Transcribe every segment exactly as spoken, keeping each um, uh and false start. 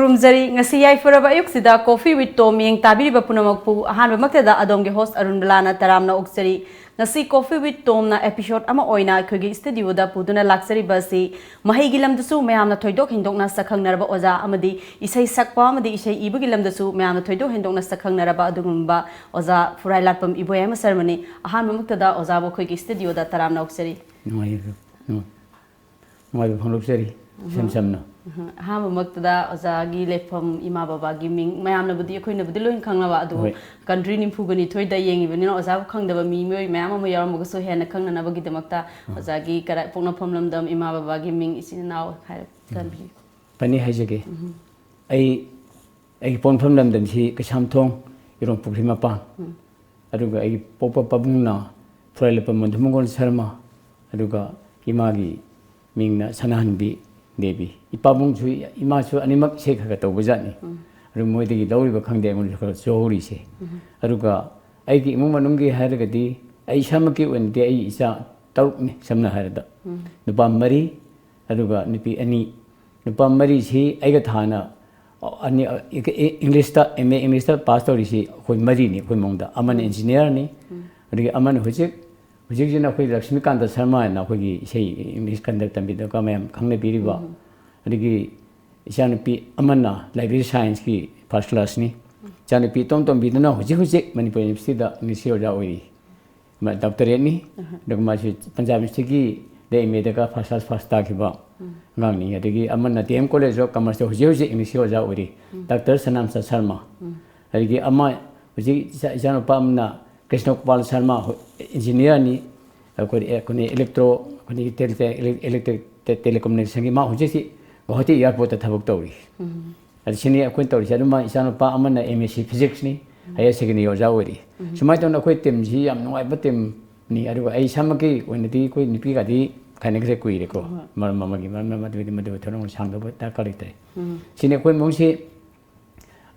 ꯈꯨꯔꯨꯝꯖꯔꯤ꯫ ꯉꯁꯤ ꯌꯥꯏꯐꯔꯕ ꯑꯌꯨꯛꯁꯤꯗ Coffee with Tom ꯌꯦꯡ ꯇꯥꯕꯤꯔꯤꯕ ꯄꯨꯝꯅꯃꯛꯄꯨ ꯑꯍꯥꯟꯕꯃꯛꯇꯗ ꯑꯗꯣꯝꯒꯤ host ꯑꯔꯨꯟꯕꯂꯥꯅ ꯇꯔꯥꯝꯅ ꯑꯣꯛꯆꯔꯤ꯫ ꯉꯁꯤ Coffee with Tomꯅ episode ꯑꯃ ꯑꯣꯏꯅ ꯑꯩꯈꯣꯏꯒꯤ studioꯗ ꯄꯨꯗꯨꯅ ꯂꯥꯛꯆꯔꯤꯕ ꯑꯁꯤ ꯃꯍꯩꯒꯤ ꯂꯝꯗꯁꯨ ꯃꯌꯥꯝꯅ ꯊꯣꯏꯗꯣꯛ ꯍꯦꯟꯗꯣꯛꯅ ꯁꯛꯈꯪꯅꯔꯕ ꯑꯣꯖꯥ ꯑꯃꯗꯤ ꯏꯁꯩ ꯁꯛꯄ ꯑꯃꯗꯤ ꯏꯁꯩ ꯏꯕꯒꯤ ꯂꯝꯗꯁꯨ ꯃꯌꯥꯝꯅ ꯊꯣꯏꯗꯣꯛ ꯍꯦꯟꯗꯣꯛꯅ ꯁꯛꯈꯪꯅꯔꯕ ꯑꯗꯨꯒꯨꯝꯕ ꯑꯣꯖꯥ ꯐꯨꯔꯥꯏꯂꯥꯠꯄꯝ ꯏꯕꯣꯌꯥꯏꯃ ꯁꯔꯃꯅꯤ꯫ ꯑꯍꯥꯟꯕꯃꯛꯇꯗ ꯑꯣꯖꯥꯕꯨ ꯑꯩꯈꯣꯏꯒꯤ studioꯗ ꯇꯔꯥꯝꯅ ꯑꯣꯛꯆꯔꯤ꯫ ꯅꯨꯡꯉꯥꯏꯔꯤꯕ꯭ꯔꯣ? ꯅꯨꯡꯉꯥꯏ-, ꯅꯨꯡꯉꯥꯏꯕ ꯐꯣꯡꯗꯣꯛꯆꯔꯤ, ꯏꯁꯝ ꯁꯝꯅ꯫ ꯑꯍ, ꯑꯍꯥꯟꯕꯃꯛꯇꯗ ꯑꯣꯖꯥꯒꯤ ꯂꯩꯐꯝ, ꯏꯃꯥ ꯕꯕꯥꯒꯤ ꯃꯤꯡ, ꯃꯌꯥꯝꯅꯕꯨꯗꯤ, ꯑꯩꯈꯣꯏꯅꯕꯨꯗꯤ ꯂꯣꯏꯅ ꯈꯪꯅꯕ, ꯑꯗꯨꯕꯨ ꯍꯣꯏ꯫ country ꯅꯤꯐꯨꯒ ꯅꯤꯊꯣꯏꯗ ꯌꯦꯡꯉꯤꯕꯅꯤꯅ ꯑꯣꯖꯥꯕꯨ ꯈꯪꯗꯕ ꯃꯤ, ꯃꯤꯑꯣꯏ ꯃꯌꯥꯝ ꯑꯃ ꯌꯥꯎꯔꯝꯃꯒꯁꯨ ꯍꯦꯟꯅ ꯈꯪꯅꯅꯕꯒꯤꯗꯃꯛꯇ ꯑꯣꯖꯥꯒꯤ ꯀꯔꯥꯏ, ꯄꯣꯛꯅꯐꯝ ꯂꯝꯗꯝ, ꯏꯃꯥ ꯕꯕꯥꯒꯤ ꯃꯤꯡ, ꯏꯆꯤꯟ ꯏꯅꯥꯎ ꯍꯥꯏꯔꯞ ꯊꯝꯕꯤꯌꯨ꯫ ꯐꯅꯤ, ꯍꯥꯏꯖꯒꯦ꯫ ꯑꯩ, ꯑꯩꯒꯤ ꯄꯣꯛꯅꯐꯝ ꯂꯝꯗꯝꯁꯤ ꯀꯩꯁꯥꯝꯊꯣꯡ, ꯏꯔꯣꯡ ꯄꯨꯈ꯭ꯔꯤ ꯃꯄꯥꯟ꯫ ꯑꯗꯨꯒ ꯑꯩꯒꯤ ꯄꯣꯛꯄ ꯄꯥꯕꯨꯡꯅ ꯐꯨꯔꯥꯏꯂꯥꯠꯄꯝ ꯃꯣꯟꯊꯨꯝꯕꯒꯣꯟ ꯁꯔꯃ, ꯑꯗꯨꯒ ꯏꯃꯥꯒꯤ ꯃꯤꯡꯅ ꯁꯅꯥꯍꯟꯕꯤ ꯗꯦꯕꯤ꯫ ꯏꯄꯥꯕꯨꯡꯁꯨ, ꯏꯃꯥꯁꯨ ꯑꯅꯤꯃꯛ ꯏꯁꯩ ꯈꯔ ꯈꯔ ꯇꯧꯕ ꯖꯥꯠꯅꯤ꯫ ꯑꯗꯨ ꯃꯣꯏꯗꯒꯤ ꯂꯧꯔꯤꯕ ꯈꯪꯗꯦ, ꯑꯩꯉꯣꯟꯗꯁꯨ ꯈꯔ ꯆꯨꯍꯧꯔꯤꯁꯦ꯫ ꯑꯗꯨꯒ ꯑꯩꯒꯤ ꯏꯃꯨꯡ ꯃꯅꯨꯡꯒꯤ ꯍꯥꯏꯔꯒꯗꯤ, ꯑꯩ ꯏꯁꯥꯃꯛꯀꯤ ꯑꯣꯏꯅꯗꯤ ꯑꯩ ꯏꯆꯥ ꯇꯔꯨꯛꯅꯤ, ꯁꯝꯅ ꯍꯥꯏꯔꯕꯗ꯫ ꯅꯨꯄꯥ ꯃꯔꯤ, ꯑꯗꯨꯒ ꯅꯨꯄꯤ ꯑꯅꯤ꯫ ꯅꯨꯄꯥ ꯃꯔꯤꯁꯤ ꯑꯩꯒ ꯊꯥꯅ, ꯑꯅꯤ, ꯏꯪꯂꯤꯁꯇ, M A ꯏꯪꯂꯤꯁꯇ ꯄꯥꯁ ꯇꯧꯔꯤꯁꯤ ꯑꯩꯈꯣꯏ ꯃꯔꯤꯅꯤ, ꯑꯩꯈꯣꯏ ꯏꯃꯨꯡꯗ꯫ ꯑꯃꯅ engineerꯅꯤ, ꯑꯗꯒꯤ ꯑꯃꯅ ꯍꯧꯖꯤꯛ, ꯍꯧꯖꯤꯛꯁꯤꯅ ꯑꯩꯈꯣꯏ ꯂꯛꯁꯃꯤꯀꯥꯟꯇ ꯁꯔꯃ ꯍꯥꯏꯅ ꯑꯩꯈꯣꯏꯒꯤ ꯏꯁꯩ, ꯏꯪꯂꯤꯁ ꯀꯟꯗꯛ ꯇꯝꯕꯤꯗꯕ ꯃꯌꯥꯝ ꯈꯪꯅꯕꯤꯔꯤꯕ꯫ ꯑꯗꯒꯤ ꯏꯆꯥꯅꯨꯄꯤ ꯑꯃꯅ library scienceꯀꯤ first classꯅꯤ꯫ ꯏꯆꯥꯅꯨꯄꯤ ꯏꯇꯣꯝ ꯇꯣꯝꯕꯤꯗꯨꯅ ꯍꯧꯖꯤꯛ ꯍꯧꯖꯤꯛ ꯃꯅꯤꯄꯨꯔ Universityꯗ Englishꯀꯤ ꯑꯣꯖꯥ ꯑꯣꯏꯔꯤ꯫ ꯃꯥ doctorateꯅꯤ꯫ ꯑꯗꯨꯒ ꯃꯥꯁꯤ Punjab Universityꯒꯤ M Aꯗꯒ first class first ꯇꯥꯈꯤꯕ ꯑꯉꯥꯡꯅꯤ꯫ ꯑꯗꯒꯤ ꯑꯃꯅ D M College of Commerceꯇ ꯍꯧꯖꯤꯛ ꯍꯧꯖꯤꯛ Englishꯀꯤ ꯑꯣꯖꯥ ꯑꯣꯏꯔꯤ, Doctor ꯁꯅꯥꯝꯆꯥ ꯁꯔꯃ꯫ ꯑꯗꯒꯤ ꯑꯃ ꯍꯧꯖꯤꯛ ꯏꯆꯥ-, ꯏꯆꯥꯅꯨꯄꯥ ꯑꯃꯅ ꯀ꯭ꯔꯤꯁꯅ ꯒꯣꯄꯥꯜ ꯁꯔꯃ, ꯍꯣ-, engineerꯅꯤ꯫ ꯑꯩꯈꯣꯏ, ꯑꯩꯈꯣꯏꯅ electro, ꯑꯩꯈꯣꯏꯒꯤ tele-, tele-, electric te-, telecommunicationꯒꯤ, ꯃꯥ ꯍꯧꯖꯤꯛ ꯍꯧꯖꯤꯛ ꯒꯨꯋꯥꯍꯥꯇꯤ airportꯇ ꯊꯕꯛ ꯇꯧꯔꯤ꯫ ꯑꯗꯨ ꯁꯤꯅꯤ ꯑꯩꯈꯣꯏꯅ ꯇꯧꯔꯤꯁꯦ꯫ ꯑꯗꯨꯃ ꯏꯆꯥꯅꯨꯄꯥ ꯑꯃꯅ M S C Physicsꯅꯤ, higher secondary ꯑꯣꯖꯥ ꯑꯣꯏꯔꯤ꯫ ꯁꯨꯃꯥꯏꯅ ꯇꯧꯅ ꯑꯩꯈꯣꯏ teamꯁꯤ ꯌꯥꯝ ꯅꯨꯡꯉꯥꯏꯕ teamꯅꯤ꯫ ꯑꯗꯨꯒ ꯑꯩ ꯏꯁꯥꯃꯛꯀꯤ ꯑꯣꯏꯅꯗꯤ ꯑꯩꯈꯣꯏ ꯅꯨꯄꯤꯒꯗꯤ ꯈꯥꯏꯅꯈ꯭ꯔꯦ ꯀꯨꯏꯔꯦꯀꯣ꯫ ꯃꯔꯝ ꯑꯃꯒꯤ, ꯃꯔꯝ ꯑꯃ, ꯑꯗꯨꯒꯤꯗꯤ ꯃꯗꯨ ꯊꯣꯏꯗꯣꯛꯅ ꯁꯥꯡꯗꯣꯛꯄ ꯗꯔꯀꯥꯔ ꯂꯩꯇ꯭ꯔꯦ꯫ ꯁꯤꯅꯤ ꯑꯩꯈꯣꯏ ꯏꯃꯨꯡꯁꯤ꯫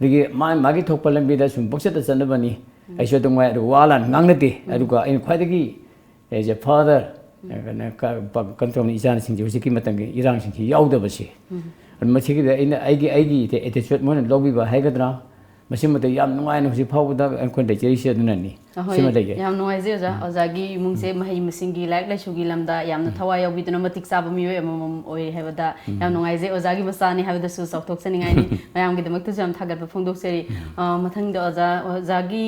ꯑꯗꯒꯤ ꯃꯥ ꯃꯥꯒꯤ ꯊꯣꯛꯄ ꯂꯝꯕꯤꯗ ꯁꯨꯝ ꯄꯪꯆꯠꯇ ꯆꯠꯅꯕꯅꯤ꯫ ꯑꯩꯁꯨ ꯑꯗꯨꯝ ꯉꯥꯏ, ꯑꯗꯨꯒ ꯋꯥ ꯂꯥꯟ ꯉꯥꯡꯅꯗꯦ꯫ ꯑꯗꯨꯒ ꯑꯩꯅ ꯈ꯭ꯋꯥꯏꯗꯒꯤ, as a father, ꯀꯩꯅꯣ, ꯀ-, ꯄ-, ꯀꯩꯅꯣ ꯇꯧꯅ, ꯏꯆꯥꯁꯤꯡꯁꯦ ꯍꯧꯖꯤꯛꯀꯤ ꯃꯇꯝꯒꯤ ꯏꯔꯥꯡꯁꯤꯡꯁꯤ ꯌꯥꯎꯗꯕꯁꯦ꯫ ꯑꯗꯨ ꯃꯁꯤꯒꯤꯗ ꯑꯩꯅ ꯑꯩꯒꯤ ꯑꯩꯒꯤ attitude ꯃꯣꯏꯅ ꯂꯧꯕꯤꯕ ꯍꯥꯏꯒꯗ꯭ꯔꯥ, ꯃꯁꯤꯃꯗ ꯌꯥꯝ ꯅꯨꯡꯉꯥꯏꯅ ꯍꯧꯖꯤꯛ ꯐꯥꯎꯕꯗ ꯑꯩꯈꯣꯏ ꯂꯩꯖꯔꯤꯁꯦ ꯑꯗꯨꯅꯅꯤ꯫ ꯑꯍꯣꯏ, ꯁꯤꯃ ꯂꯩꯖꯩ꯫ ꯌꯥꯝ ꯅꯨꯡꯉꯥꯏꯖꯩ ꯑꯣꯖꯥ꯫ ꯎꯝ꯫ ꯑꯣꯖꯥꯒꯤ ꯏꯃꯨꯡꯁꯦ ꯎꯝ꯫ ꯃꯍꯩ ꯃꯁꯤꯡꯒꯤ, ꯂꯥꯏꯔꯤꯛ ꯂꯥꯏꯁꯨꯒꯤ ꯂꯝꯗ ꯌꯥꯝꯅ ꯎꯝ꯫ ꯊꯋꯥꯏ ꯌꯥꯎꯕꯤꯗꯨꯅ ꯃꯇꯤꯛ ꯆꯥꯕ ꯃꯤꯑꯣꯏ ꯑꯃꯃꯝ ꯑꯣꯏꯔꯦ ꯍꯥꯏꯕꯗ ꯎꯝ꯫ ꯌꯥꯝ ꯅꯨꯡꯉꯥꯏꯖꯩ꯫ ꯑꯣꯖꯥꯒꯤ ꯃꯆꯥꯅꯤ ꯍꯥꯏꯕꯗꯁꯨ ꯆꯥꯎꯊꯣꯛꯆꯅꯤꯡꯉꯥꯏꯅꯤ꯫ ꯃꯌꯥꯝꯒꯤꯗꯃꯛꯇꯁꯨ ꯌꯥꯝ ꯊꯥꯒꯠꯄ ꯐꯣꯡꯗꯣꯛꯆꯔꯤ꯫ ꯎꯝ꯫ ꯑ, ꯃꯊꯪꯗ ꯑꯣꯖꯥ, ꯑꯣꯖꯥꯒꯤ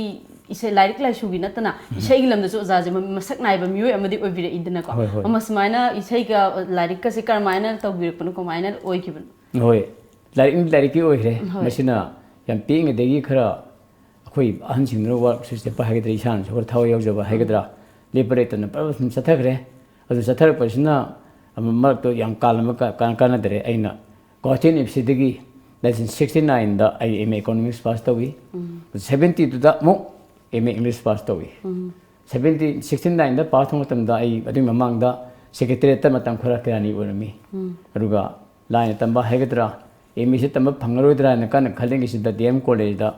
ꯏꯁꯩ, ꯂꯥꯏꯔꯤꯛ ꯂꯥꯏꯁꯨꯒꯤ ꯅꯠꯇꯅ ꯎꯝ꯫ ꯏꯁꯩꯒꯤ ꯂꯝꯗꯁꯨ ꯑꯣꯖꯥꯁꯦ ꯃ-, ꯃꯁꯛ ꯅꯥꯏꯕ ꯃꯤꯑꯣꯏ ꯑꯃꯗꯤ ꯑꯣꯏꯕꯤꯔꯛꯏꯗꯅꯀꯣ꯫ ꯍꯣꯏ, ꯍꯣꯏ꯫ ꯑꯃ ꯁꯨꯃꯥꯏꯅ ꯏꯁꯩꯒ ꯂꯥꯏꯔꯤꯛꯀꯁꯦ ꯀꯔꯝꯍꯥꯏꯅ ꯇꯧꯕꯤꯔꯛꯄꯅꯣ, ꯀꯃꯥꯏꯅ ꯑꯣꯏꯈꯤꯕꯅꯣ? ꯍꯣꯏ꯫ ꯂꯥꯏꯔꯤꯛꯅ ꯂꯥꯏꯔꯤꯛꯀꯤ ꯑꯣꯏꯈ꯭ꯔꯦ꯫ ꯍꯣꯏ꯫ ꯃꯁꯤꯅ ꯌꯥꯝ ꯄꯤꯛꯏꯉꯩꯗꯒꯤ ꯈꯔ ꯑꯩꯈꯣꯏ ꯑꯍꯟꯁꯤꯡꯗꯨꯅ ꯋꯥꯔꯛꯁꯨ ꯆꯠꯄ ꯍꯥꯏꯒꯗ꯭ꯔꯥ, ꯏꯁꯥꯅꯁꯨ ꯈꯔ ꯊꯋꯥꯏ ꯌꯥꯎꯖꯕ ꯍꯥꯏꯒꯗ꯭ꯔꯥ, ꯎꯝ꯫ ꯂꯦꯞꯄ ꯂꯩꯇꯅ ꯄꯨꯔꯥ ꯁꯨꯝ ꯆꯠꯊꯈ꯭ꯔꯦ꯫ ꯑꯗꯨ ꯆꯠꯊꯔꯛꯄꯁꯤꯅ ꯑꯃ ꯃꯔꯛꯇ ꯌꯥꯝ ꯀꯥꯜꯂꯝꯕ ꯀꯥ-, ꯀꯥꯟ-, ꯀꯥꯟꯅꯗ꯭ꯔꯦ꯫ ꯑꯩꯅ ꯒꯨꯋꯥꯍꯥꯇꯤ ꯌꯨꯅꯤꯚꯔꯁꯤꯇꯤꯗꯒꯤ nineteen sixty nineꯗ ꯑꯩ M A Economics pass ꯇꯧꯏ꯫ ꯎꯝ꯫ Seventyꯗꯨꯗ ꯑꯃꯨꯛ M A English pass ꯇꯧꯏ꯫ ꯎꯝ꯫ Seventy, sixty nineꯗ pass ꯇꯧꯕ ꯃꯇꯝꯗ ꯑꯩ ꯑꯗꯨꯒꯤ ꯃꯃꯥꯡꯗ Secretariatꯇ ꯃꯇꯝ ꯈꯔ ꯀꯌꯥꯅꯤ ꯑꯣꯏꯔꯝꯃꯤ꯫ ꯎꯝ꯫ ꯑꯗꯨꯒ line ꯇꯝꯕ ꯍꯥꯏꯒꯗ꯭ꯔꯥ, M Aꯁꯦ ꯇꯝꯕ ꯐꯪꯉꯔꯣꯏꯗ꯭ꯔꯥ ꯍꯥꯏꯅ ꯀꯟꯅ ꯈꯜꯂꯤꯉꯩꯁꯤꯗ D M Collegeꯗ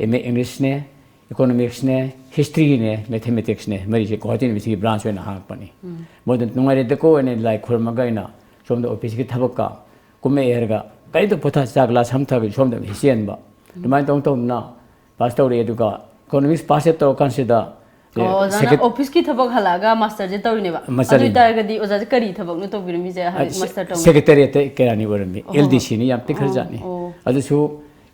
M A Englishꯅꯦ, Economicsꯅꯦ, Historyꯅꯦ, Mathematicsꯅꯦ, ꯃꯔꯤꯁꯦ Guwahati Universityꯒꯤ branch ꯑꯣꯏꯅ ꯍꯥꯡꯉꯛꯄꯅꯤ꯫ ꯎꯝ꯫ ꯃꯣꯏꯗ ꯅꯨꯡꯉꯥꯏꯔꯦꯗꯀꯣ ꯍꯥꯏꯅ ꯂꯥꯏ ꯈꯨꯔꯨꯝꯃꯒ ꯑꯩꯅ ꯁꯣꯝꯗ officeꯀꯤ ꯊꯕꯛꯀ ꯀꯨꯝꯃꯛꯑꯦ ꯍꯥꯏꯔꯒ ꯀꯔꯤꯝꯇ ꯄꯣꯊꯥ, ꯆꯥ glass ꯑꯃ ꯊꯛꯑꯒ ꯁꯣꯝꯗ ꯆꯦꯟꯕ꯫ ꯎꯝ꯫ ꯑꯗꯨꯃꯥꯏꯅ ꯇꯧ ꯇꯧꯗꯅ pass ꯇꯧꯔꯛꯑꯦ꯫ ꯑꯗꯨꯒ Economics pass ꯍꯦꯛ ꯇꯧꯔꯀꯥꯟꯁꯤꯗ ꯑꯣ, ꯑꯣꯖꯥꯅ secret- officeꯀꯤ ꯊꯕꯛ ꯍꯜꯂꯛꯑꯒ masterꯁꯦ ꯇꯧꯔꯤꯅꯦꯕ꯫ Master ꯑꯗꯨ ꯇꯧꯔꯤꯅꯦ꯫ ꯑꯣꯏꯇꯥꯔꯒꯗꯤ ꯑꯣꯖꯥꯁꯦ ꯀꯔꯤ ꯊꯕꯛꯅꯣ ꯇꯧꯕꯤꯔꯝꯃꯤꯁꯦ, ꯍꯥꯏꯗꯤ ꯑ, ꯁꯦ-, master ꯇꯧꯔꯝꯃꯤꯁꯦ? Secretariatꯇ ꯀꯌꯥꯅꯤ ꯑꯣꯏꯔꯝꯃꯤ꯫ ꯑꯣ꯫ L D Cꯅꯤ, ꯌꯥꯝ ꯄꯤꯛꯈ꯭ꯔꯖꯥꯠꯅꯤ꯫ ꯑꯣ꯫ ꯑꯗꯨꯁꯨ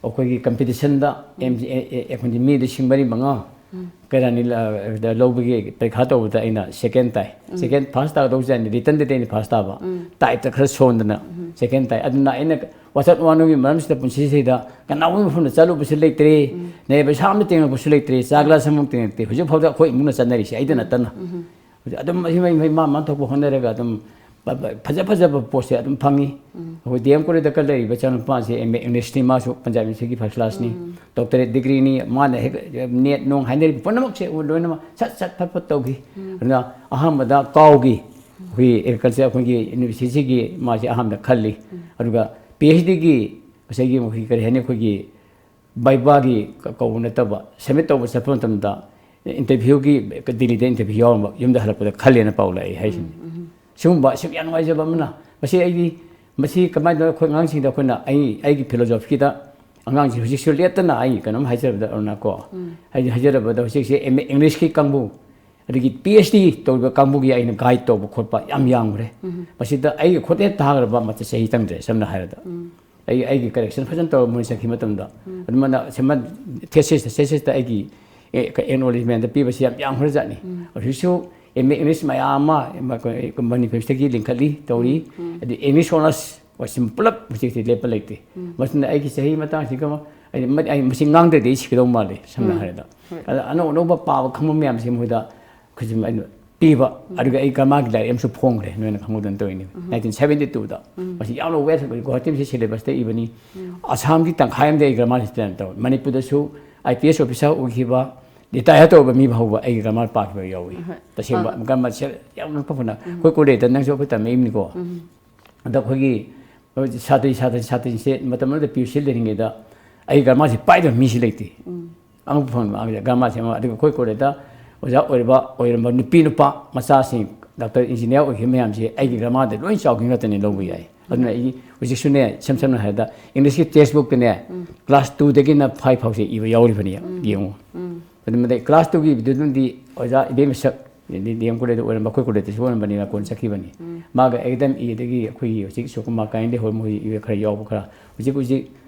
ꯑꯩꯈꯣꯏꯒꯤ competitionꯗ ꯎꯝ꯫ M G, ꯑꯦ, ꯑꯦ, ꯑꯩꯈꯣꯏꯒꯤ ꯃꯤ ꯂꯤꯁꯤꯡ ꯃꯔꯤ ꯃꯉꯥ ꯎꯝ꯫ ꯀꯌꯥꯅꯤ ꯂ-, ꯗ ꯂꯧꯕꯒꯤ ꯄꯔꯤꯈꯥ ꯇꯧꯕꯗ ꯑꯩꯅ second ꯇꯥꯏ꯫ ꯎꯝ꯫ Second, first ꯇꯥꯒꯗꯧꯕꯁꯦ ꯑꯩꯅ writtenꯗꯗꯤ ꯑꯩꯅ first ꯇꯥꯕ꯫ ꯎꯝ꯫ Typeꯇ ꯈꯔ ꯁꯣꯟꯗꯅ ꯎꯝ꯫ Second ꯇꯥꯏ꯫ ꯑꯗꯨꯅ ꯑꯩꯅ ꯋꯥꯆꯠ ꯋꯥꯅꯣꯝꯒꯤ ꯃꯔꯝꯁꯤꯗ ꯄꯨꯟꯁꯤꯁꯤꯗ ꯀꯅꯥꯒꯨꯝꯕ ꯃꯐꯝꯗ ꯆꯠꯂꯨꯕꯁꯨ ꯂꯩꯇ꯭ꯔꯤ, ꯎꯝ꯫ ꯅꯦ ꯄꯩꯁꯥ ꯑꯃ ꯇꯤꯡꯉꯛꯄꯁꯨ ꯂꯩꯇ꯭ꯔꯤ, ꯆꯥ glass ꯑꯃ ꯇꯤꯡꯉꯛꯇꯦ꯫ ꯍꯧꯖꯤꯛ ꯐꯥꯎꯗ ꯑꯩꯈꯣꯏ ꯏꯃꯨꯡꯅ ꯆꯠꯅꯔꯤꯁꯦ, ꯑꯩꯗ ꯎꯝ꯫ ꯅꯠꯇꯅ꯫ ꯎꯝ꯫ ꯍꯧꯖꯤꯛ ꯑꯗꯨꯝ ꯃꯍꯩ ꯃꯍꯩ ꯃꯍꯩ ꯃꯥ ꯃꯥ ꯊꯣꯛꯄ ꯍꯣꯠꯅꯔꯒ ꯑꯗꯨꯝ ꯐ-, ꯐ-, ꯐꯖ ꯐꯖꯕ ꯄꯣꯠꯁꯦ ꯑꯗꯨꯝ ꯐꯪꯉꯤ꯫ ꯎꯝ꯫ ꯑꯩꯈꯣꯏ D M Collegeꯗ ꯀ ꯂꯩꯔꯤꯕ ꯏꯆꯥꯅꯨꯄꯥꯁꯦ M A Englishꯅꯤ, ꯃꯥꯁꯨ ꯄꯟꯖꯥꯕ Universityꯒꯤ first classꯅꯤ, ꯎꯝ꯫ Doctorate degreeꯅꯤ, ꯃꯥꯅ ꯍꯦꯛ NET ꯅꯨꯡ ꯍꯥꯏꯅꯔꯤꯕ ꯄꯨꯝꯅꯃꯛꯁꯦ ꯂꯣꯏꯅꯃꯛ ꯁꯠ ꯁꯠ ꯐꯠ ꯐꯠ ꯇꯧꯈꯤ꯫ ꯎꯝ꯫ ꯑꯗꯨꯅ ꯑꯍꯥꯟꯕꯗ ꯀꯥꯎꯒꯤ ꯑꯩꯈꯣꯏꯒꯤ agriculture ꯑꯩꯈꯣꯏꯒꯤ universityꯁꯤꯒꯤ ꯃꯥꯁꯦ ꯑꯍꯥꯟꯕꯗ ꯈꯜꯂꯤ꯫ ꯎꯝ꯫ ꯑꯗꯨꯒ PhDꯒꯤ ꯉꯁꯥꯏꯒꯤ ꯑꯩꯈꯣꯏꯒꯤ ꯀꯔꯤ ꯍꯥꯏꯅꯤ, ꯑꯩꯈꯣꯏꯒꯤ vivaꯒꯤ ꯀ-, ꯀꯧꯕ ꯅꯠꯇꯕ, submit ꯇꯧꯕ ꯆꯠꯄ ꯃꯇꯝꯗ interviewꯒꯤ ꯗꯤꯜꯂꯤꯗ interview ꯌꯥꯎꯔꯝꯕ, ꯌꯨꯝꯗ ꯍꯜꯂꯛꯄꯗ ꯈꯜꯂꯦꯅ ꯄꯥꯎ ꯂꯥꯛꯑꯦ ꯍꯥꯏꯁꯤꯅꯤ꯫ ꯎꯝ, ꯎꯝ꯫ ꯁꯤꯒꯨꯝꯕ ꯑꯁꯨꯛ ꯌꯥꯝ ꯅꯨꯡꯉꯥꯏꯖꯕ ꯑꯃꯅ, ꯃꯁꯤ ꯑꯩꯒꯤ ꯃꯁꯤ ꯀꯃꯥꯏꯅ ꯇꯧꯔꯒ ꯑꯩꯈꯣꯏ ꯑꯉꯥꯡꯁꯤꯡꯗ ꯑꯩꯈꯣꯏꯅ ꯑꯩ ꯑꯩꯒꯤ ꯐꯤꯂꯣꯖꯣꯐꯤꯗ ꯑꯉꯥꯡꯁꯤ ꯍꯧꯖꯤꯛꯁꯨ ꯂꯦꯞꯇꯅ ꯑꯩ ꯀꯩꯅꯣꯝ ꯍꯥꯏꯖꯔꯕꯗ ꯑꯔꯨꯅꯥꯀꯣ, ꯍꯥꯏꯗꯤ ꯍꯥꯏꯖꯔꯕꯗ ꯍꯧꯖꯤꯛꯁꯦ ꯑꯦꯝ ꯑꯦ ꯏꯪꯂꯤꯁꯀꯤ ꯀꯥꯡꯕꯨ, ꯑꯗꯒꯤ ꯄꯤ ꯑꯩꯆ ꯗꯤ ꯇꯧꯔꯤꯕ ꯀꯥꯡꯕꯨꯒꯤ ꯑꯩꯅ ꯒꯥꯏꯗ ꯇꯧꯕ ꯈꯣꯠꯄ ꯌꯥꯝ ꯌꯥꯝꯈ꯭ꯔꯦ꯫ ꯃꯁꯤꯗ ꯑꯩꯒꯤ ꯈꯨꯠ ꯍꯦꯛ ꯊꯥꯈ꯭ꯔꯕ ꯃꯇꯝ ꯆꯍꯤ ꯆꯪꯗ꯭ꯔꯦ, ꯁꯝꯅ ꯍꯥꯏꯔꯕꯗ꯫ ꯑꯩ ꯑꯩꯒꯤ ꯀꯔꯦꯛꯁꯟ ꯐꯖꯅ ꯇꯧꯔ ꯃꯣꯏ ꯆꯠꯈꯤ ꯃꯇꯝꯗ ꯑꯗꯨꯃꯥꯏꯅ ꯁꯦꯝꯕ ꯊꯦꯁꯤꯁꯇ ꯊꯦꯁꯤꯁꯇ ꯑꯩꯒꯤ ꯑꯦꯛꯅꯣꯂꯦꯖꯃꯦꯟꯗ ꯄꯤꯕꯁꯤ ꯌꯥꯝ ꯌꯥꯝꯈ꯭ꯔꯖꯥꯠꯅꯤ꯫ ꯍꯧꯖꯤꯛꯁꯨ ꯑꯦꯝ ꯑꯦ ꯏꯪꯂꯤꯁ ꯃꯌꯥꯝ ꯑꯃ ꯃꯅꯤꯄꯨꯔꯁꯤꯗꯒꯤ ꯂꯤꯡꯈꯠꯂꯤ ꯇꯧꯔꯤ꯫ ꯑꯗꯩ ꯏꯪꯂꯤꯁ ꯑꯣꯅꯔꯁ ꯁꯤ ꯄꯨꯂꯞ ꯍꯧꯖꯤꯛꯇꯤ ꯂꯦꯞꯄ ꯂꯩꯇꯦ꯫ ꯃꯁꯤꯅ ꯑꯩꯒꯤ ꯆꯍꯤ ꯃꯇꯥꯡꯁꯤꯒ ꯑꯩ ꯃ- ꯑꯩ ꯃꯁꯤ ꯉꯥꯡꯗ꯭ꯔꯗꯤ ꯑꯩ ꯁꯤꯒꯗꯧ ꯃꯥꯜꯂꯦ, ꯁꯝꯅ ꯍꯥꯏꯔꯕꯗ꯫ ꯑꯗ ꯑꯅꯧ ꯑꯅꯧꯕ ꯄꯥꯕ ꯈꯪꯕ ꯃꯌꯥꯝꯁꯦ ꯃꯣꯏꯗ ꯑꯩꯈꯣꯏꯁꯨ ꯑꯩꯅ ꯄꯤꯕ꯫ ꯑꯗꯨꯒ ꯑꯩ ꯒ꯭ꯔꯃꯥꯔꯒꯤ ꯂꯥꯏꯔꯤꯛ ꯑꯃꯁꯨ ꯐꯣꯡꯈ꯭ꯔꯦ, ꯅꯣꯏꯅ ꯈꯪꯍꯧꯗꯅ ꯇꯧꯔꯤꯅꯤ꯫ ꯅꯥꯏꯟꯇꯤꯟ ꯁꯕꯦꯟꯇꯤ ꯇꯨꯗ꯫ ꯃꯁꯤ ꯌꯥꯝꯅ ꯋꯦꯁ ꯒꯨꯋꯥꯍꯥꯇꯤ ꯁꯤꯂꯦꯕꯁꯇ ꯏꯕꯅꯤ꯫ ꯑꯁꯥꯝꯒꯤ ꯇꯪꯈꯥꯏ ꯑꯃꯗꯤ ꯑꯩ ꯒ꯭ꯔꯃꯥꯔꯁꯤ ꯇ꯭ꯔꯦꯟ ꯇꯧꯔꯦ꯫ ꯃꯅꯤꯄꯨꯔꯗꯁꯨ ꯑꯥꯏ ꯄꯤ ꯑꯦꯁ ꯑꯣꯐꯤꯁꯥꯔ ꯑꯣꯏꯈꯤꯕ, ꯔꯤꯇꯥꯌꯔ ꯇꯧꯔꯕ ꯃꯤ ꯐꯥꯎꯕ ꯑꯩꯒꯤ ꯒ꯭ꯔꯃꯥꯔ ꯄꯥꯈꯤꯕ ꯌꯥꯎꯏ꯫ ꯇꯁꯦꯡꯕ ꯒ꯭ꯔꯃꯥꯔꯁꯦ ꯌꯥꯝꯅ ꯐꯅ ꯑꯩꯈꯣꯏ ꯀꯣꯂꯦꯖꯇ ꯅꯪꯁꯨ ꯑꯩꯈꯣꯏ ꯇꯝꯃꯛꯏꯕꯅꯤꯀꯣ꯫ ꯑꯗ ꯑꯩꯈꯣꯏꯒꯤ ꯁꯥꯇ꯭ꯔꯤ ꯁꯥꯇ꯭ꯔꯤ ꯁꯥꯇ꯭ꯔꯤꯁꯦ ꯃꯇꯝ ꯑꯃꯗ ꯄꯤ ꯌꯨ ꯁꯤ ꯂꯩꯔꯤꯉꯩꯗ ꯑꯩ ꯒ꯭ꯔꯃꯥꯔꯁꯤ ꯄꯥꯏꯗꯕ ꯃꯤꯁꯤ ꯂꯩꯇꯦ꯫ ꯑꯉꯛꯄ ꯐꯪꯕ ꯒ꯭ꯔꯃꯥꯔꯁꯤ ꯑꯃ꯫ ꯑꯗꯨꯒ ꯑꯩꯈꯣꯏ ꯀꯣꯂꯦꯖꯇ ꯑꯣꯖꯥ ꯑꯣꯏꯔꯕ ꯑꯣꯏꯔꯝꯕ ꯅꯨꯄꯤ ꯅꯨꯄꯥ ꯃꯆꯥꯁꯤꯡ ꯗꯥꯛꯇꯔ ꯏꯟꯖꯤꯅꯤꯌꯥꯔ ꯑꯣꯏꯈꯤꯕ ꯃꯌꯥꯝꯁꯤ ꯑꯩꯒꯤ ꯒ꯭ꯔꯃꯥꯔꯗ ꯂꯣꯏ ꯆꯥꯎꯈꯤ ꯉꯥꯛꯇꯅꯤ ꯂꯧꯕ ꯌꯥꯏ꯫ ꯑꯗꯨꯅ ꯑꯩ ꯍꯧꯖꯤꯛꯁꯨꯅꯦ ꯏꯁꯝ ꯁꯝꯅ ꯍꯥꯏꯔꯕꯗ ꯏꯪꯂꯤꯁꯀꯤ ꯇꯦꯛꯁ ꯕꯨꯛꯇꯅꯦ ꯀ꯭ꯂꯥꯁ ꯇꯨꯗꯒꯤꯅ ꯐꯥꯏꯚ ꯐꯥꯎꯁꯦ ꯏꯕ ꯌꯥꯎꯔꯤꯕꯅꯤ꯫ ꯌꯦꯡꯉꯨ꯫ ꯑꯗꯨ ꯃꯗꯩ ꯀ꯭ꯂꯥꯁ ꯇꯨꯒꯤ ꯚꯤꯗꯤꯑꯣꯗꯨꯗꯤ ꯑꯣꯖꯥ ꯏꯕꯦꯝ ꯃꯁꯛ ꯗꯤ ꯑꯦꯝ ꯀꯣꯂꯦꯖꯇ ꯑꯣꯏꯔꯝꯕ, ꯑꯩꯈꯣꯏ ꯀꯣꯂꯦꯖꯇꯁꯨ ꯑꯣꯏꯔꯝꯕꯅꯤꯅ ꯀꯣꯟꯅ ꯆꯠꯈꯤꯕꯅꯤ꯫ ꯃꯥꯒ ꯑꯦꯀꯥꯗꯦꯃꯤ ꯑꯗꯒꯤ ꯑꯩꯈꯣꯏꯒꯤ ꯍꯧꯖꯤꯛ ꯁꯨꯀꯨꯃꯥꯔ ꯀꯥꯏꯅꯗꯤ ꯍꯣꯏ ꯃꯣꯏ ꯈꯔ ꯌꯥꯎꯕ ꯈꯔ ꯍꯧꯖꯤꯛ ꯍꯧꯖꯤꯛ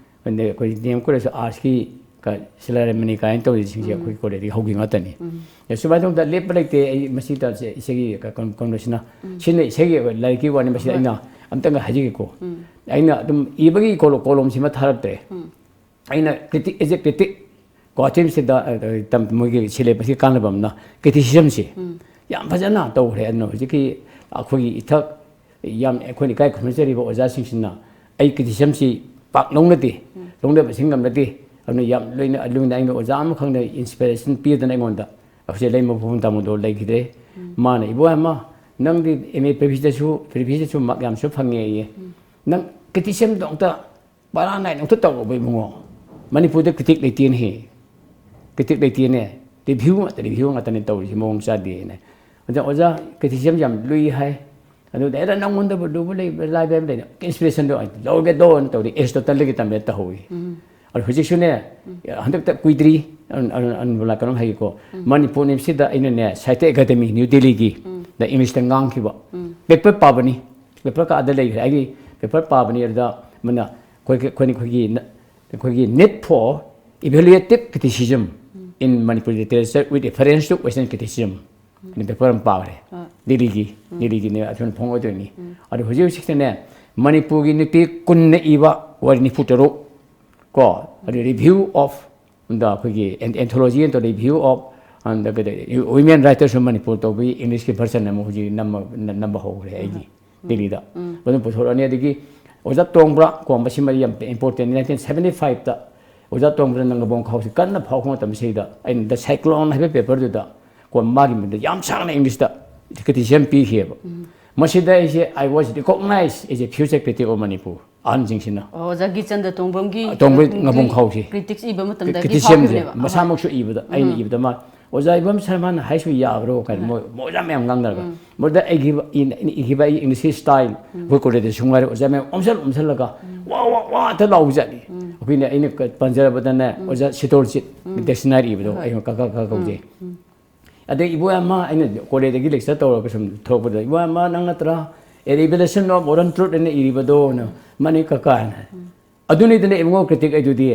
ꯑꯩꯈꯣꯏ ꯗꯤ ꯑꯦꯝ ꯀꯣꯂꯦꯖ ꯑꯥꯔꯠꯁꯀꯤ ꯁꯤꯂꯥꯔꯦꯃꯅꯤ ꯀꯥꯏꯅ ꯇꯧꯔꯤꯁꯤꯡꯁꯦ ꯑꯩꯈꯣꯏ ꯀꯣꯂꯦꯖꯇꯒꯤ ꯍꯧꯈꯤꯕ ꯉꯥꯛꯇꯅꯤ꯫ ꯑꯦ, ꯁꯨꯃꯥꯏꯅ ꯇꯧꯗꯅ ꯂꯦꯞꯄ ꯂꯩꯇꯦ꯫ ꯑꯩ ꯃꯁꯤ ꯇꯧꯔꯤꯁꯦ ꯏꯁꯩꯒꯤ ꯀ-, ꯀꯩꯅꯣ-, ꯀꯩꯅꯣꯁꯤꯅ ꯁꯤꯅ ꯏꯁꯩꯒꯤ ꯂꯥꯏꯔꯤꯛꯀꯤ ꯋꯥꯅꯤ꯫ ꯃꯁꯤ ꯑꯩꯅ ꯑꯝꯇꯪꯒ ꯍꯥꯏꯖꯒꯦꯀꯣ꯫ ꯑꯩꯅ ꯑꯗꯨꯝ ꯏꯕꯒꯤ ꯀꯣꯂꯣ-, ꯀꯣꯂꯣꯝꯁꯤꯃ ꯊꯥꯔꯛꯇ꯭ꯔꯦ꯫ ꯑꯩꯅ critic, as a critic, Guwahati ꯌꯨꯅꯤꯚꯔꯁꯤꯇꯤꯗ, ꯑ, ꯑ, ꯇꯝ-, ꯃꯣꯏꯒꯤ ꯁꯤꯂꯦꯕꯁꯀꯤ ꯀꯥꯟꯅꯕ ꯑꯃꯅ ꯀ꯭ꯔꯤꯇꯤꯁꯤꯖꯝꯁꯤ ꯌꯥꯝ ꯐꯖꯅ ꯇꯧꯈ꯭ꯔꯦ꯫ ꯑꯗꯨꯅ ꯍꯧꯖꯤꯛꯀꯤ ꯑꯩꯈꯣꯏꯒꯤ ꯏꯊꯛ ꯌꯥꯝ ꯑꯩꯈꯣꯏꯅ ꯏꯀꯥꯏ ꯈꯨꯝꯅꯖꯔꯤꯕ ꯑꯣꯖꯥꯁꯤꯡꯁꯤꯅ ꯑꯩ ꯀ꯭ꯔꯤꯇꯤꯁꯤꯖꯝꯁꯤ ꯄꯥꯛ ꯂꯧꯅꯗꯦ, ꯂꯧꯅꯕꯁꯤ ꯉꯝꯅꯗꯦ꯫ ꯑꯗꯨꯅ ꯌꯥꯝ ꯂꯣꯏꯅ, ꯂꯣꯏꯅ ꯑꯩꯅ ꯑꯣꯖꯥ ꯑꯃꯈꯛꯅ ꯏꯟꯁꯄꯤꯔꯦꯁꯟ ꯄꯤꯗꯅ ꯑꯩꯉꯣꯟꯗ ꯍꯧꯖꯤꯛ ꯂꯩꯃꯕꯨꯡ ꯇꯥꯃꯣꯗꯣ ꯂꯩꯈꯤꯗ꯭ꯔꯦ꯫ ꯃꯥꯅ, "ꯏꯕꯣ ꯑꯃ, ꯅꯪꯗꯤ ꯑꯦꯝ ꯑꯦ ꯄ꯭ꯔꯤꯚꯤꯁꯇꯁꯨ, ꯄ꯭ꯔꯤꯚꯤꯁꯇꯁꯨ ꯃꯥꯔꯛ ꯌꯥꯝꯁꯨ ꯐꯪꯉꯦ" ꯑꯩꯌꯦ꯫ "ꯅꯪ ꯀ꯭ꯔꯤꯇꯤꯁꯤꯖꯝꯗꯣ ꯑꯝꯇ ꯄꯔꯥ ꯅꯥꯏꯅ ꯑꯝꯇ ꯇꯧꯔꯛꯑꯣꯕ ꯏꯕꯨꯡꯉꯣ꯫ ꯃꯅꯤꯄꯨꯔꯗ ꯀ꯭ꯔꯤꯇꯤꯛ ꯂꯩꯇꯦꯅꯦꯍꯦ꯫ ꯀ꯭ꯔꯤꯇꯤꯛ ꯂꯩꯇꯦꯅꯦ꯫ ꯔꯤꯚ꯭ꯌꯨ ꯉꯥꯛꯇ, ꯔꯤꯚ꯭ꯌꯨ ꯉꯥꯛꯇꯅꯦ ꯇꯧꯔꯤꯁꯦ, ꯃꯑꯣꯡ ꯆꯥꯗꯦꯅ"꯫ ꯑꯗ ꯑꯣꯖꯥ ꯀ꯭ꯔꯤꯇꯤꯁꯤꯖꯝ ꯌꯥꯝ ꯂꯨꯏ ꯍꯥꯏ꯫ ꯑꯗꯨꯗ ꯑꯦꯔ ꯅꯪꯉꯣꯟꯗꯕꯨ ꯂꯨꯕ ꯂꯩꯕ ꯂꯥꯏꯕ ꯑꯃ ꯂꯩꯅ ꯏꯟꯁꯄꯤꯔꯦꯁꯟꯗꯣ ꯑꯩ ꯂꯧꯔꯒꯦꯗꯣꯅ ꯇꯧꯔꯤ, ꯑꯦꯔꯤꯁꯇꯣꯇꯜꯗꯒꯤ ꯇꯝꯕ ꯇꯧꯍꯧꯏ꯫ ꯑꯗꯣ ꯍꯧꯖꯤꯛꯁꯨꯅꯦ, ꯍꯟꯗꯛꯇ ꯀꯨꯏꯗ꯭ꯔꯤ, ꯑꯟ- ꯑꯟ- ꯑꯟꯕꯨꯂꯥ ꯀꯩꯅꯣꯝ ꯍꯥꯏꯒꯦꯀꯣ, ꯃꯅꯤꯄꯨꯔ ꯅꯤꯞꯁꯤꯗ ꯑꯩꯅꯅꯦ ꯁꯥꯍꯤꯇ꯭ꯌ ꯑꯦꯀꯥꯗꯃꯤ ꯅ꯭ꯌꯨ ꯗꯦꯜꯂꯤꯒꯤ ꯗ ꯏꯪꯂꯤꯁꯇ ꯉꯥꯡꯈꯤꯕ ꯄꯦꯄꯔ ꯄꯥꯕꯅꯤ꯫ ꯄꯦꯄꯔ ꯀꯥ ꯑꯗ ꯂꯩꯈ꯭ꯔꯦ, ꯑꯩꯒꯤ ꯄꯦꯄꯔ ꯄꯥꯕꯅꯤ꯫ ꯑꯗꯨꯗ ꯑꯃꯅ ꯑꯩꯈꯣꯏꯒꯤ ꯑꯩꯈꯣꯏꯅ ꯑꯩꯈꯣꯏꯒꯤ ꯅ- ꯑꯩꯈꯣꯏꯒꯤ need for evaluative criticism in Manipuri literature with reference to Western criticism ꯍꯥꯏꯅ ꯄꯦꯄꯔ ꯑꯃ ꯄꯥꯈ꯭ꯔꯦ꯫ ꯗꯦꯜꯂꯤꯒꯤ ꯗꯦꯜꯂꯤꯒꯤꯅꯦ ꯑꯁꯣꯝ ꯐꯣꯡ ꯑꯣꯏꯗꯣꯏꯅꯤ꯫ ꯑꯗꯣ ꯍꯧꯖꯤꯛ ꯍꯧꯖꯤꯛꯇꯅꯦ ꯃꯅꯤꯄꯨꯔꯒꯤ ꯅꯨꯄꯤ ꯀꯨꯟꯅ ꯏꯕ ꯋꯥꯔꯤ ꯅꯤꯐꯨ ꯇꯔꯨꯛ ꯀꯣ, ꯑꯗꯨ review of ꯗ ꯑꯩꯈꯣꯏꯒꯤ anthology and review of ꯗ ꯀꯩꯗ women writers of Manipur ꯇꯧꯕꯒꯤ ꯏꯪꯂꯤꯁꯀꯤ ꯚꯔꯁꯟ ꯑꯃ ꯍꯧꯖꯤꯛ ꯅꯝꯕ ꯅꯝꯕ ꯍꯧꯈ꯭ꯔꯦ ꯑꯩꯒꯤ ꯗꯦꯜꯂꯤꯗ꯫ ꯑꯗꯨꯝ ꯄꯨꯊꯣꯔꯛꯑꯅꯤ꯫ ꯑꯗꯒꯤ ꯑꯣꯖꯥ ꯇꯣꯡꯕ꯭ꯔꯥ ꯀꯣ, ꯃꯁꯤꯃꯗꯤ ꯌꯥꯝ ꯏꯝꯄꯣꯔꯇꯦꯟ꯫ ꯅꯥꯏꯟꯇꯤꯟ ꯁꯕꯦꯟꯇꯤ ꯐꯥꯏꯚꯇ ꯑꯣꯖꯥ ꯇꯣꯡꯕ꯭ꯔꯥ ꯅꯪꯒꯕꯣꯡ ꯈꯥꯎꯁꯤ ꯀꯟꯅ ꯐꯥꯎꯔꯛꯄ ꯃꯇꯝꯁꯤꯗ ꯑꯩꯅ ꯗ ꯁꯥꯏꯀ꯭ꯂꯣꯟ ꯍꯥꯏꯕ ꯄꯦꯄꯔꯗꯨꯗ ꯀꯣ ꯃꯥꯒꯤ ꯃꯤꯡꯗ ꯌꯥꯝ ꯁꯥꯡꯅ ꯏꯪꯂꯤꯁꯇ ꯀ꯭ꯔꯤꯇꯤꯁꯤꯖꯝ ꯄꯤꯈꯤꯑꯕ꯫ ꯃꯁꯤꯗ ꯑꯩꯁꯦ I was recognized as a future critic of Manipur꯫ ꯑꯍꯟꯁꯤꯡꯁꯤꯅ ꯑꯣ, ꯑꯣꯖꯥ ꯒꯤꯆꯟꯗ ꯇꯣꯡꯕ꯭ꯔꯝꯒꯤ ꯇꯣꯡꯕ꯭ꯔꯝ ꯉꯕꯣꯡ ꯈꯥꯎꯁꯦ꯫ ꯀ꯭ꯔꯤꯇꯤꯛꯁ ꯏꯕ ꯃꯇꯝꯗ ꯍꯦꯛ ꯀ꯭ꯔꯤꯇꯤꯁꯤꯖꯝꯁꯦ ꯐꯥꯎꯈꯤꯕꯅꯦꯕ꯫ ꯃꯁꯥꯃꯛꯁꯨ ꯏꯕꯗ ꯑꯩꯅ ꯏꯕꯗ ꯃꯥ, "ꯑꯣꯖꯥ ꯏꯕꯝ ꯁꯔꯃꯅ ꯍꯥꯏꯁꯨ ꯌꯥꯕ꯭ꯔꯣ?" ꯀꯥꯏꯅ ꯃꯣꯏ ꯃꯣꯏ ꯑꯣꯖꯥ ꯃꯌꯥꯝ ꯉꯥꯡꯅꯔꯒ ꯃꯣꯏꯗ ꯑꯩꯒꯤ ꯏ- ꯏ- ꯏꯈꯤꯕ ꯑꯩ ꯏꯪꯂꯤꯁꯀꯤ ꯁ꯭ꯇꯥꯏꯜ ꯑꯩꯈꯣꯏ ꯀꯣꯂꯦꯖꯇ ꯁꯨꯝ ꯍꯥꯏꯔꯦ ꯑꯣꯖꯥ ꯃꯌꯥꯝ ꯑꯣꯝꯁꯜ ꯑꯣꯝꯁꯜꯂꯒ ꯋꯥ ꯋꯥ ꯋꯥ ꯍꯦꯛꯇ ꯂꯥꯎꯕꯖꯥꯠꯅꯤ꯫ ꯑꯩꯈꯣꯏꯅ ꯑꯩꯅ ꯄꯟꯖꯔꯕꯗꯅꯦ ꯑꯣꯖꯥ ꯁꯤꯇꯣꯔꯖꯤꯠ ꯗꯤꯛꯁꯅꯥꯔꯤ ꯏꯕꯗꯣ ꯑꯩ ꯀꯛ ꯀꯛ ꯀꯛ ꯀꯧꯖꯩ꯫ ꯑꯗꯩ ꯏꯕꯣꯌꯥꯝꯃ ꯑꯩꯅ ꯀꯣꯂꯦꯖꯇꯒꯤ lecture ꯇꯧꯔꯒ ꯁꯨꯝ ꯊꯣꯛꯂꯛꯄꯗ, "ꯏꯕꯣꯌꯥꯝꯃ, ꯅꯪ ꯅꯠꯇ꯭ꯔꯥ A Revelation of Modern Truth ꯍꯥꯏꯅ ꯏꯔꯤꯕꯗꯣꯅ?" "ꯃꯥꯅꯤ ꯀꯀꯥ" ꯍꯥꯏꯅ꯫ ꯑꯗꯨꯅꯤꯗꯅ ꯏꯕꯨꯡꯉꯣ ꯀ꯭ꯔꯤꯇꯤꯛ ꯑꯩꯗꯨꯗꯤ꯫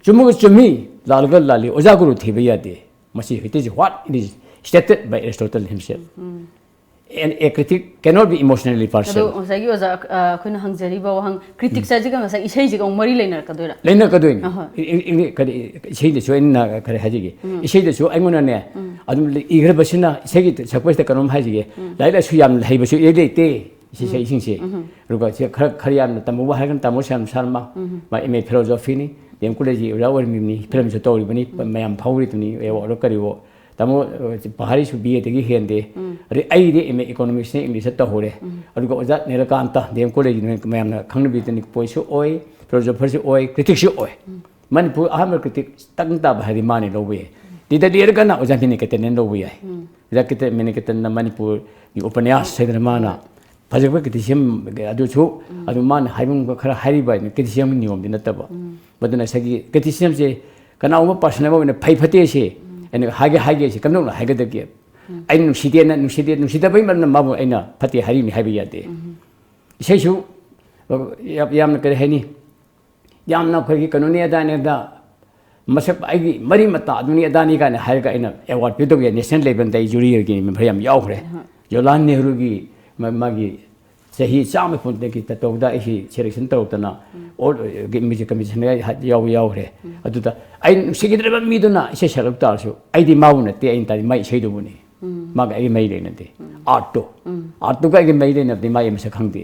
ꯆꯨꯝꯃꯒ ꯆꯨꯝꯃꯤ, ꯂꯥꯜꯂꯒ ꯂꯥꯜꯂꯤ, ꯑꯣꯖꯥ ꯒꯨꯔꯨ ꯊꯤꯕ ꯌꯥꯗꯦ꯫ ꯃꯁꯤ it is what it is stated by Aristotle himself. And a critic cannot be emotionally ꯑꯗꯣ partial. ꯉꯁꯥꯏꯒꯤ ꯑꯣꯖꯥ, ꯑ, ꯑꯩꯈꯣꯏꯅ ꯍꯪꯖꯔꯤꯕ ꯋꯥꯍꯪ, ꯀ꯭ꯔꯤꯇꯤꯛꯁ ꯍꯥꯏꯁꯤꯒ ꯉꯁꯥꯏ ꯏꯁꯩꯁꯤꯒ ꯑꯃꯨꯛ ꯃꯔꯤ ꯂꯩꯅꯔꯛꯀꯗꯣꯏꯔꯥ? ꯂꯩꯅꯔꯛꯀꯗꯣꯏꯅꯤ꯫ ꯑꯍꯣꯏ꯫ ꯏ- ꯏ- ꯏ- ꯀꯔꯤ, ꯏꯁꯩꯗꯁꯨ ꯑꯩꯅ ꯈꯔ ꯍꯥꯏꯖꯒꯦ꯫ ꯏꯁꯩꯗꯁꯨ ꯑꯩꯉꯣꯟꯗꯅꯦ, ꯑꯗꯨꯝ ꯏꯈ꯭ꯔꯕꯁꯤꯅ ꯏꯁꯩꯒꯤ ꯁꯛꯄꯁꯤꯗ ꯀꯩꯅꯣꯝ ꯍꯥꯏꯖꯒꯦ꯫ ꯂꯥꯏꯔꯤꯛ ꯂꯥꯏꯁꯨ ꯌꯥꯝ ꯍꯩꯕꯁꯨ ꯏꯔꯩ ꯂꯩꯇꯦ꯫ ꯏꯁꯩ ꯁꯛꯏꯁꯤꯡꯁꯦ꯫ ꯑꯗꯨꯒ ꯁꯤ ꯈꯔ, ꯈꯔ ꯌꯥꯝꯅ ꯇꯝꯃꯨꯕ ꯍꯥꯏꯔꯒꯅ ꯇꯥꯃꯣ ꯁ꯭ꯌꯥꯝ ꯁꯔꯃ, ꯃꯥ M A philosophy ꯅꯤ, D M college ꯒꯤ ꯑꯣꯖꯥ ꯑꯣꯏꯔꯝꯃꯤꯕꯅꯤ, ꯐꯤꯂꯝꯁꯨ ꯇꯧꯔꯤꯕꯅꯤ, ꯃꯌꯥꯝ ꯐꯥꯎꯔꯤꯗꯨꯅꯤ, award ꯀꯔꯤꯑꯣ꯫ ꯇꯥꯃꯣ, ꯑ, ꯄꯍꯥꯔꯤꯁꯨ B A ꯗꯒꯤ ꯍꯦꯟꯗꯦ꯫ ꯑꯗꯩ ꯑꯩꯗꯤ M A Economics ꯅ English ꯇ ꯇꯧꯍꯧꯔꯦ꯫ ꯑꯗꯨꯒ ꯑꯣꯖꯥ ꯅꯤꯂꯀꯥꯟꯇ, D M college ꯅ ꯃꯌꯥꯝꯅ ꯈꯪꯅꯕꯤꯗꯨꯅꯤ, poet ꯁꯨ ꯑꯣꯏ, philosopher ꯁꯨ ꯑꯣꯏ, critic ꯁꯨ ꯑꯣꯏ꯫ ꯃꯅꯤꯄꯨꯔ ꯑꯍꯥꯟꯕ critic ꯇꯪ ꯇꯥꯕ ꯍꯥꯏꯔꯗꯤ ꯃꯥꯅꯤ ꯂꯧꯕ ꯌꯥꯏ꯫ ꯗꯤꯗ ꯂꯤꯔꯒꯅ ꯑꯣꯖꯥ ꯃꯤꯅꯤꯀꯦꯇꯟꯅ ꯂꯧꯕ ꯌꯥꯏ꯫ ꯑꯣꯖꯥ ꯀꯤꯇ-, ꯃꯤꯅꯤꯀꯦꯇꯟꯅ ꯃꯅꯤꯄꯨꯔꯒꯤ ꯎꯄꯅ꯭ꯌꯥꯁ ꯍꯥꯏꯗꯅ ꯃꯥꯅ ꯐꯖꯕ ꯀ꯭ꯔꯤꯇꯤꯁꯤꯖꯝ ꯑꯗꯨꯁꯨ ꯑꯗꯨ ꯃꯥꯅ ꯍꯥꯏꯐꯝ ꯈꯔ ꯍꯥꯏꯔꯤꯕ ꯍꯥꯏꯅ ꯀ꯭ꯔꯤꯇꯤꯁꯤꯖꯝꯒꯤ ꯅꯤꯌꯣꯝꯗꯤ ꯅꯠꯇꯕ꯫ ꯃꯗꯨꯅ ꯉꯁꯥꯏꯒꯤ ꯀ꯭ꯔꯤꯇꯤꯁꯤꯖꯝꯁꯦ ꯀꯅꯥꯒꯨꯝꯕ ꯄꯥꯔꯁꯟ ꯑꯃ ꯑꯣꯏꯅ ꯐꯩ ꯐꯠꯇꯦꯁꯦ ꯑꯩꯅ ꯍꯥꯏꯒꯦ ꯍꯥꯏꯒꯦꯁꯦ ꯀꯝꯗꯧꯅ ꯍꯥꯏꯒꯗꯒꯦ? ꯑꯩꯅ ꯅꯨꯡꯁꯤꯗꯦꯅ ꯅꯨꯡꯁꯤꯗꯦ ꯅꯨꯡꯁꯤꯗꯕꯩ ꯃꯔꯝꯅ ꯃꯥꯕꯨ ꯑꯩꯅ ꯐꯠꯇꯦ ꯍꯥꯏꯔꯤꯅꯤ ꯍꯥꯏꯕ ꯌꯥꯗꯦ꯫ ꯏꯁꯩꯁꯨ ꯌꯥꯝ- ꯌꯥꯝꯅ ꯀꯔꯤ ꯍꯥꯏꯅꯤ, ꯌꯥꯝꯅ ꯑꯩꯈꯣꯏꯒꯤ ꯀꯩꯅꯣꯅꯤ ꯑꯗꯥꯅꯤ ꯑꯗ ꯃꯁꯛ ꯑꯩꯒꯤ ꯃꯔꯤ ꯃꯇꯥ ꯑꯗꯨꯅꯤ ꯑꯗꯥꯅꯤ ꯀꯥꯏꯅ ꯍꯥꯏꯔꯒ ꯑꯩꯅ ꯑꯦꯋꯥꯔꯗ ꯄꯤꯗꯧꯒꯤ ꯅꯦꯁꯅꯦꯜ ꯂꯦꯚꯦꯜꯗ ꯑꯩ ꯖꯨꯔꯤ ꯑꯣꯏꯒꯤ ꯃꯦꯝꯕꯔ ꯌꯥꯝ ꯌꯥꯎꯈ꯭ꯔꯦ꯫ ꯖꯣꯂꯥꯟ ꯅꯦꯍꯔꯨꯒꯤ ꯃ- ꯃꯥꯒꯤ ꯆꯍꯤ ꯆꯥꯝꯃ ꯐꯨꯟꯗꯒꯤ ꯇꯧꯕꯗ ꯑꯩꯁꯤ ꯁꯦꯂꯦꯛꯁꯟ ꯇꯧꯔꯛꯇꯅ ꯑꯣꯜ ꯃ꯭ꯌꯨꯖꯤꯛ ꯀꯃꯤꯁꯟꯗ ꯌꯥꯎꯕ ꯌꯥꯎꯈ꯭ꯔꯦ꯫ ꯑꯗꯨꯗ ꯑꯩꯅ ꯅꯨꯡꯁꯤꯈꯤꯗ꯭ꯔꯕ ꯃꯤꯗꯨꯅ ꯏꯁꯩ ꯁꯛꯂꯛ ꯇꯥꯔꯁꯨ ꯑꯩꯗꯤ ꯃꯥꯕꯨ ꯅꯠꯇꯦ, ꯑꯩꯅ ꯇꯥꯔꯤ ꯃꯥꯏ ꯏꯁꯩꯗꯨꯕꯨꯅꯤ꯫ ꯃꯥꯒ ꯑꯩꯒꯤ ꯃꯔꯤ ꯂꯩꯅꯗꯦ꯫ ꯑꯥꯔꯠꯇꯣ, ꯑꯥꯔꯠꯇꯨꯒ ꯑꯩꯒꯤ ꯃꯔꯤ ꯂꯩꯅꯕꯗꯤ ꯃꯥ ꯑꯩ ꯃꯁꯛ ꯈꯪꯗꯦ꯫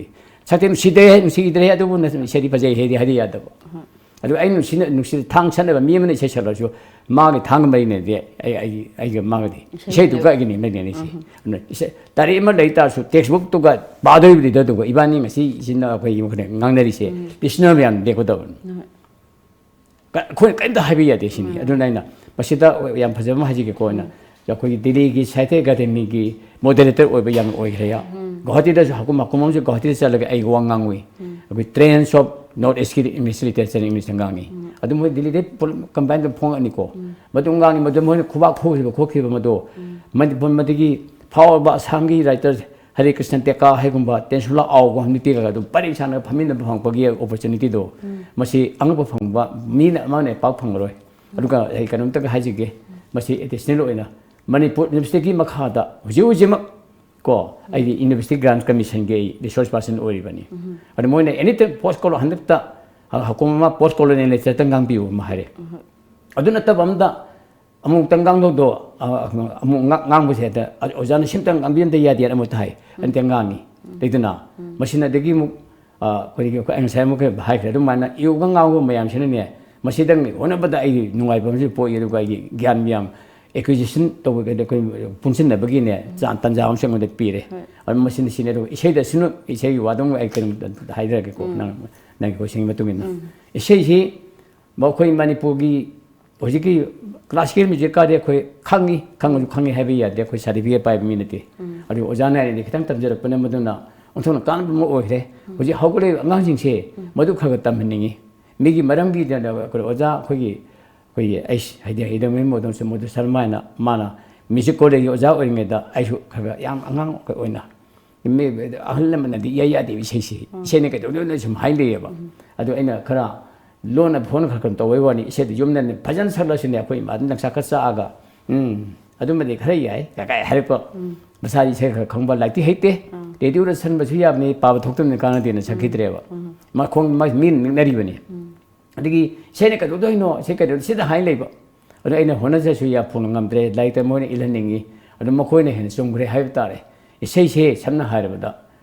ꯁꯛꯇꯦ ꯅꯨꯡꯁꯤꯗ꯭ꯔꯦ, ꯅꯨꯡꯁꯤꯗ꯭ꯔꯦ ꯑꯗꯨꯕꯨ ꯅꯁ- ꯏꯁꯩꯗꯤ ꯐꯖꯩ ꯍꯥꯏꯗꯤ ꯍꯥꯏꯗꯤ ꯌꯥꯗꯕ꯫ ꯑꯗꯨ ꯑꯩꯅ ꯅꯨꯡꯁꯤꯅ ꯅꯨꯡꯁꯤ ꯊꯥꯡ ꯁꯠꯅꯕ ꯃꯤ ꯑꯃꯅ ꯏꯁꯩ ꯁꯛꯂꯁꯨ ꯃꯥꯒꯤ ꯊꯥꯡꯒ ꯃꯔꯤ ꯂꯩꯅꯗꯦ꯫ ꯑꯩ ꯑꯩꯒꯤ ꯑꯩꯒ ꯃꯥꯒꯗꯤ ꯏꯁꯩꯗꯨꯒ ꯑꯩꯒꯅꯤ ꯃꯔꯤ ꯂꯩꯅꯩꯁꯦ꯫ ꯑꯗꯨꯅ ꯏꯁꯩ ꯇꯥꯔꯤꯛ ꯑꯃ ꯂꯩ ꯇꯥꯔꯁꯨ ꯇꯦꯛꯁꯕꯨꯛꯇꯨꯒ ꯄꯥꯗꯣꯔꯤꯕ ꯂꯤꯗꯔꯗꯨꯒ ꯏꯕꯥꯅꯤ ꯉꯁꯤ ꯏꯆꯤꯟ ꯏꯅꯥꯎ ꯑꯩꯈꯣꯏ ꯉꯥꯡꯅꯔꯤꯁꯦ ꯄꯤꯁꯅꯔ ꯃꯌꯥꯝ ꯂꯦꯞꯀꯗꯕꯅꯤ꯫ ꯑꯩꯈꯣꯏꯅ ꯀꯔꯤꯝꯇ ꯍꯥꯏꯕ ꯌꯥꯗꯦ ꯁꯤꯅꯤ꯫ ꯑꯗꯨꯅ ꯑꯩꯅ ꯃꯁꯤꯗ ꯌꯥꯝ ꯐꯖꯕ ꯑꯃ ꯍꯥꯏꯖꯒꯦꯀꯣ꯫ ꯑꯩꯅ ꯑꯩꯈꯣꯏꯒꯤ ꯗꯤꯜꯂꯤꯒꯤ ꯁꯥꯍꯤꯇ꯭ꯌ ꯑꯦꯀꯥꯗꯦꯃꯤꯒꯤ ꯃꯣꯗꯦꯔꯦꯇꯔ ꯑꯣꯏꯕ ꯌꯥꯝ ꯑꯣꯏꯈ꯭ꯔꯦ꯫ ꯒꯨꯋꯥꯍꯥꯇꯤꯗꯁꯨ ꯍꯥꯀꯨꯝ ꯍꯥꯀꯨꯝ ꯑꯃꯁꯨ ꯒꯨꯋꯥꯍꯥꯇꯤꯗ ꯆꯠꯂꯒ ꯑꯩ ꯋꯥ ꯉꯥꯡꯉꯨꯏ꯫ ꯑꯩꯈꯣꯏ ꯇ꯭ꯔꯦꯟꯁ ꯑꯣꯐ ꯅꯣꯔꯠ ꯏꯁꯀꯤ ꯏꯪꯂꯤꯁ ꯂꯤꯇꯔꯦꯆꯔ ꯏꯪꯂꯤꯁꯇ ꯉꯥꯡꯉꯤ꯫ ꯑꯗꯨ ꯃꯣꯏ ꯗꯤꯜꯂꯤꯗꯩ ꯄꯨꯂꯞ ꯀꯝꯕꯥꯏꯟ ꯇꯧꯔ ꯐꯣꯡꯉꯛꯑꯅꯤꯀꯣ꯫ ꯃꯗꯨ ꯉꯥꯡꯉꯤ, ꯃꯗꯨ ꯃꯣꯏꯅ ꯈꯨꯕꯥꯛ ꯈꯨꯈꯤꯕ ꯈꯣꯠꯈꯤꯕ ꯃꯗꯣ ꯃꯅꯤꯄꯨꯔ ꯃꯗꯨꯒꯤ ꯐꯥꯎꯔꯕ ꯑꯁꯥꯝꯒꯤ ꯔꯥꯏꯇꯔ ꯍꯔꯦ ꯀ꯭ꯔꯤꯁꯅ ꯇꯦꯀꯥ ꯍꯥꯏꯒꯨꯝꯕ, ꯇꯦꯟꯁꯨꯂꯥ ꯑꯥꯎꯒꯨꯝꯕ ꯅꯨꯄꯤꯒ ꯑꯗꯨꯝ ꯄꯔꯦꯡ ꯁꯥꯟꯅ ꯐꯝꯃꯤꯟꯅꯕ ꯐꯪꯉꯛꯄꯒꯤ ꯑꯣꯄꯣꯔꯆꯨꯅꯤꯇꯤꯗꯣ ꯃꯁꯤ ꯑꯉꯛꯄ ꯐꯪꯕ ꯃꯤꯅ ꯑꯃꯅ ꯄꯥꯛ ꯐꯪꯉꯔꯣꯏ꯫ ꯑꯗꯨꯒ ꯑꯩ ꯀꯩꯅꯣꯝꯇꯒ ꯍꯥꯏꯖꯒꯦ, ꯃꯁꯤ ꯑꯦꯗꯤꯁꯅꯦꯜ ꯑꯣꯏꯅ ꯃꯅꯤꯄꯨꯔ ꯌꯨꯅꯤꯚꯔꯁꯤꯇꯤꯒꯤ ꯃꯈꯥꯗ ꯍꯧꯖꯤꯛ ꯍꯧꯖꯤꯛꯃꯛ ꯀꯣ ꯑꯩꯒꯤ ꯌꯨꯅꯤꯚꯔꯁꯤꯇꯤ ꯒ꯭ꯔꯥꯟꯠ ꯀꯃꯤꯁꯟꯒꯤ ꯑꯩ ꯔꯤꯁꯣꯔꯁ ꯄꯥꯔꯁꯟ ꯑꯣꯏꯔꯤꯕꯅꯤ꯫ ꯑꯗꯣ ꯃꯣꯏꯅ ꯑꯦꯅꯤ ꯇꯥꯏꯝ ꯄꯣꯁ ꯀꯣꯂꯣ ꯍꯟꯗꯛꯇ ꯍ- ꯍꯀꯨꯝ ꯑꯃ ꯄꯣꯁ ꯀꯣꯂꯣꯅꯦꯜ ꯂꯦꯇꯔꯇ ꯉꯥꯡꯕꯤꯌꯨ ꯑꯃ ꯍꯥꯏꯔꯦ꯫ ꯑꯗꯨ ꯅꯠꯇꯕ ꯑꯝꯗ ꯑꯃꯨꯛꯇꯪ ꯉꯥꯡꯗꯧꯗꯣ ꯑ, ꯑꯃꯨꯛ ꯉꯥ- ꯉꯥꯡꯕꯁꯦ ꯍꯦꯛꯇ ꯑ- ꯑꯣꯖꯥꯅ ꯁꯤꯝꯇꯪ ꯉꯥꯡꯕꯤꯔꯝꯗ ꯌꯥꯗꯦꯅ ꯑꯃꯨꯛꯇ ꯍꯥꯏ꯫ ꯑꯗꯨꯗ ꯉꯥꯡꯉꯤ꯫ ꯂꯩꯗꯅ ꯃꯁꯤꯅ ꯑꯗꯒꯤ ꯑꯃꯨꯛ ꯑ, ꯑꯩꯈꯣꯏꯒꯤ ꯑꯩꯈꯣꯏ ꯑꯩ ꯉꯁꯥꯏ ꯑꯃꯨꯛ ꯍꯥꯏꯈ꯭ꯔꯦ ꯑꯗꯨꯃꯥꯏꯅ ꯏꯌꯣꯒ ꯉꯥꯡꯕ ꯃꯌꯥꯝꯁꯤꯅꯅꯦ ꯃꯁꯤꯗꯪ ꯍꯣꯠꯅꯕꯗ ꯑꯩꯒꯤ ꯅꯨꯡꯉꯥꯏꯕ ꯑꯃꯁꯨ ꯄꯣꯛꯏ꯫ ꯑꯗꯨꯒ ꯑꯩꯒꯤ ꯒ꯭ꯌꯥꯟ ꯃꯌꯥꯝ ꯑꯦꯀ꯭ꯋꯤꯖꯤꯁꯟ ꯇꯧꯕꯒꯤꯗ ꯑꯩꯈꯣꯏ ꯄꯨꯟꯁꯤꯟꯅꯕꯒꯤꯅꯦ ꯆꯥ- ꯇꯥꯟꯖꯥ ꯑꯃꯁꯨ ꯑꯩꯉꯣꯟꯗ ꯄꯤꯔꯦ꯫ ꯑꯗꯨ ꯃꯁꯤꯅ ꯁꯤꯅꯤ꯫ ꯑꯗꯨꯒ ꯏꯁꯩꯗꯁꯨ ꯏꯁꯩꯒꯤ ꯋꯥꯗꯨ ꯑꯩ ꯀꯩꯅꯣꯝꯇ ꯍꯥꯏꯖꯔꯛꯀꯦꯀꯣ꯫ ꯅꯪ ꯅꯪꯒꯤ ꯀꯣꯏꯁꯟꯒꯤ ꯃꯇꯨꯡ ꯏꯟꯅ ꯏꯁꯩꯁꯤ ꯃꯈꯣꯏ ꯃꯅꯤꯄꯨꯔꯒꯤ ꯍꯧꯖꯤꯛꯀꯤ ꯀ꯭ꯂꯥꯁꯤꯀꯦꯜ ꯃ꯭ꯌꯨꯖꯤꯛꯀꯥꯗꯤ ꯑꯩꯈꯣꯏ ꯈꯪꯉꯤ, ꯈꯪꯉꯁꯨ ꯈꯪꯉꯤ ꯍꯥꯏꯕ ꯌꯥꯗꯦ, ꯑꯩꯈꯣꯏ ꯁꯥꯔꯇꯤꯐꯤꯀꯦꯠ ꯄꯥꯏꯕ ꯃꯤ ꯅꯠꯇꯦ꯫ ꯑꯗꯨ ꯑꯣꯖꯥ ꯅꯥꯏꯔꯤꯗꯤ ꯈꯤꯇꯪ ꯇꯝꯖꯔꯛꯄꯅ ꯃꯗꯨꯅ ꯑꯣꯟꯊꯣꯛꯅ ꯀꯥꯟꯅꯕ ꯑꯃ ꯑꯣꯏꯈ꯭ꯔꯦ꯫ ꯍꯧꯖꯤꯛ ꯍꯧꯒꯠꯂꯛꯏꯕ ꯑꯉꯥꯡꯁꯤꯡꯁꯦ ꯃꯗꯨ ꯈꯔ ꯈꯔ ꯇꯝꯍꯟꯅꯤꯡꯉꯤ꯫ ꯃꯤꯒꯤ ꯃꯔꯝꯒꯤꯗ ꯑꯩꯈꯣꯏ ꯑꯣꯖꯥ ꯑꯩꯈꯣꯏꯒꯤ, ꯑꯩꯈꯣꯏꯒꯤ ꯑꯩꯁ ꯍꯥꯏꯗꯤ ꯍꯩꯗꯕ ꯃꯤ ꯃꯣꯗꯣꯟꯁꯨ ꯃꯣꯗꯨ ꯁꯔꯃ ꯍꯥꯏꯅ ꯃꯥꯅ ꯃ꯭ꯌꯨꯖꯤꯛ ꯀꯣꯂꯦꯖꯀꯤ ꯑꯣꯖꯥ ꯑꯣꯏꯔꯤꯉꯩꯗ ꯑꯩꯁꯨ ꯈꯔ ꯈꯔ ꯌꯥꯝ ꯑꯉꯥꯡ ꯑꯣꯏꯅ ꯃꯤ ꯑꯍꯜ ꯂꯃꯟꯅꯗꯤ ꯏꯌꯥ ꯌꯥꯗꯦꯕ ꯏꯁꯩꯁꯤ꯫ ꯏꯁꯩꯅ ꯀꯩꯗꯧꯗꯣꯏꯅꯣ ꯁꯨꯝ ꯍꯥꯏ ꯂꯩꯌꯦꯕ꯫ ꯑꯗꯣ ꯑꯩꯅ ꯈꯔ ꯂꯣꯟꯅ ꯐꯣꯟ ꯈꯔ ꯈꯔ ꯇꯧꯕꯩ ꯋꯥꯅꯤ꯫ ꯏꯁꯩꯗꯤ ꯌꯨꯝꯗꯅꯦ ꯐꯖꯅ ꯁꯛꯂꯁꯨꯅꯦ ꯑꯩꯈꯣꯏ ꯏꯃꯥꯗ ꯅꯪꯁꯥ ꯈꯔ ꯆꯥꯛꯑꯒ, "ꯎꯝ, ꯑꯗꯨꯃꯗꯤ ꯈꯔ ꯌꯥꯏ" ꯀꯥꯏ ꯍꯥꯏꯔꯛꯄ꯫ ꯃꯁꯥꯗꯤ ꯏꯁꯩ ꯈꯔ ꯈꯪꯕ, ꯂꯥꯏꯔꯤꯛꯇꯤ ꯍꯩꯇꯦ꯫ ꯔꯦꯗꯤꯑꯣꯗ ꯁꯟꯕꯁꯨ ꯌꯥꯕꯅꯤ, ꯄꯥꯕ ꯊꯣꯛꯇꯕꯅꯤ ꯀꯥꯟꯅꯗꯦꯅ ꯁꯛꯈꯤꯗ꯭ꯔꯦꯕ꯫ ꯃꯈꯣꯡ ꯃꯥ-, ꯃꯤꯅ ꯅꯤꯛꯅꯔꯤꯕꯅꯤ꯫ ꯑꯗꯒꯤ ꯏꯁꯩꯅ ꯀꯩꯗꯧꯗꯣꯏꯅꯣ, ꯏꯁꯩ ꯀꯩꯗꯧ-, ꯁꯤꯗ ꯍꯥꯏ ꯂꯩꯕ꯫ ꯑꯗꯣ ꯑꯩꯅ ꯍꯣꯠꯅꯖꯁꯨ ꯌꯥ ꯐꯣꯡꯅ ꯉꯝꯗ꯭ꯔꯦ, ꯂꯥꯏꯔꯤꯛꯇ ꯃꯣꯏꯅ ꯏꯜꯍꯟꯅꯤꯡꯉꯤ꯫ ꯑꯗꯨ ꯃꯈꯣꯏꯅ ꯍꯦꯟꯅ ꯆꯨꯝꯈ꯭ꯔꯦ ꯍꯥꯏꯕ ꯇꯥꯔꯦ꯫ ꯏꯁꯩꯁꯦ ꯁꯝꯅ ꯍꯥꯏꯔꯕꯗ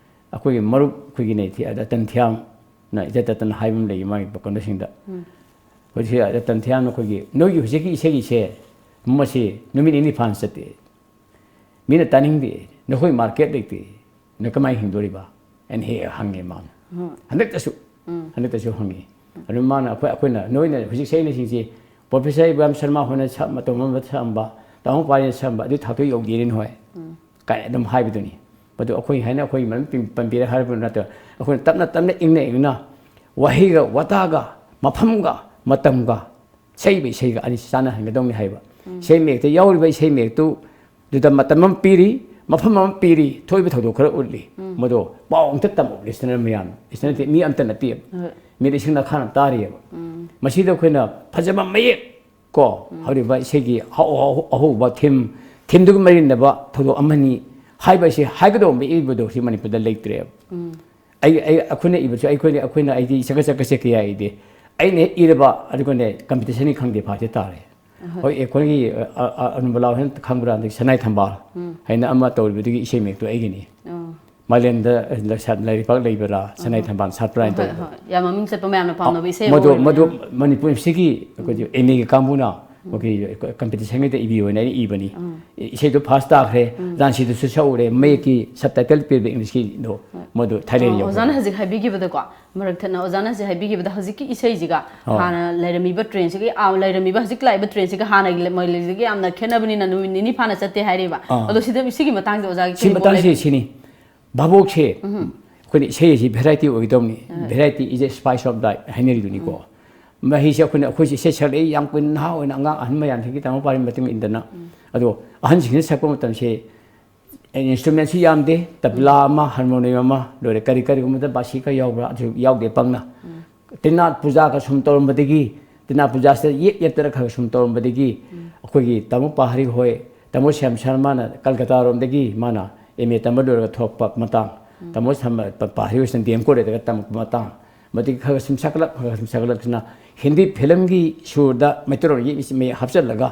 ꯑꯩꯈꯣꯏꯒꯤ ꯃꯔꯨꯞ ꯑꯩꯈꯣꯏꯒꯤ ꯅꯩꯊꯤ-, ꯑꯗ ꯇꯟꯊꯤꯌꯥꯝꯅ ꯏꯖꯠ ꯇꯠꯇꯅ ꯍꯥꯏꯕ ꯑꯃ ꯂꯩꯌꯦ ꯃꯥꯒꯤ ꯀꯩꯅꯣꯁꯤꯡꯗ꯫ ꯍꯧꯖꯤꯛ ꯑꯗ ꯇꯟꯊꯤꯌꯥꯝꯅ ꯑꯩꯈꯣꯏꯒꯤ "ꯅꯣꯏꯒꯤ ꯍꯧꯖꯤꯛꯀꯤ ꯏꯁꯩꯒꯤꯁꯦ ꯃꯁꯤ ꯅꯨꯃꯤꯠ ꯅꯤꯅꯤ ꯐꯥꯅ ꯆꯠꯇꯦ꯫ ꯃꯤꯅ ꯇꯥꯅꯤꯡꯗꯦ꯫ ꯅꯈꯣꯏ ꯃꯥꯔꯀꯦꯠ ꯂꯩꯇꯦ꯫ ꯅꯣꯏ ꯀꯃꯥꯏꯅ ꯍꯤꯡꯗꯣꯔꯤꯕ?" ꯑꯩꯅ ꯍꯦꯛ ꯍꯦꯛ ꯍꯪꯉꯦ ꯃꯥꯅ꯫ ꯍꯟꯗꯛꯇꯁꯨ, ꯍꯟꯗꯛꯇꯁꯨ ꯍꯪꯉꯤ꯫ ꯑꯗꯨ ꯃꯥꯅ ꯑꯩꯈꯣꯏ, ꯑꯩꯈꯣꯏꯅ ꯅꯣꯏꯅ ꯍꯧꯖꯤꯛ ꯁꯛꯏꯅꯁꯤꯡꯁꯤ ꯄ꯭ꯔꯣꯐꯦꯁꯔ ꯏꯕ꯭ꯔꯥꯍꯤꯝ ꯁꯔꯃ ꯍꯣꯏꯅ ꯁꯛ-, ꯃꯇꯧ ꯑꯃꯗ ꯁꯛꯑꯝꯕ, ꯇꯥꯃꯣ ꯄꯥꯔꯤꯅ ꯁꯛꯑꯝꯕ ꯑꯗꯨ ꯊꯥꯛꯇꯣ ꯌꯧꯗꯦꯅꯦ ꯅꯣꯏ꯫ ꯀꯥꯏꯅ ꯑꯗꯨꯝ ꯍꯥꯏꯕꯗꯨꯅꯤ꯫ ꯃꯗꯨ ꯑꯩꯈꯣꯏ ꯍꯥꯏꯅ ꯑꯩꯈꯣꯏꯒꯤ ꯃꯔꯝ ꯄꯤ-, ꯄꯟꯕꯤꯔꯦ ꯍꯥꯏꯔꯕ ꯅꯠꯇ꯭ꯔ? ꯑꯩꯈꯣꯏꯅ ꯇꯞꯅ ꯇꯞꯅ ꯏꯪꯅ ꯏꯪꯅ ꯋꯥꯍꯩꯒ ꯋꯥꯇꯥꯒ ꯃꯐꯝꯒ ꯃꯇꯝꯒ ꯁꯛꯏꯕ ꯏꯁꯩꯒ ꯑꯅꯤ ꯆꯥꯟꯅꯍꯟꯒꯗꯧꯅꯤ ꯍꯥꯏꯕ꯫ ꯏꯁꯩ ꯃꯌꯦꯛꯇ ꯌꯥꯎꯔꯤꯕ ꯏꯁꯩ ꯃꯌꯦꯛꯇꯨ ꯑꯗꯨꯗ ꯃꯇꯝ ꯑꯃ ꯄꯤꯔꯤ, ꯃꯐꯝ ꯑꯃ ꯄꯤꯔꯤ, ꯊꯣꯛꯏꯕ ꯊꯧꯗꯣꯛ ꯈꯔ ꯎꯠꯂꯤ꯫ ꯃꯗꯣ ꯄꯥꯎ ꯑꯝꯇ ꯇꯝꯃꯣ ꯂꯤꯁꯅꯔ ꯃꯌꯥꯝ, ꯂꯤꯁꯅꯔ ꯅꯠꯇꯦ, ꯃꯤ ꯑꯝꯇꯅ ꯇꯦ-, ꯍꯣꯏ꯫ ꯃꯤ ꯂꯤꯁꯤꯡ ꯂꯈꯥꯅ ꯇꯥꯔꯤꯑꯕ꯫ ꯃꯁꯤꯗ ꯑꯩꯈꯣꯏꯅ ꯐꯖꯕ ꯃꯌꯦꯛ ꯀꯣ, ꯍꯧꯔꯤꯕ ꯏꯁꯩꯒꯤ ꯑꯍꯧ-, ꯑꯍꯧ-, ꯑꯍꯧꯕ ꯊꯤꯝ, ꯊꯤꯝꯗꯨꯒ ꯃꯔꯤ ꯂꯩꯅꯕ ꯊꯧꯗꯣꯛ ꯑꯃꯅꯤ ꯍꯥꯏꯕ ꯑꯁꯤ ꯍꯥꯏꯒꯗꯧꯕ ꯃꯤꯑꯣꯏꯕꯗꯣ ꯁꯤ ꯃꯅꯤꯄꯨꯔꯗ ꯂꯩꯇ꯭ꯔꯦꯕ꯫ ꯑꯩ, ꯑꯩ, ꯑꯩꯈꯣꯏꯅ ꯏꯕꯁꯨ ꯑꯩꯈꯣꯏꯅ, ꯑꯩꯈꯣꯏꯅ ꯑꯩꯗꯤ ꯆꯀꯠ ꯆꯀꯠ ꯆꯠꯀꯦ ꯌꯥꯏ ꯑꯩꯗꯤ꯫ ꯑꯩꯅ ꯍꯦꯛ ꯏꯔꯕ ꯑꯗꯨꯒꯅꯦ ꯀꯝꯄꯤꯇꯤꯁꯟꯅꯤ ꯈꯪꯗꯦ ꯐꯥꯁꯦ ꯇꯥꯔꯦ꯫ ꯍꯣꯏ, ꯑꯩꯈꯣꯏꯒꯤ, ꯑ, ꯑ, ꯑ, ꯑꯅꯨꯞ ꯕꯂꯥ ꯍꯣꯏꯅ ꯈꯪꯕ꯭ꯔꯥ? ꯍꯟꯗꯛ ꯁꯅꯥꯏ ꯊꯝꯕꯥꯜ ꯍꯥꯏꯅ ꯑꯃ ꯇꯧꯔꯤꯕꯗꯨꯒꯤ ꯏꯁꯩ ꯃꯌꯦꯛꯇꯣ ꯑꯩꯒꯤꯅꯤ꯫ ꯑꯣ꯫ ꯃꯥꯂꯦꯝꯗ, ꯑ, ꯂꯩꯁꯥ-, ꯂꯩꯄꯥꯛ ꯂꯩꯕ꯭ꯔꯥ, ꯁꯅꯥꯏ ꯊꯝꯕꯥꯜ ꯁꯥꯠꯄ꯭ꯔꯥ ꯍꯥꯏꯅ ꯍꯣꯏ, ꯇꯧꯕꯗꯣ꯫ ꯍꯣꯏ꯫ ꯌꯥꯝ ꯃꯃꯤꯡ ꯆꯠꯄ ꯃꯌꯥꯝꯅ ꯄꯥꯝꯅꯕ ꯏꯁꯩ ꯑꯃ ꯃꯗꯨ, ꯑꯣꯏꯕꯅꯦ꯫ ꯃꯗꯨ ꯃꯅꯤꯄꯨꯔ ꯁꯤꯒꯤ ꯑꯩꯈꯣꯏꯒꯤ ꯑꯦꯝ ꯑꯦꯒꯤ ꯀꯥꯡꯕꯨꯅ ꯑꯩꯈꯣꯏꯒꯤ ꯀꯝꯄꯤꯇꯤꯁꯟꯒꯤꯗ ꯏꯕꯤꯌꯨ ꯍꯥꯏꯅ ꯑꯩꯅ ꯏꯕꯅꯤ꯫ ꯏꯁꯩꯗꯣ ꯐꯥꯁ ꯇꯥꯈ꯭ꯔꯦ, ꯖꯥꯟꯁꯤꯗꯨꯁꯨ ꯁꯛꯎꯔꯦ, ꯃꯌꯦꯛꯀꯤ ꯁꯕꯇꯥꯏꯇꯜ ꯄꯤꯔꯤꯕ ꯏꯪꯂꯤꯁꯀꯤꯗꯣ, ꯃꯗꯨ ꯊꯥꯏꯂꯦꯟ ꯑꯣ, ꯑꯣꯖꯥꯅ ꯌꯧꯈ꯭ꯔꯦ꯫ ꯍꯧꯖꯤꯛ ꯍꯥꯏꯕꯤꯈꯤꯕꯗꯀꯣ, ꯃꯔꯛ ꯊꯠꯅ ꯑꯣꯖꯥꯅ ꯍꯧꯖꯤꯛ ꯍꯥꯏꯕꯤꯈꯤꯕꯗ ꯍꯧꯖꯤꯛꯀꯤ ꯏꯁꯩꯁꯤꯒ ꯑꯣ꯫ ꯍꯥꯟꯅ ꯂꯩꯔꯝꯃꯤꯕ ꯇ꯭ꯔꯦꯟꯁꯤꯒ, ꯑꯥ, ꯂꯩꯔꯝꯃꯤꯕ ꯍꯧꯖꯤꯛ ꯂꯥꯛꯏꯕ ꯇ꯭ꯔꯦꯟꯁꯤꯒ ꯍꯥꯟꯅꯒꯤ ꯂꯩ-, ꯃꯣꯏ ꯂꯩꯔꯤꯁꯤꯒ ꯌꯥꯝꯅ ꯈꯦꯠꯅꯕꯅꯤꯅ ꯅꯨꯃꯤꯠ ꯅꯤꯅꯤ ꯐꯥꯅ ꯆꯠꯇꯦ ꯍꯥꯏꯔꯤꯕ꯫ ꯑꯥ꯫ ꯑꯗꯣ ꯁꯤꯗ, ꯁꯤꯒꯤ ꯃꯇꯥꯡꯁꯤꯗ ꯑꯣꯖꯥꯒꯤ ꯁꯤ ꯀꯔꯤ ꯃꯣꯠ ꯃꯇꯥꯡꯁꯤ ꯂꯩꯕꯤꯒꯦ? ꯁꯤꯅꯤ꯫ ꯚꯥꯕꯣꯛꯁꯦ ꯑꯩꯈꯣꯏꯅ ꯏꯁꯩ ꯑꯁꯤ variety ꯑꯣꯏꯒꯗꯧꯕꯅꯤ꯫ Variety is a spice of life ꯍꯥꯏꯅꯔꯤꯗꯨꯅꯤꯀꯣ꯫ ꯃꯍꯩꯁꯦ ꯑꯩꯈꯣꯏꯅ, ꯑꯩꯈꯣꯏꯁꯦ ꯏꯁꯩ ꯁꯛꯂꯛꯏ ꯌꯥꯝ ꯀꯨꯏꯅ, ꯅꯍꯥ ꯑꯣꯏꯅ ꯑꯉꯥꯡ ꯑꯍꯟ ꯃꯌꯥꯝꯁꯤꯒꯤ ꯇꯥꯃꯣ ꯄꯥꯔꯤ ꯃꯇꯨꯡ ꯏꯟꯗꯅ꯫ ꯑꯗꯣ ꯑꯍꯟꯁꯤꯡꯅ ꯁꯛꯄ ꯃꯇꯝꯁꯦ instrumentꯁꯨ ꯌꯥꯝꯗꯦ, ꯇꯕ꯭ꯂꯥ ꯑꯃ, harmonium ꯑꯃ, ꯂꯣꯏꯔꯦ꯫ ꯀꯔꯤ ꯀꯔꯤꯒꯨꯝꯕꯗ ꯕꯥꯁꯤ ꯈꯔ ꯌꯥꯎꯕ꯭ꯔꯥ? ꯑꯗꯨꯁꯨ ꯌꯥꯎꯗꯦ, ꯄꯪꯅ꯫ ꯇ꯭ꯔꯤꯅꯥꯠ ꯄꯨꯖꯥꯒ ꯁꯨꯝ ꯇꯧꯔꯝꯕꯗꯒꯤ, ꯇ꯭ꯔꯤꯅꯥꯠ ꯄꯨꯖꯥꯁꯤꯗ ꯌꯦꯞ ꯌꯦꯞꯇꯅ ꯈꯔ ꯁꯨꯝ ꯇꯧꯔꯝꯕꯗꯒꯤ, ꯑꯩꯈꯣꯏꯒꯤ ꯇꯥꯃꯣ ꯄꯥꯍꯔꯤ ꯍꯣꯏ, ꯇꯥꯃꯣ ꯁ꯭ꯌꯥꯝ ꯁꯔꯃꯅ ꯀꯜꯀꯇꯥꯔꯣꯝꯗꯒꯤ ꯃꯥꯅ M A ꯇꯝꯕ ꯂꯣꯏꯔꯒ ꯊꯣꯛꯂꯛꯄ ꯃꯇꯥꯡ, ꯇꯥꯃꯣ ꯁꯝ-, ꯄ-, ꯄꯥꯍꯔꯤ ꯍꯣꯏꯁꯤꯅ D M ꯀꯣꯂꯦꯖꯇꯒ ꯇꯝꯃꯛꯄ ꯃꯇꯥꯡ, ꯃꯗꯒꯤ ꯈꯔ ꯁꯨꯝ ꯁꯛꯀꯠꯂꯛ, ꯈꯔ ꯁꯨꯝ ꯁꯛꯀꯠꯂꯛꯇꯅ ꯍꯤꯟꯗꯤ ꯐꯤꯂꯝꯒꯤ ꯁꯨꯔꯗ ꯃꯩꯇꯩꯂꯣꯟ ꯏꯁꯩ ꯃꯌꯦꯛ ꯍꯥꯞꯆꯤꯜꯂꯒ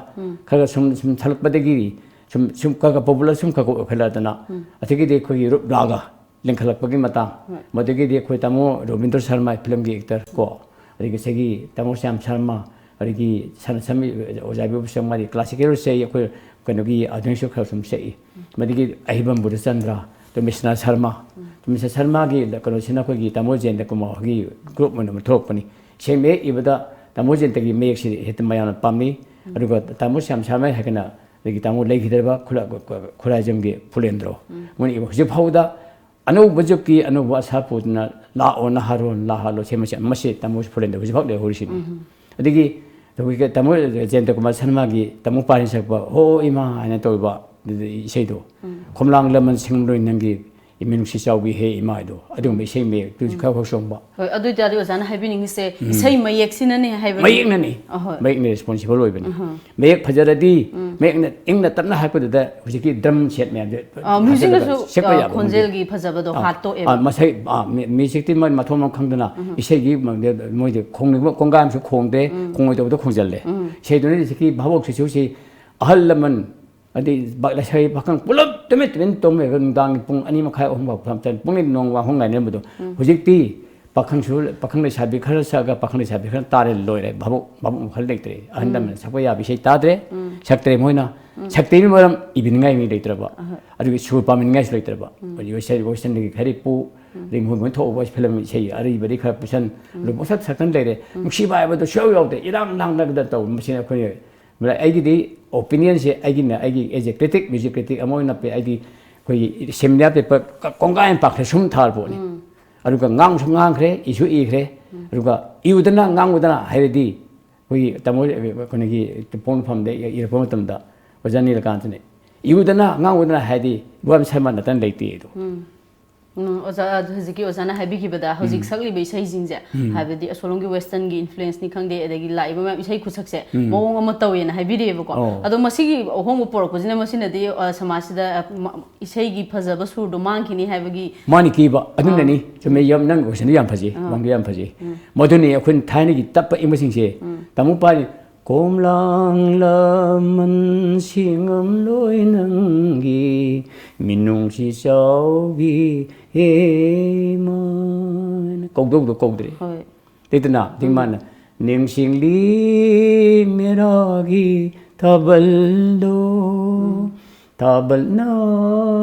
ꯈꯔ ꯁꯨꯝ, ꯁꯨꯝ ꯁꯛꯂꯛꯄꯗꯒꯤ ꯁꯨꯝ, ꯁꯨꯝ ꯈꯔ ꯈꯔ popular ꯁꯨꯝ ꯈꯔ ꯈꯔ ꯑꯣꯏꯈꯠꯂꯛꯇꯅ, ꯑꯗꯒꯤꯗꯤ ꯑꯩꯈꯣꯏꯒꯤ ꯔꯨꯞ ꯂꯥꯒ ꯂꯤꯡꯈꯠꯂꯛꯄꯒꯤ ꯃꯇꯥꯡ, ꯍꯣꯏ꯫ ꯃꯗꯒꯤꯗꯤ ꯑꯩꯈꯣꯏ ꯇꯥꯃꯣ ꯔꯣꯕꯤꯟꯗ꯭ꯔ ꯁꯔꯃ ꯐꯤꯂꯝꯒꯤ actor ꯀꯣ, ꯑꯗꯒꯤ ꯉꯁꯥꯏꯒꯤ ꯇꯥꯃꯣ ꯁ꯭ꯌꯥꯝ ꯁꯔꯃ, ꯑꯗꯒꯤ ꯁꯟ-, ꯁꯟ-, ꯑꯣꯖꯥ ꯏꯕꯣꯕꯤ ꯁꯔꯃꯒꯤ classicalꯁꯦ ꯑꯩꯈꯣꯏ ꯀꯩꯅꯣꯒꯤ ꯑꯗꯨꯅꯁꯨ ꯈꯔ ꯁꯨꯝ ꯁꯛꯏ꯫ ꯃꯗꯒꯤ ꯑꯍꯤꯕꯝ ꯕꯨꯙꯆꯟꯗ꯭ꯔ, ꯑꯗꯨ ꯃꯤꯁꯅꯥ ꯁꯔꯃ, ꯃꯤꯁꯅꯥ ꯁꯔꯃꯒꯤ ꯀꯩꯅꯣꯁꯤꯅ ꯑꯩꯈꯣꯏꯒꯤ ꯇꯥꯃꯣ ꯖꯌꯟꯇ ꯀꯨꯃꯥꯔ ꯍꯣꯏꯒꯤ group ꯑꯣꯏꯅ ꯑꯃ ꯊꯣꯛꯂꯛꯄꯅꯤ꯫ ꯏꯁꯩ ꯃꯌꯦꯛ ꯏꯕꯗ ꯇꯥꯃꯣ ꯖꯌꯟꯇꯒꯤ ꯃꯌꯦꯛꯁꯤꯗꯤ ꯍꯦꯛꯇ ꯃꯌꯥꯝꯅ ꯄꯥꯝꯅꯩ꯫ ꯑꯗꯨꯒ ꯇꯥꯃꯣ ꯁ꯭ꯌꯥꯝ ꯁꯔꯃ ꯍꯥꯏꯔꯒꯅ ꯑꯗꯒꯤ ꯇꯥꯃꯣ ꯂꯩꯈꯤꯗ꯭ꯔꯕ ꯈꯨꯔꯥ-, ꯈꯨꯔꯥꯏꯖꯝꯒꯤ ꯐꯨꯂꯦꯟꯗ꯭ꯔꯣ꯫ ꯃꯣꯏꯅ ꯏꯕ ꯍꯧꯖꯤꯛ ꯐꯥꯎꯕꯗ ꯑꯅꯧꯕ ꯖꯨꯛꯀꯤ ꯑꯅꯧꯕ ꯑꯁꯥ ꯄꯨꯗꯨꯅ ꯂꯥꯛꯑꯣ ꯅꯍꯥꯔꯣꯟ ꯂꯥꯛꯍꯜꯂꯣ ꯁꯦꯝꯕꯁꯦ ꯃꯁꯤ ꯇꯥꯃꯣ ꯐꯨꯂꯦꯟꯗ꯭ꯔꯣ ꯍꯧꯖꯤꯛꯐꯥꯎ ꯂꯩꯍꯧꯔꯤꯁꯤꯅꯤ꯫ ꯑꯗꯒꯤ ꯑꯩꯈꯣꯏꯒꯤ ꯇꯥꯃꯣ ꯖꯌꯟꯇ ꯀꯨꯃꯥꯔ ꯁꯔꯃꯒꯤ ꯇꯥꯃꯣ ꯄꯥꯔꯤ ꯁꯛꯄ ꯍꯣ ꯏꯃꯥ ꯍꯥꯏꯅ ꯇꯧꯕ ꯏꯁꯩꯗꯣ, "ꯈꯣꯝꯂꯥꯡ ꯂꯃꯟ ꯁꯤꯡꯂꯣꯏ ꯅꯪꯒꯤ ꯏꯃꯤꯅꯨꯡꯁꯤ ꯆꯥꯎꯕꯤ ꯍꯦ ꯏꯃꯥ" ꯍꯥꯏꯗꯣ, ꯑꯗꯨꯒꯨꯝꯕ ꯏꯁꯩ ꯃꯌꯦꯛꯇꯨꯁꯨ ꯈꯔ ꯈꯔ ꯆꯣꯡꯕ꯫ ꯍꯣꯏ, ꯑꯗꯨ ꯑꯣꯏꯇꯥꯔꯗꯤ ꯑꯣꯖꯥꯅ ꯍꯥꯏꯕꯤꯅꯤꯡꯉꯤꯁꯦ ꯏꯁꯩ ꯃꯌꯦꯛꯁꯤꯅꯅꯦ ꯍꯥꯏꯕꯅꯤ꯫ ꯃꯌꯦꯛꯅꯅꯤ꯫ ꯑꯍꯣꯏ꯫ ꯃꯌꯦꯛꯅ responsible ꯑꯣꯏꯕꯅꯤ꯫ ꯃꯌꯦꯛ ꯐꯖꯔꯗꯤ, ꯃꯌꯦꯛꯅ ꯏꯪꯅ ꯇꯞꯅ ꯍꯥꯞꯄꯗꯨꯗ ꯍꯧꯖꯤꯛꯀꯤ drum set ꯃꯌꯥꯝꯁꯦ ꯑ, musicꯅꯁꯨ, ꯍꯥꯞꯆꯤꯜꯂꯒ ꯁꯦꯠꯄ ꯑ, ꯌꯥꯕ ꯈꯣꯟꯖꯦꯜꯒꯤ ꯐꯖꯕꯗꯣ ꯑ, ꯍꯥꯠꯇꯣꯛꯑꯦꯕ꯫ ꯑ, ꯃꯁꯩ, ꯑ, ꯃ꯭ꯌꯨ-, musicꯇꯤ ꯃꯣꯏ ꯃꯊꯣꯡ ꯃꯔꯝ ꯈꯪꯗꯅ ꯏꯁꯩꯒꯤ ꯃ-, ꯃꯣꯏꯗꯤ ꯈꯣꯡꯅꯤꯡꯕ ꯀꯣꯡꯒꯥꯏ ꯑꯃꯁꯨ ꯈꯣꯡꯗꯦ, ꯈꯣꯡꯉꯣꯏꯗꯧꯕꯗ ꯈꯣꯡꯖꯜꯂꯦ꯫ ꯏꯁꯩꯗꯨꯅ ꯍꯧꯖꯤꯛꯀꯤ ꯚꯥꯕꯣꯛ ꯁꯤꯁꯨꯁꯤ ꯑꯍꯜ ꯂꯃꯟ ꯑꯗꯩ ꯕ-, ꯂꯩꯁꯥꯕꯤ ꯄꯥꯈꯪ ꯄꯨꯂꯞ ꯇꯨꯃꯤꯟ ꯇꯨꯃꯤꯟ ꯇꯨꯝꯃꯦꯕ ꯅꯨꯡꯗꯥꯡꯒꯤ ꯄꯨꯡ ꯑꯅꯤ ꯃꯈꯥꯏ, ꯑꯍꯨꯝ ꯐꯥꯎ ꯐꯝ-, ꯄꯨꯡ ꯅꯣꯡ ꯋꯥꯍꯣꯡ ꯉꯥꯏꯅꯔꯝꯕꯗꯣ꯫ ꯍꯧꯖꯤꯛꯇꯤ ꯄꯥꯈꯪꯁꯨ, ꯄꯥꯈꯪ ꯂꯩꯁꯥꯕꯤ ꯈꯔ ꯁꯛꯑꯒ ꯄꯥꯈꯪ ꯂꯩꯁꯥꯕꯤ ꯈꯔ ꯇꯥꯔꯦ, ꯂꯣꯏꯔꯦ꯫ ꯚꯥꯕꯣꯛ, ꯚꯥꯕꯣꯛ ꯃꯈꯜ ꯂꯩꯇ꯭ꯔꯦ꯫ ꯑꯍꯜ ꯂꯃꯟ ꯁꯛꯄ ꯌꯥꯕ ꯏꯁꯩ ꯇꯥꯗ꯭ꯔꯦ, ꯁꯛꯇ꯭ꯔꯦ ꯃꯣꯏꯅ꯫ ꯁꯛꯇ꯭ꯔꯤꯕꯒꯤ ꯃꯔꯝ ꯏꯕꯤꯅꯤꯡꯉꯥꯏ ꯃꯤ ꯂꯩꯇ꯭ꯔꯕ, ꯑꯗꯨꯒꯤ ꯁꯨꯔ ꯄꯥꯃꯤꯅꯤꯡꯉꯥꯏꯁꯨ ꯂꯩꯇ꯭ꯔꯕ꯫ ꯍꯧꯖꯤꯛ ꯋꯦꯁꯇꯔꯟ, ꯋꯦꯁꯇꯔꯟꯗꯒꯤ ꯈꯔ ꯄꯨ, ꯑꯗꯩ ꯃꯣꯏ, ꯃꯣꯏ ꯊꯣꯛꯍꯧꯕ ꯐꯤꯂꯝ ꯏꯁꯩ ꯑꯔꯤꯕꯗꯤ ꯈꯔ ꯄꯨꯁꯟ, ꯑꯗꯨ ꯄꯪꯁꯛ ꯁꯛꯇꯅ ꯂꯩꯔꯦ꯫ ꯅꯨꯡꯁꯤꯕ ꯍꯥꯏꯕꯗꯣ ꯁꯨꯌꯥꯎ ꯌꯥꯎꯗꯦ, ꯏꯔꯥꯡ ꯂꯥꯡꯗꯅ ꯇꯧꯕ꯫ ꯃꯁꯤꯅ ꯑꯩꯈꯣꯏꯅ ꯑꯗ ꯑꯩꯒꯤꯗꯤ opinionꯁꯦ ꯑꯩꯒꯤꯅ, ꯑꯩꯒꯤ as a critic, music critic ꯑꯃ ꯑꯣꯏꯅ ꯄꯦ-, ꯑꯩꯗꯤ ꯑꯩꯈꯣꯏꯒꯤ ꯁꯦꯃꯤꯅꯥꯔ ꯄꯦꯄꯔ ꯀ-, ꯀꯣꯡꯒꯥꯏ ꯑꯃ ꯄꯥꯛꯈ꯭ꯔꯦ, ꯁꯨꯝ ꯊꯥꯔ ꯄꯣꯠꯅꯤ꯫ ꯎꯝ꯫ ꯑꯗꯨꯒ ꯉꯥꯡꯁꯨ ꯉꯥꯡꯈ꯭ꯔꯦ, ꯏꯁꯨ ꯏꯈ꯭ꯔꯦ꯫ ꯎꯝ꯫ ꯑꯗꯨꯒ ꯏꯌꯨꯗꯅ ꯉꯥꯡꯉꯨꯗꯅ ꯍꯥꯏꯔꯗꯤ, ꯑꯩꯈꯣꯏꯒꯤ ꯇꯥꯃꯣ, ꯑꯩꯈꯣꯏꯒꯤ ꯄꯣꯛꯅꯐꯝꯗ ꯏꯔꯛꯄ ꯃꯇꯝꯗ ꯑꯣꯖꯥ ꯅꯤꯂꯀꯥꯟꯇꯅ, "ꯏꯌꯨꯗꯅ ꯉꯥꯡꯉꯨꯗꯅ" ꯍꯥꯏꯗꯤ ꯏꯕꯣꯌꯥꯝ ꯁꯔꯃ ꯅꯠꯇꯅ ꯂꯩꯇꯦ ꯑꯗꯣ꯫ ꯎꯝ꯫ ꯎꯝ, ꯑꯣꯖꯥ, ꯑꯗꯨ ꯍꯧꯖꯤꯛꯀꯤ ꯑꯣꯖꯥꯅ ꯍꯥꯏꯕꯤꯈꯤꯕꯗ, ꯍꯧꯖꯤꯛ ꯎꯝ꯫ ꯁꯛꯂꯤꯕ ꯏꯁꯩꯁꯤꯡꯁꯦ, ꯎꯝ꯫ ꯍꯥꯏꯕꯗꯤ ꯑꯁꯣꯝꯂꯣꯝꯒꯤ westernꯒꯤ influenceꯅꯤ ꯈꯪꯗꯦ, ꯑꯗꯒꯤ ꯂꯥꯛꯏꯕ ꯃꯌꯥꯝ ꯏꯁꯩ ꯈꯨꯠꯁꯛꯁꯦ ꯎꯝ꯫ ꯃꯑꯣꯡ ꯑꯃ ꯇꯧꯋꯦꯅ ꯍꯥꯏꯕꯤꯔꯛꯑꯦꯕꯀꯣ꯫ ꯑꯣ꯫ ꯑꯗꯣ ꯃꯁꯤꯒꯤ ꯑꯍꯣꯡꯕ ꯄꯨꯔꯛꯄꯁꯤꯅ, ꯃꯁꯤꯅꯗꯤ, ꯑ, ꯁꯃꯥꯖꯁꯤꯗ, ꯑ, ꯃ-, ꯏꯁꯩꯒꯤ ꯐꯖꯕ ꯁꯨꯔꯗꯣ ꯃꯥꯡꯈꯤꯅꯤ ꯍꯥꯏꯕꯒꯤ ꯃꯥꯅꯤ ꯀꯤꯕ, ꯑꯗꯨꯅꯅꯤ꯫ ꯑꯥ꯫ ꯆꯨꯝꯃꯦ, ꯌꯥꯝ, ꯅꯪ question ꯗꯣ ꯌꯥꯝ ꯐꯖꯩ, ꯑꯥ꯫ ꯋꯥꯍꯪꯗꯣ ꯌꯥꯝ ꯐꯖꯩ꯫ ꯎꯝ꯫ ꯃꯗꯨꯅꯤ ꯑꯩꯈꯣꯏꯅ ꯊꯥꯏꯅꯒꯤ ꯇꯞꯄ ꯏꯕꯁꯤꯡꯁꯦ, ꯎꯝ꯫ ꯇꯥꯃꯣ ꯄꯥꯔꯤ, "ꯀꯣꯝꯂꯥꯡ ꯂꯃꯟ ꯁꯤꯡꯉꯝꯂꯣꯏ ꯅꯪꯒꯤ ꯃꯤꯅꯨꯡꯁꯤ ꯆꯥꯎꯕꯤ ꯍꯦꯃꯥ" ꯀꯧꯗꯧꯗꯣ ꯀꯧꯗ꯭ꯔꯦ꯫ ꯍꯣꯏ꯫ ꯂꯩꯗꯅ, ꯍꯧꯖꯤꯛ ꯎꯝ꯫ ꯃꯥꯅ, "ꯅꯤꯡꯁꯤꯡꯂꯤ ꯃꯦꯔꯥꯒꯤ ꯊꯥꯕꯜꯗꯣ, ꯎꯝ꯫ ꯊꯥꯕꯜꯅ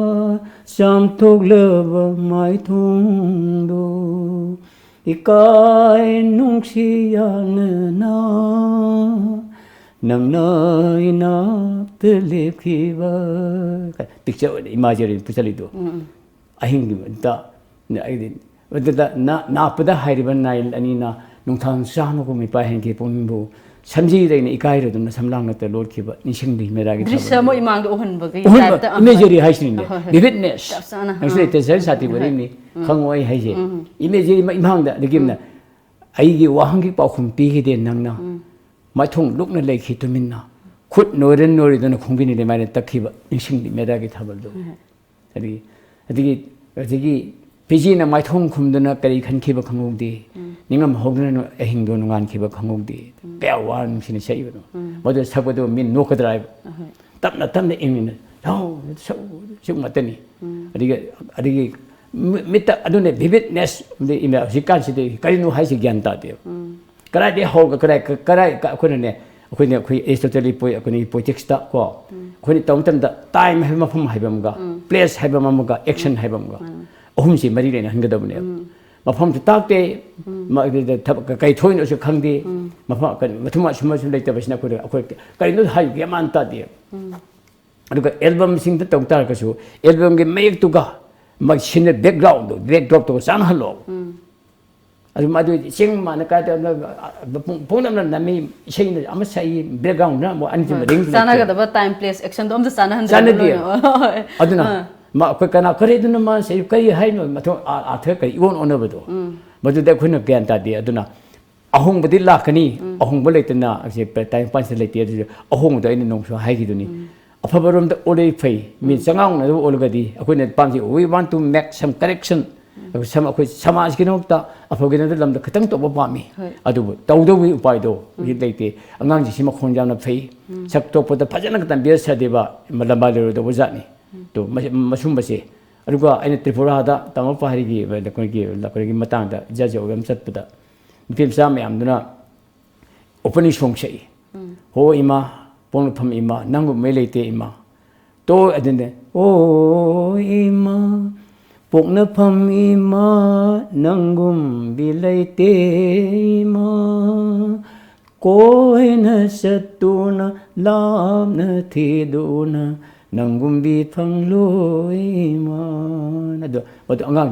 ꯆꯥꯝꯊꯣꯛꯂꯕ ꯃꯥꯏꯊꯣꯡꯗꯣ, ꯏꯀꯥꯏ ꯅꯨꯡꯁꯤ ꯌꯥꯅꯅ ꯅꯪꯅ ꯏꯅꯥꯛꯇ ꯂꯦꯞꯈꯤꯕ"꯫ Picture ꯑꯣꯏꯅ ꯏꯃꯥꯖꯤꯅꯔꯤ ꯄꯨꯁꯜꯂꯤꯗꯣ꯫ ꯎꯝ, ꯎꯝ꯫ ꯑꯍꯤꯡꯗꯨꯗ ꯑꯩꯗꯤ ꯑꯗꯨꯗ ꯅꯥ-, ꯅꯥꯞꯄꯗ ꯍꯥꯏꯔꯤꯕ ꯅꯥꯏꯜ ꯑꯅꯤꯅ ꯅꯨꯡꯊꯥꯡ ꯆꯥꯝꯃꯒꯨꯝ ꯃꯤꯄꯥꯏꯍꯟꯈꯤ ꯄꯨꯛꯅꯤꯡꯕꯨ꯫ ꯁꯝꯖꯤꯗꯩꯅ ꯏꯀꯥꯏꯔꯗꯨꯅ ꯁꯝꯂꯥꯡꯅꯇ ꯂꯣꯠꯈꯤꯕ ꯅꯤꯡꯁꯤꯡꯂꯤ ꯃꯦꯔꯥꯒꯤ ꯗ꯭ꯔꯤꯁ꯭ꯌ ꯊꯥꯕꯜ꯫ ꯑꯃ ꯏꯃꯥꯡꯗ ꯎꯍꯟꯕꯒꯤ ꯎꯍꯟꯕ, ꯇꯥꯏꯞꯇ꯫ ꯑꯍꯣꯏ꯫ Imagery ꯍꯥꯏꯁꯤꯅꯤꯅꯦ꯫ ꯑꯍꯣꯏ, ꯍꯣꯏ꯫ Vividness꯫ ꯆꯞ ꯆꯥꯅ꯫ ꯅꯪꯁꯨ ꯑꯥ꯫ ꯂꯩꯇꯦ, ꯁꯍꯖ ꯁꯥꯇꯤ ꯍꯣꯏ꯫ ꯋꯥꯔꯤꯅꯤ꯫ ꯎꯝ꯫ ꯈꯪꯉꯣꯏ ꯍꯥꯏꯁꯦ꯫ ꯎꯝ꯫ Imagery ꯑꯃ ꯏꯃꯥꯡꯗ, ꯑꯗꯒꯤ ꯑꯃꯅ, ꯎꯝ꯫ "ꯑꯩꯒꯤ ꯋꯥꯍꯪꯒꯤ ꯄꯥꯎꯈꯨꯝ ꯄꯤꯈꯤꯗꯦ ꯅꯪꯅ꯫ ꯎꯝ꯫ ꯃꯥꯏꯊꯣꯡ ꯂꯨꯛꯅ ꯂꯩꯈꯤ ꯇꯨꯃꯤꯟꯅ꯫ ꯈꯨꯠ ꯅꯣꯏꯔ ꯅꯣꯏꯔꯗꯨꯅ ꯈꯣꯡꯕꯤꯅ ꯑꯗꯨꯃꯥꯏꯅ ꯇꯛꯈꯤꯕ ꯅꯤꯡꯁꯤꯡꯂꯤ ꯃꯦꯔꯥꯒꯤ ꯊꯥꯕꯜꯗꯣ"꯫ ꯎꯝ꯫ ꯑꯗꯒꯤ, ꯑꯗꯒꯤ, ꯑꯗꯒꯤ ꯄꯤꯖꯤꯅ ꯃꯥꯏꯊꯣꯡ ꯈꯨꯝꯗꯨꯅ ꯀꯔꯤ ꯈꯟꯈꯤꯕ ꯈꯪꯍꯧꯗꯦ꯫ ꯎꯝ꯫ ꯅꯤꯡꯉꯝ ꯍꯧꯗꯨꯅ ꯑꯍꯤꯡꯗꯣ ꯅꯣꯡꯉꯥꯟꯈꯤꯕ ꯈꯪꯍꯧꯗꯦ꯫ ꯎꯝ꯫ ꯀꯌꯥ ꯋꯥꯅ ꯅꯨꯡꯁꯤꯅ ꯁꯛꯏꯕꯅꯣ꯫ ꯎꯝ꯫ ꯃꯗꯨ ꯁꯛꯄꯗꯣ ꯃꯤ ꯅꯣꯛꯀꯗ꯭ꯔꯥ ꯍꯥꯏꯕ꯫ ꯑꯍꯣꯏ꯫ ꯇꯞꯅ ꯇꯞꯅ ꯏꯪꯅ, "ꯂꯥꯎ, ꯁꯛꯎ, ꯁꯛꯎ" ꯉꯥꯛꯇꯅꯤ꯫ ꯎꯝ꯫ ꯑꯗꯒꯤ, ꯑꯗꯒꯤ ꯃꯤ-, ꯃꯤꯠꯇ ꯑꯗꯨꯅꯦ vividness, ꯑꯗꯩ ꯏꯃꯥ ꯍꯧꯖꯤꯛꯀꯥꯟꯁꯤꯗꯤ ꯀꯔꯤꯅꯣ ꯍꯥꯏꯁꯤ ꯒ꯭ꯌꯥꯟ ꯇꯥꯗꯦꯕ꯫ ꯎꯝ꯫ ꯀꯗꯥꯏꯗꯒꯤ ꯍꯧꯔꯒ ꯀꯗꯥꯏ, ꯀ-, ꯀꯗꯥꯏ, ꯀ-, ꯑꯩꯈꯣꯏꯅꯅꯦ, ꯑꯩꯈꯣꯏꯅ, ꯑꯩꯈꯣꯏ Aristotleꯒꯤ poi-, ꯑꯩꯈꯣꯏꯅ poeticsꯇ ꯀꯣ, ꯎꯝ꯫ ꯑꯩꯈꯣꯏꯅ ꯇꯧꯕ ꯃꯇꯝꯗ time ꯍꯥꯏꯕ ꯃꯐꯝ ꯍꯥꯏꯕ ꯑꯃꯒ, ꯎꯝ꯫ Place ꯍꯥꯏꯕ ꯑꯃꯒ, action ꯎꯝ꯫ ꯍꯥꯏꯕ ꯑꯃꯒ, ꯎꯝ꯫ ꯑꯍꯨꯝꯁꯤ ꯃꯔꯤ ꯂꯩꯅꯍꯟꯒꯗꯕꯅꯦꯕ꯫ ꯎꯝ꯫ ꯃꯐꯝꯁꯨ ꯇꯥꯛꯇꯦ, ꯎꯝ꯫ ꯃ-, ꯑꯗꯨꯗ ꯊꯕꯛ ꯀ-, ꯀꯩ ꯊꯣꯛꯏꯅꯣꯁꯨ ꯈꯪꯗꯦ, ꯎꯝ꯫ ꯃꯐꯝ, ꯀꯩꯅꯣ, ꯃꯊꯨꯝ ꯑꯁꯨꯝ ꯑꯁꯨꯝ ꯂꯩꯇꯕꯁꯤꯅ ꯑꯩꯈꯣꯏꯗ, ꯑꯩꯈꯣꯏ ꯀꯔꯤꯅꯣ ꯍꯥꯏ ꯒ꯭ꯌꯥꯟ ꯃꯥꯟ ꯇꯥꯗꯦ꯫ ꯎꯝ꯫ ꯑꯗꯨꯒ ꯑꯦꯜꯕꯝꯁꯤꯡꯗ ꯇꯧ ꯇꯥꯔꯒꯁꯨ ꯑꯦꯜꯕꯝꯒꯤ ꯃꯌꯦꯛꯇꯨꯒ ꯃꯥꯒꯤ ꯁꯤꯟꯅ ꯕꯦꯛꯒ꯭ꯔꯥꯎꯟꯗꯣ, ꯕꯦꯛꯗ꯭ꯔꯣꯞꯇꯨꯒ ꯆꯥꯟꯅꯍꯜꯂꯣ꯫ ꯑꯗꯨ ꯃꯗꯨ ꯆꯤꯡ ꯃꯥꯅ ꯀꯥꯏꯗ ꯄꯨꯡ ꯄꯨꯡꯅꯝꯅ ꯅꯝꯃꯤ, ꯏꯁꯩꯅ ꯑꯃ ꯁꯛꯏ, ꯕꯦꯛꯒ꯭ꯔꯥꯎꯟꯗ ꯑꯃꯨꯛ ꯑꯅꯤꯁꯤꯃ ꯍꯣꯏ, ꯔꯤꯡ ꯂꯩꯇꯦ꯫ ꯆꯥꯟꯅꯒꯗꯕ ꯇꯥꯏꯝ ꯄ꯭ꯂꯦꯁ ꯑꯦꯛꯁꯟꯗꯣ ꯑꯝꯇ ꯆꯥꯟꯅꯍꯟꯗꯕ ꯆꯥꯟꯅꯗꯦ꯫ ꯂꯣꯏꯅ꯫ ꯍꯣꯏ꯫ ꯑꯗꯨꯅ ꯃꯥ ꯑꯩꯈꯣꯏ ꯀꯅꯥ ꯀꯔꯤꯗꯨꯅ ꯃꯥ ꯁꯤ ꯀꯔꯤ ꯍꯥꯏꯅꯣ ꯃꯊꯣꯡ ꯑꯥ- ꯑꯥꯔꯊ ꯀꯔꯤ ꯏꯑꯣꯟ ꯑꯣꯟꯅꯕꯗꯣ ꯃꯗꯨꯗ ꯑꯩꯈꯣꯏꯅ ꯒ꯭ꯌꯥꯟ ꯇꯥꯗꯦ꯫ ꯑꯗꯨꯅ ꯑꯍꯣꯡꯕꯗꯤ ꯂꯥꯛꯀꯅꯤ, ꯑꯍꯣꯡꯕ ꯂꯩꯇꯅ ꯑꯁꯤ ꯇꯥꯏꯝ ꯄꯥꯁꯇ ꯂꯩꯇꯦ꯫ ꯑꯗꯨꯁꯨ ꯑꯍꯣꯡꯕꯗꯣ ꯑꯩꯅ ꯅꯣꯡꯁꯨ ꯍꯥꯏꯈꯤꯗꯨꯅꯤ꯫ ꯑꯐꯕꯔꯣꯝꯗ ꯑꯣꯜꯂꯗꯤ ꯐꯩ, ꯃꯤ ꯆꯉꯥꯡꯅꯗꯕ ꯑꯣꯜꯂꯒꯗꯤ ꯑꯩꯈꯣꯏꯅ ꯄꯥꯝꯁꯤ we want to make some correction, ꯁꯝ ꯑꯩꯈꯣꯏ ꯁꯃꯥꯖꯀꯤꯗꯃꯛꯇ ꯑꯐꯕꯒꯤꯗꯃꯛꯇ ꯂꯝꯗ ꯈꯤꯇꯪ ꯇꯧꯕ ꯄꯥꯝꯃꯤ꯫ ꯍꯣꯏ꯫ ꯑꯗꯨꯕꯨ ꯇꯧꯗꯧꯕꯒꯤ ꯎꯄꯥꯏꯗꯣ ꯍꯧꯖꯤꯛ ꯂꯩꯇꯦ꯫ ꯑꯉꯥꯡꯁꯤꯡꯁꯤ ꯃꯈꯣꯟ ꯌꯥꯝꯅ ꯐꯩ, ꯁꯛ ꯇꯣꯛꯄꯗ ꯐꯖꯅ ꯈꯤꯇꯪ ꯕꯦꯁ ꯁꯥꯗꯦꯕ ꯂꯝꯕꯥ ꯂꯩꯔꯣꯏꯗꯧꯕ ꯖꯥꯠꯅꯤ꯫ ꯇꯣ ꯃꯁꯤ- ꯃꯁꯨꯝꯕꯁꯦ꯫ ꯑꯗꯨꯒ ꯑꯩꯅ ꯇ꯭ꯔꯤꯄꯨꯔꯥꯗ ꯇꯥꯃꯣ ꯄꯥꯔꯤꯒꯤ ꯑꯩꯈꯣꯏꯒꯤ ꯂꯥꯛꯄꯒꯤ ꯃꯇꯥꯡꯗ ꯖꯖ ꯑꯣꯏꯕ ꯑꯃ ꯆꯠꯄꯗ ꯅꯨꯄꯤ ꯃꯆꯥ ꯃꯌꯥꯝꯗꯨꯅ ꯑꯣꯄꯅꯤꯡ ꯁꯣꯡ ꯁꯛꯏ꯫ "ꯍꯣ ꯏꯃꯥ, ꯄꯣꯛꯅꯐꯝ ꯏꯃꯥ, ꯅꯪꯒꯨꯝꯕ ꯂꯩꯇꯦ ꯏꯃꯥ"꯫ ꯇꯣ ꯑꯗꯨꯅꯦ, "ꯑꯣ ꯏꯃꯥ, ꯄꯣꯛꯅꯐꯝ ꯏꯃꯥ, ꯅꯪꯒꯨꯝꯕꯤ ꯂꯩꯇꯦ ꯏꯃꯥ, ꯀꯣꯏꯅ ꯆꯠꯇꯨꯅ ꯂꯥꯞꯅ ꯊꯤꯗꯨꯅ ꯅꯪꯒꯨꯝꯕꯤ ꯐꯪꯂꯣꯏ ꯏꯃꯥ"꯫ ꯑꯗꯣ ꯃꯗꯨ ꯑꯉꯥꯡ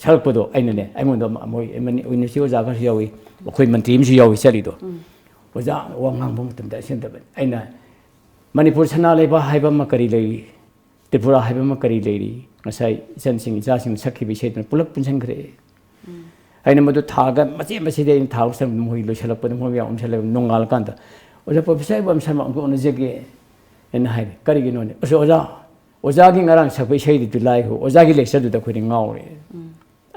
ꯁꯛꯂꯛꯄꯗꯣ ꯑꯩꯅꯅꯦ, ꯑꯩꯉꯣꯟꯗ ꯃ- ꯃꯣꯏ ꯃꯅꯤ- ꯌꯨꯅꯤꯚꯔꯁꯤꯇꯤ ꯑꯣꯖꯥ ꯈꯔꯁꯨ ꯌꯥꯎꯏ, ꯑꯩꯈꯣꯏ ꯃꯟꯇ꯭ꯔꯤ ꯑꯃꯁꯨ ꯌꯥꯎꯏ ꯆꯠꯂꯤꯗꯣ꯫ ꯑꯣꯖꯥ ꯋꯥ ꯉꯥꯡꯕ ꯃꯇꯝꯗ ꯑꯁꯦꯡꯗꯕꯅꯤ꯫ ꯑꯩꯅ "ꯃꯅꯤꯄꯨꯔ ꯁꯅꯥ ꯂꯩꯕꯥꯛ ꯍꯥꯏꯕ ꯑꯃ ꯀꯔꯤ ꯂꯩꯔꯤ? ꯇ꯭ꯔꯤꯄꯨꯔꯥ ꯍꯥꯏꯕ ꯑꯃ ꯀꯔꯤ ꯂꯩꯔꯤ?" ꯉꯁꯥꯏ ꯏꯆꯟꯁꯤꯡ ꯏꯆꯥꯁꯤꯡꯅ ꯁꯛꯈꯤꯕ ꯏꯁꯩꯗꯨꯅ ꯄꯨꯂꯞ ꯄꯨꯟꯁꯤꯟꯈ꯭ꯔꯦ꯫ ꯑꯩꯅ ꯃꯗꯨ ꯊꯥꯒ ꯃꯆꯦꯠ ꯃꯆꯦꯠ ꯑꯩꯅ ꯊꯥꯕ ꯁꯪ ꯃꯈꯣꯏ ꯂꯣꯏꯁꯤꯜꯂꯛꯄꯗ ꯃꯈꯣꯏ ꯃꯌꯥꯝ ꯑꯃ ꯁꯤꯜꯂꯒ ꯅꯣꯡꯉꯥꯜꯂꯀꯥꯟꯗ, "ꯑꯣꯖꯥ ꯄ꯭ꯔꯣꯐꯦꯁꯔ ꯏꯕꯣꯝ ꯁꯔꯃ ꯑꯃꯨꯛꯇ ꯎꯅꯖꯒꯦ" ꯍꯥꯏꯅ ꯍꯥꯏꯔꯦ꯫ "ꯀꯔꯤꯒꯤꯅꯣꯅꯦ?" "ꯑꯁ ꯑꯣꯖꯥ, ꯑꯣꯖꯥꯒꯤ ꯉꯔꯥꯡ ꯁꯛꯄ ꯏꯁꯩꯗꯨꯗꯤ ꯂꯥꯏꯈꯣ, ꯑꯣꯖꯥꯒꯤ ꯂꯦꯛꯆꯔꯗꯨꯗ ꯑꯩꯈꯣꯏꯗꯤ ꯉꯥꯎꯔꯦ꯫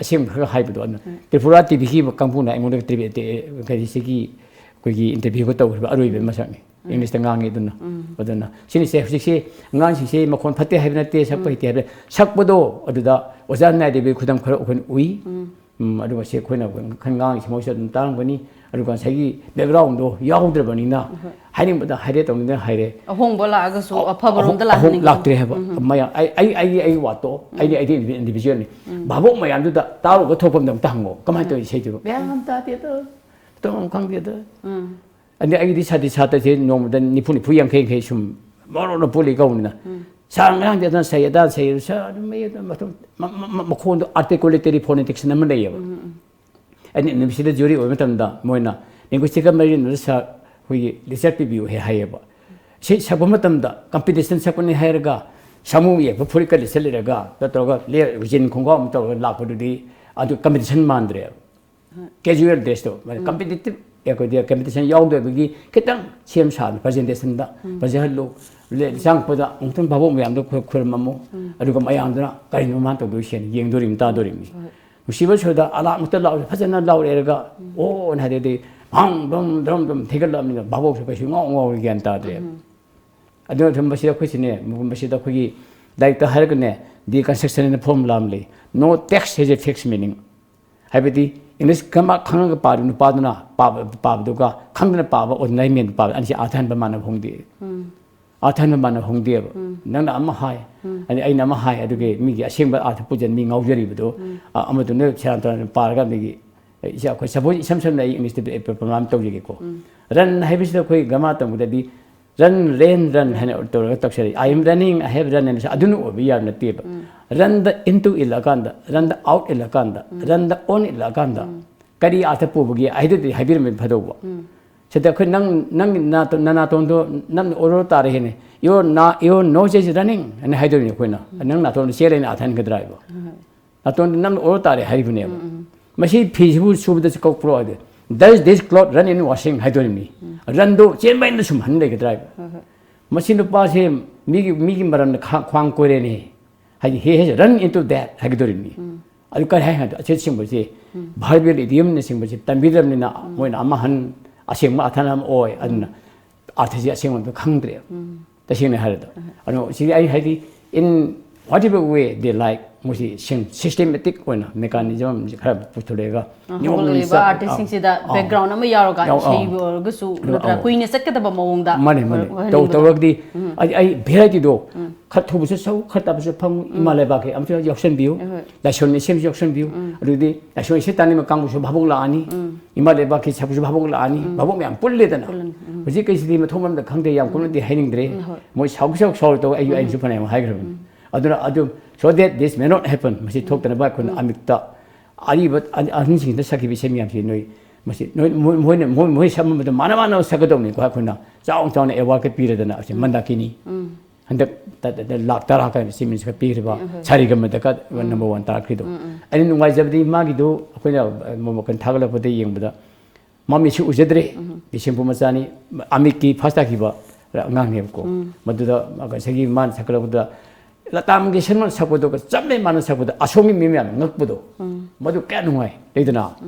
ꯑꯁꯦꯡꯕ ꯈꯔ ꯍꯥꯏꯕꯗꯣ ꯑꯗꯨꯅ ꯇ꯭ꯔꯤꯄꯨꯔꯥ ꯇꯤꯚꯤꯒꯤ ꯀꯥꯡꯕꯨꯅ ꯑꯩꯉꯣꯟꯗ ꯇ꯭ꯔꯤꯄꯨ- ꯇꯦ- ꯀꯔꯤ ꯁꯤꯒꯤ ꯑꯩꯈꯣꯏꯒꯤ ꯏꯟꯇꯔꯚ꯭ꯌꯨꯒ ꯇꯧꯈꯤꯕ ꯑꯔꯣꯏꯕ ꯃꯁꯛꯅꯤ꯫ ꯏꯪꯂꯤꯁꯇ ꯉꯥꯡꯉꯤ ꯑꯗꯨꯅ꯫ ꯑꯗꯨꯅ ꯁꯤꯅꯤꯁꯦ ꯍꯧꯖꯤꯛꯁꯤ ꯑꯉꯥꯡꯁꯤꯡꯁꯦ ꯃꯈꯣꯟ ꯐꯠꯇꯦ ꯍꯥꯏꯕ ꯅꯠꯇꯦ, ꯁꯛꯄ ꯍꯩꯇꯦ ꯍꯥꯏꯕ ꯅꯠꯇꯦ꯫ ꯁꯛꯄꯗꯣ ꯑꯗꯨꯗ ꯑꯣꯖꯥ ꯅꯥꯏꯗꯦꯕꯒꯤ ꯈꯨꯗꯝ ꯈꯔ ꯑꯩꯈꯣꯏꯅ ꯎꯏ꯫ ꯎꯝ, ꯑꯗꯨꯒ ꯁꯤ ꯑꯩꯈꯣꯏꯅ ꯈꯔ ꯉꯥꯡꯉꯤꯁꯤ ꯃꯣꯏꯁꯨ ꯑꯗꯨꯝ ꯇꯥꯔꯝꯒꯅꯤ꯫ ꯑꯗꯨꯒ ꯉꯁꯥꯏꯒꯤ ꯕꯦꯛꯒ꯭ꯔꯥꯎꯟꯗꯣ ꯌꯥꯎꯗ꯭ꯔꯕꯅꯤꯅ ꯍꯥꯏꯅꯤꯡꯕꯗ ꯍꯥꯏꯔꯦ, ꯇꯧꯅꯤꯡꯗꯅ ꯍꯥꯏꯔꯦ꯫ ꯑꯍꯣꯡꯕ ꯂꯥꯛꯑꯒꯁꯨ ꯑꯍꯣ- ꯑꯐꯕꯔꯣꯝꯗ ꯑꯍꯣ- ꯑꯍꯣꯡ ꯂꯥꯛꯍꯟꯅꯤꯡꯉꯤ꯫ ꯂꯥꯛꯇ꯭ꯔꯦ ꯍꯥꯏꯕ꯫ ꯃꯌꯥꯝ ꯑꯩ ꯑꯩ ꯑꯩꯒꯤ ꯑꯩꯒꯤ ꯋꯥꯠꯇꯣ ꯑꯩꯗꯤ ꯑꯩꯗꯤ ꯏꯟꯗꯤꯚꯤꯖꯨꯋꯦꯜꯅꯤ꯫ ꯚꯥꯕꯣꯛ ꯃꯌꯥꯝꯗꯨꯗ ꯇꯥꯔꯨꯕ ꯊꯣꯛꯐꯝꯗ ꯑꯝꯇ ꯍꯪꯉꯣ, ꯀꯃꯥꯏꯅ ꯇꯧꯔꯤ ꯏꯁꯩꯗꯨꯕꯨ? ꯃꯌꯥꯝ ꯇꯥꯗꯦꯗ, ꯇꯧꯐꯝ ꯈꯪꯗꯦꯗ꯫ ꯑꯗꯩ ꯑꯩꯒꯤꯗꯤ ꯁꯥꯇ꯭ꯔ ꯁꯥꯇ꯭ꯔꯁꯦ ꯅꯣꯡꯃꯗ ꯅꯤꯐꯨ ꯅꯤꯐꯨ ꯌꯥꯡꯈꯩ ꯌꯥꯡꯈꯩ ꯁꯨꯝ ꯃꯔꯣꯟ ꯑꯃ ꯄꯨꯜꯂꯤ ꯀꯧꯕꯅꯤꯅ꯫ ꯁꯥꯔ ꯉꯔꯥꯡꯗꯤ ꯑꯗꯨꯅ ꯁꯩ ꯑꯗꯥ ꯁꯩ ꯁꯥꯔ ꯑꯗꯨꯝ ꯑꯩ ꯑꯗꯨꯝ ꯑꯗꯨꯝ ꯃ- ꯃ- ꯃ- ꯃꯈꯣꯟꯗꯣ articulatory phonetics ꯑꯃ ꯂꯩꯌꯦꯕ꯫ ꯑꯩꯅ ꯌꯨꯅꯤꯚꯔꯁꯤꯇꯤꯗ ꯖꯨꯔꯤ ꯑꯣꯏꯕ ꯃꯇꯝꯗ ꯃꯣꯏꯅ linguistic ꯀ ꯃꯔꯤ ꯂꯩꯅꯕ ꯁꯥꯔ ꯑꯩꯈꯣꯏꯒꯤ lecture ꯄꯤꯕꯤꯌꯨ ꯍꯦꯛ ꯍꯥꯏꯌꯦꯕ꯫ ꯁꯤ ꯁꯛꯄ ꯃꯇꯝꯗ competition ꯁꯛꯄꯅꯤ ꯍꯥꯏꯔꯒ ꯁꯥꯃꯨ ꯌꯦꯛꯄ ꯐꯨꯔꯤꯠꯀ ꯂꯤꯠꯁꯜꯂꯤꯔꯒ ꯅꯠꯇ꯭ꯔꯒ ꯖꯤꯟ ꯈꯣꯡꯒ꯭ꯔꯥꯎ ꯑꯃ ꯇꯧꯔꯒ ꯂꯥꯛꯄꯗꯨꯗꯤ ꯑꯗꯨ competition ꯃꯥꯟꯗ꯭ꯔꯦꯕ꯫ Casual dress ꯇꯣ competitive ꯑꯩꯈꯣꯏꯗꯤ competition ꯌꯥꯎꯗꯕꯒꯤ ꯈꯤꯇꯪ ꯁꯦꯝ ꯁꯥꯕ presentation ꯗ ꯐꯖꯍꯜꯂꯨ꯫ ꯆꯪꯉꯛꯄꯗ ꯑꯃꯨꯛꯇꯪ ꯚꯥꯕꯣꯛ ꯃꯌꯥꯝꯗꯣ ꯈꯨ- ꯈꯨꯔꯨꯝꯃꯝꯃꯨ꯫ ꯑꯗꯨꯒ ꯃꯌꯥꯝꯗꯨꯅ ꯀꯔꯤꯅꯣ ꯃꯥꯅ ꯇꯧꯗꯣꯏꯁꯦꯅ ꯌꯦꯡꯗꯣꯔꯤꯕꯅꯤ, ꯇꯥꯗꯣꯔꯤꯕꯅꯤ꯫ ꯅꯨꯡꯁꯤꯕ ꯁꯣꯏꯗ ꯑꯂꯥꯛ ꯑꯃꯨꯛꯇ ꯂꯥꯎꯔꯦ, ꯐꯖꯅ ꯂꯥꯎꯔꯦꯔꯒ ꯑꯣ ꯍꯥꯏꯗꯤ ꯍꯥꯡ ꯗ꯭ꯔꯝ ꯗ꯭ꯔꯝ ꯗ꯭ꯔꯝ ꯊꯤꯒꯠꯂꯛꯑꯕꯅꯤꯅ ꯚꯥꯕꯣꯛꯁꯨ ꯀꯩꯁꯨ ꯉꯥꯎ ꯉꯥꯎꯔꯤ ꯒ꯭ꯌꯥꯟ ꯇꯥꯗ꯭ꯔꯦ꯫ ꯑꯗꯨꯅ ꯃꯁꯤꯗ ꯑꯩꯈꯣꯏꯁꯤꯅꯦ, ꯃꯁꯤꯗ ꯑꯩꯈꯣꯏꯒꯤ ꯂꯥꯏꯔꯤꯛꯇ ꯍꯥꯏꯔꯒꯅꯦ, deconstruction ꯍꯥꯏꯅ formula ꯑꯃ ꯂꯩ꯫ No text has a fixed meaning꯫ ꯍꯥꯏꯕꯗꯤ English grammar ꯈꯪꯉꯒ ꯄꯥꯔꯤꯕ ꯅꯨꯄꯥꯗꯨꯅ ꯄꯥꯕ ꯄꯥꯕꯗꯨꯒ ꯈꯪꯗꯅ ꯄꯥꯕ ordinary man ꯗ ꯄꯥꯕ ꯑꯅꯤꯁꯤ ꯑꯥꯔꯊ ꯍꯟꯕ ꯃꯥꯟꯅꯕ ꯍꯣꯡꯗꯦ꯫ ꯑꯥꯔꯊ ꯍꯟꯕ ꯃꯥꯟꯅꯕ ꯍꯣꯡꯗꯦꯕ꯫ ꯅꯪꯅ ꯑꯃ ꯍꯥꯏ, ꯑꯗꯩ ꯑꯩꯅ ꯑꯃ ꯍꯥꯏ, ꯑꯗꯨꯒꯤ ꯃꯤꯒꯤ ꯑꯁꯦꯡꯕ ꯑꯥꯔꯊ ꯄꯨꯖꯟ ꯃꯤ ꯉꯥꯎꯖꯔꯤꯕꯗꯣ, ꯑ- ꯑꯃꯗꯨꯅ ꯁꯦꯔꯥꯟ ꯇꯨꯔꯥꯟ ꯄꯥꯔꯒ ꯑꯗꯒꯤ ꯏꯁꯥ ꯑꯩꯈꯣꯏ suppose ꯏꯁꯝ ꯁꯝꯅ ꯑꯩ English ꯇ program ꯇꯧꯖꯒꯦꯀꯣ꯫ Run ꯍꯥꯏꯕꯁꯤꯗ ꯑꯩꯈꯣꯏ grammar ꯇꯝꯕꯗꯗꯤ run, ran, run ꯍꯥꯏꯅ ꯇꯧꯔꯒ ꯇꯧꯁꯜꯂꯤ꯫ I am running, I have run ꯍꯥꯏꯅ ꯑꯗꯨꯅ ꯑꯣꯏꯕ ꯌꯥꯕ ꯅꯠꯇꯦꯕ꯫ Run the into ꯏꯜꯂꯛꯑꯀꯥꯟꯗ, run the out ꯏꯜꯂꯛꯑꯀꯥꯟꯗ, run the on ꯏꯜꯂꯛꯑꯀꯥꯟꯗ ꯀꯔꯤ ꯑꯥꯔꯊ ꯄꯨꯕꯒꯦ ꯍꯥꯏꯗꯨꯗꯤ ꯍꯥꯏꯕꯤꯔꯝꯕꯗꯤ ꯐꯗꯧꯕ꯫ ꯁꯤꯗ ꯑꯩꯈꯣꯏ ꯅꯪ, ꯅꯪꯒꯤ ꯅꯥꯇꯣ- ꯅꯅꯥꯇꯣꯟꯗꯣ ꯅꯝꯅ ꯑꯣꯔꯣ ꯇꯥꯔꯦ ꯍꯦꯅꯦ꯫ Your na- your nose is running ꯍꯥꯏꯅ ꯍꯥꯏꯗꯣꯏꯅꯤ ꯑꯩꯈꯣꯏꯅ꯫ ꯅꯪ ꯅꯥꯇꯣꯟꯗꯣ ꯆꯦꯜꯂꯦꯅ ꯑꯥꯔꯊ ꯍꯟꯒꯗ꯭ꯔꯥ ꯍꯥꯏꯕ? ꯅꯥꯇꯣꯟꯗ ꯅꯝꯅ ꯑꯣꯔꯣ ꯇꯥꯔꯦ ꯍꯥꯏꯔꯤꯕꯅꯦꯕ꯫ ꯃꯁꯤ ꯐꯤꯁꯤꯕꯨ ꯁꯨꯕꯗꯁꯨ ꯀꯧꯕ꯭ꯔꯣ ꯍꯥꯏꯗꯤ, Does this cloth run in washing ꯍꯥꯏꯗꯣꯔꯤꯕꯅꯤ꯫ Run ꯗꯣ ꯆꯦꯟꯕ ꯑꯩꯅ ꯁꯨꯝ ꯍꯟ ꯂꯩꯒꯗ꯭ꯔꯥ ꯍꯥꯏꯕ? ꯃꯁꯤ ꯅꯨꯄꯥꯁꯦ ꯃꯤꯒꯤ, ꯃꯤꯒꯤ ꯃꯔꯝꯗ ꯈꯥ- ꯈ꯭ꯋꯥꯡ ꯀꯣꯏꯔꯦꯅꯦ ꯍꯥꯏꯗꯤ, he has run into that ꯍꯥꯏꯒꯗꯧꯔꯤꯕꯅꯤ꯫ ꯑꯗꯨ ꯀꯔꯤ ꯍꯥꯏ ꯍꯥꯏꯗꯣ, ꯑꯆꯦꯠ ꯁꯤꯡꯕꯁꯤ verbal idiom ꯅꯆꯤꯡꯕꯁꯤ ꯇꯝꯕꯤꯗ꯭ꯔꯕꯅꯤꯅ ꯃꯣꯏꯅ ꯑꯃ ꯍꯟ ꯑꯁꯦꯡꯕ ꯑꯥꯔꯊ ꯑꯃ ꯑꯣꯏ꯫ ꯑꯗꯨꯅ ꯑꯥꯔꯊꯁꯤ ꯑꯁꯦꯡꯕ ꯑꯝꯇ ꯈꯪꯗ꯭ꯔꯦꯕ꯫ ꯇꯁꯦꯡꯅ ꯍꯥꯏꯔꯗ꯫ ꯑꯗꯣ ꯁꯤꯗꯤ ꯑꯩ ꯍꯥꯏꯗꯤ, in whatever way they like, ꯃꯣꯏꯁꯤ ꯁꯦꯝ ꯁꯤꯁꯇꯦꯃꯦꯇꯤꯛ ꯑꯣꯏꯅ ꯃꯦꯀꯥꯅꯤꯖꯝꯁꯤ ꯈꯔ ꯄꯨꯊꯣꯛꯂꯛꯑꯒ ꯅꯤꯌꯣꯝ ꯍꯧꯒꯠꯂꯛꯂꯤꯕ ꯅꯨꯡꯁꯥ- ꯑꯥꯔꯇꯤꯁꯁꯤꯡꯁꯤꯗ ꯑꯥ, ꯕꯦꯛꯒ꯭ꯔꯥꯎꯟ ꯑꯃ ꯌꯥꯎꯔꯒ ꯌꯥꯎ- ꯑꯥ꯫ ꯏꯁꯩꯕꯨ ꯑꯣꯏꯔꯒꯁꯨ ꯅꯠꯇ꯭ꯔꯥ ꯑꯥ꯫ ꯀꯨꯏꯅ ꯆꯠꯀꯗꯕ ꯃꯑꯣꯡꯗ ꯃꯥꯅꯦ ꯃꯥꯅꯦ ꯑꯣꯏꯍꯟꯅꯤꯡꯕꯗꯣ ꯇꯧ ꯍꯥꯏꯅꯤꯡꯕ꯫ ꯇꯧꯔꯒꯗꯤ ꯑꯩ ꯑꯩ ꯚꯦꯔꯥꯏꯇꯤꯗꯣ ꯈꯔ ꯊꯨꯕꯁꯨ ꯁꯛꯎ, ꯈꯔ ꯇꯞꯄꯁꯨ ꯐꯪꯉꯨ, ꯏꯃꯥ ꯂꯩꯕꯥꯛꯀꯤ ꯑꯃꯁꯨ ꯌꯥꯎꯁꯟꯕꯤꯌꯨ, ꯍꯣꯏ꯫ ꯂꯥꯏꯁꯣꯟ ꯏꯁꯩ ꯑꯃꯁꯨ ꯌꯥꯎꯁꯟꯕꯤꯌꯨ꯫ ꯑꯗꯨꯗꯤ ꯂꯥꯏꯁꯣꯟ ꯏꯁꯩ ꯇꯥꯅꯤꯡꯕ ꯀꯥꯡꯕꯨꯁꯨ ꯚꯥꯕꯣꯛ ꯂꯥꯛꯑꯅꯤ, ꯏꯃꯥ ꯂꯩꯕꯥꯛꯀꯤ ꯁꯛꯄꯁꯨ ꯚꯥꯕꯣꯛ ꯂꯥꯛꯑꯅꯤ, ꯚꯥꯕꯣꯛ ꯃꯌꯥꯝ ꯄꯨꯜꯂꯦꯗꯅ꯫ ꯄꯨꯜꯂꯅꯤ, ꯎꯝ꯫ ꯍꯧꯖꯤꯛ ꯀꯩꯁꯤꯗꯤ ꯃꯊꯣꯡ ꯃꯔꯝꯗ ꯈꯪꯗꯦ, ꯌꯥꯝ ꯀꯨꯞꯅꯗꯤ ꯍꯥꯏꯅꯤꯡꯗ꯭ꯔꯦ꯫ ꯎꯝ, ꯍꯣꯏ꯫ ꯃꯣꯏ ꯁꯥꯎ ꯁꯥꯎ ꯁꯥꯎꯔ ꯇꯧ ꯑꯩ ꯑꯩꯅꯁꯨ ꯐꯅꯌꯥꯝ ꯍꯥꯏꯈ꯭ꯔꯕꯅꯤ꯫ ꯑꯗꯨꯅ ꯑꯗꯨꯝ so that this may not happen, ꯃꯁꯤ ꯊꯣꯛꯇꯅꯕ ꯑꯩꯈꯣꯏꯅ ꯑꯃꯤꯛꯇ ꯑꯔꯤꯕ ꯑꯍꯟ- ꯑꯍꯟꯁꯤꯡꯗ ꯁꯛꯈꯤꯕ ꯏꯁꯩ ꯃꯌꯥꯝꯁꯤ ꯅꯣꯏ ꯃꯁꯤ ꯅꯣꯏ ꯃꯣꯏ ꯃꯣꯏꯅ ꯃꯣꯏ ꯃꯣꯏ ꯁꯛꯃꯟꯕꯗ ꯃꯥꯟꯅ ꯃꯥꯟꯅꯕ ꯁꯛꯀꯗꯧꯅꯤꯀꯣ꯫ ꯑꯩꯈꯣꯏꯅ ꯆꯥꯎꯅ ꯆꯥꯎꯅ ꯑꯦꯋꯥꯔꯗꯀ ꯄꯤꯔꯗꯅ ꯑꯁꯤ ꯃꯟꯗꯥꯀꯤꯅꯤ ꯍꯟꯗꯛ ꯇ- ꯇ- ꯇ- ꯂꯥꯛ ꯇꯔꯥ ꯀꯥꯏꯅ ꯆꯤꯃꯤꯟꯁꯀ ꯄꯤꯈ꯭ꯔꯤꯕ ꯁꯥꯔꯤꯒꯃꯗꯀ ꯅꯝꯕꯔ ꯋꯥꯟ ꯇꯥꯔꯛꯈ꯭ꯔꯤꯗꯣ꯫ ꯑꯩꯅ ꯅꯨꯡꯉꯥꯏꯖꯕꯗꯤ ꯃꯥꯒꯤꯗꯨ ꯑꯩꯈꯣꯏꯅ ꯃꯣꯃꯣꯀꯟ ꯊꯥꯒꯠꯂꯛꯄꯗ ꯌꯦꯡꯕꯗ ꯃꯃꯤꯠꯁꯨ ꯎꯖꯗ꯭ꯔꯦ, ꯕꯤꯁꯦꯝꯄꯨꯔ ꯃꯆꯥꯅꯤ, ꯑꯃꯤꯛꯀꯤ ꯐꯥꯁ ꯇꯥꯈꯤꯕ ꯑꯉꯥꯡꯅꯦꯕꯀꯣ꯫ ꯃꯗꯨꯗ ꯉꯁꯥꯏꯒꯤ ꯃꯥꯅ ꯁꯛꯀꯠꯂꯛꯄꯗ ꯂꯇꯥ ꯃꯪꯒꯦꯁꯀꯔ ꯃꯥꯅ ꯁꯛꯄꯗꯨꯒ ꯆꯞ ꯃꯥꯟꯅꯩ, ꯃꯥꯅ ꯁꯛꯄꯗ ꯑꯁꯣꯝꯒꯤ ꯃꯤ ꯃꯌꯥꯝꯅ ꯉꯛꯄꯗꯣ꯫ ꯃꯗꯨ ꯀꯌꯥ ꯅꯨꯡꯉꯥꯏ ꯂꯩꯗꯅ꯫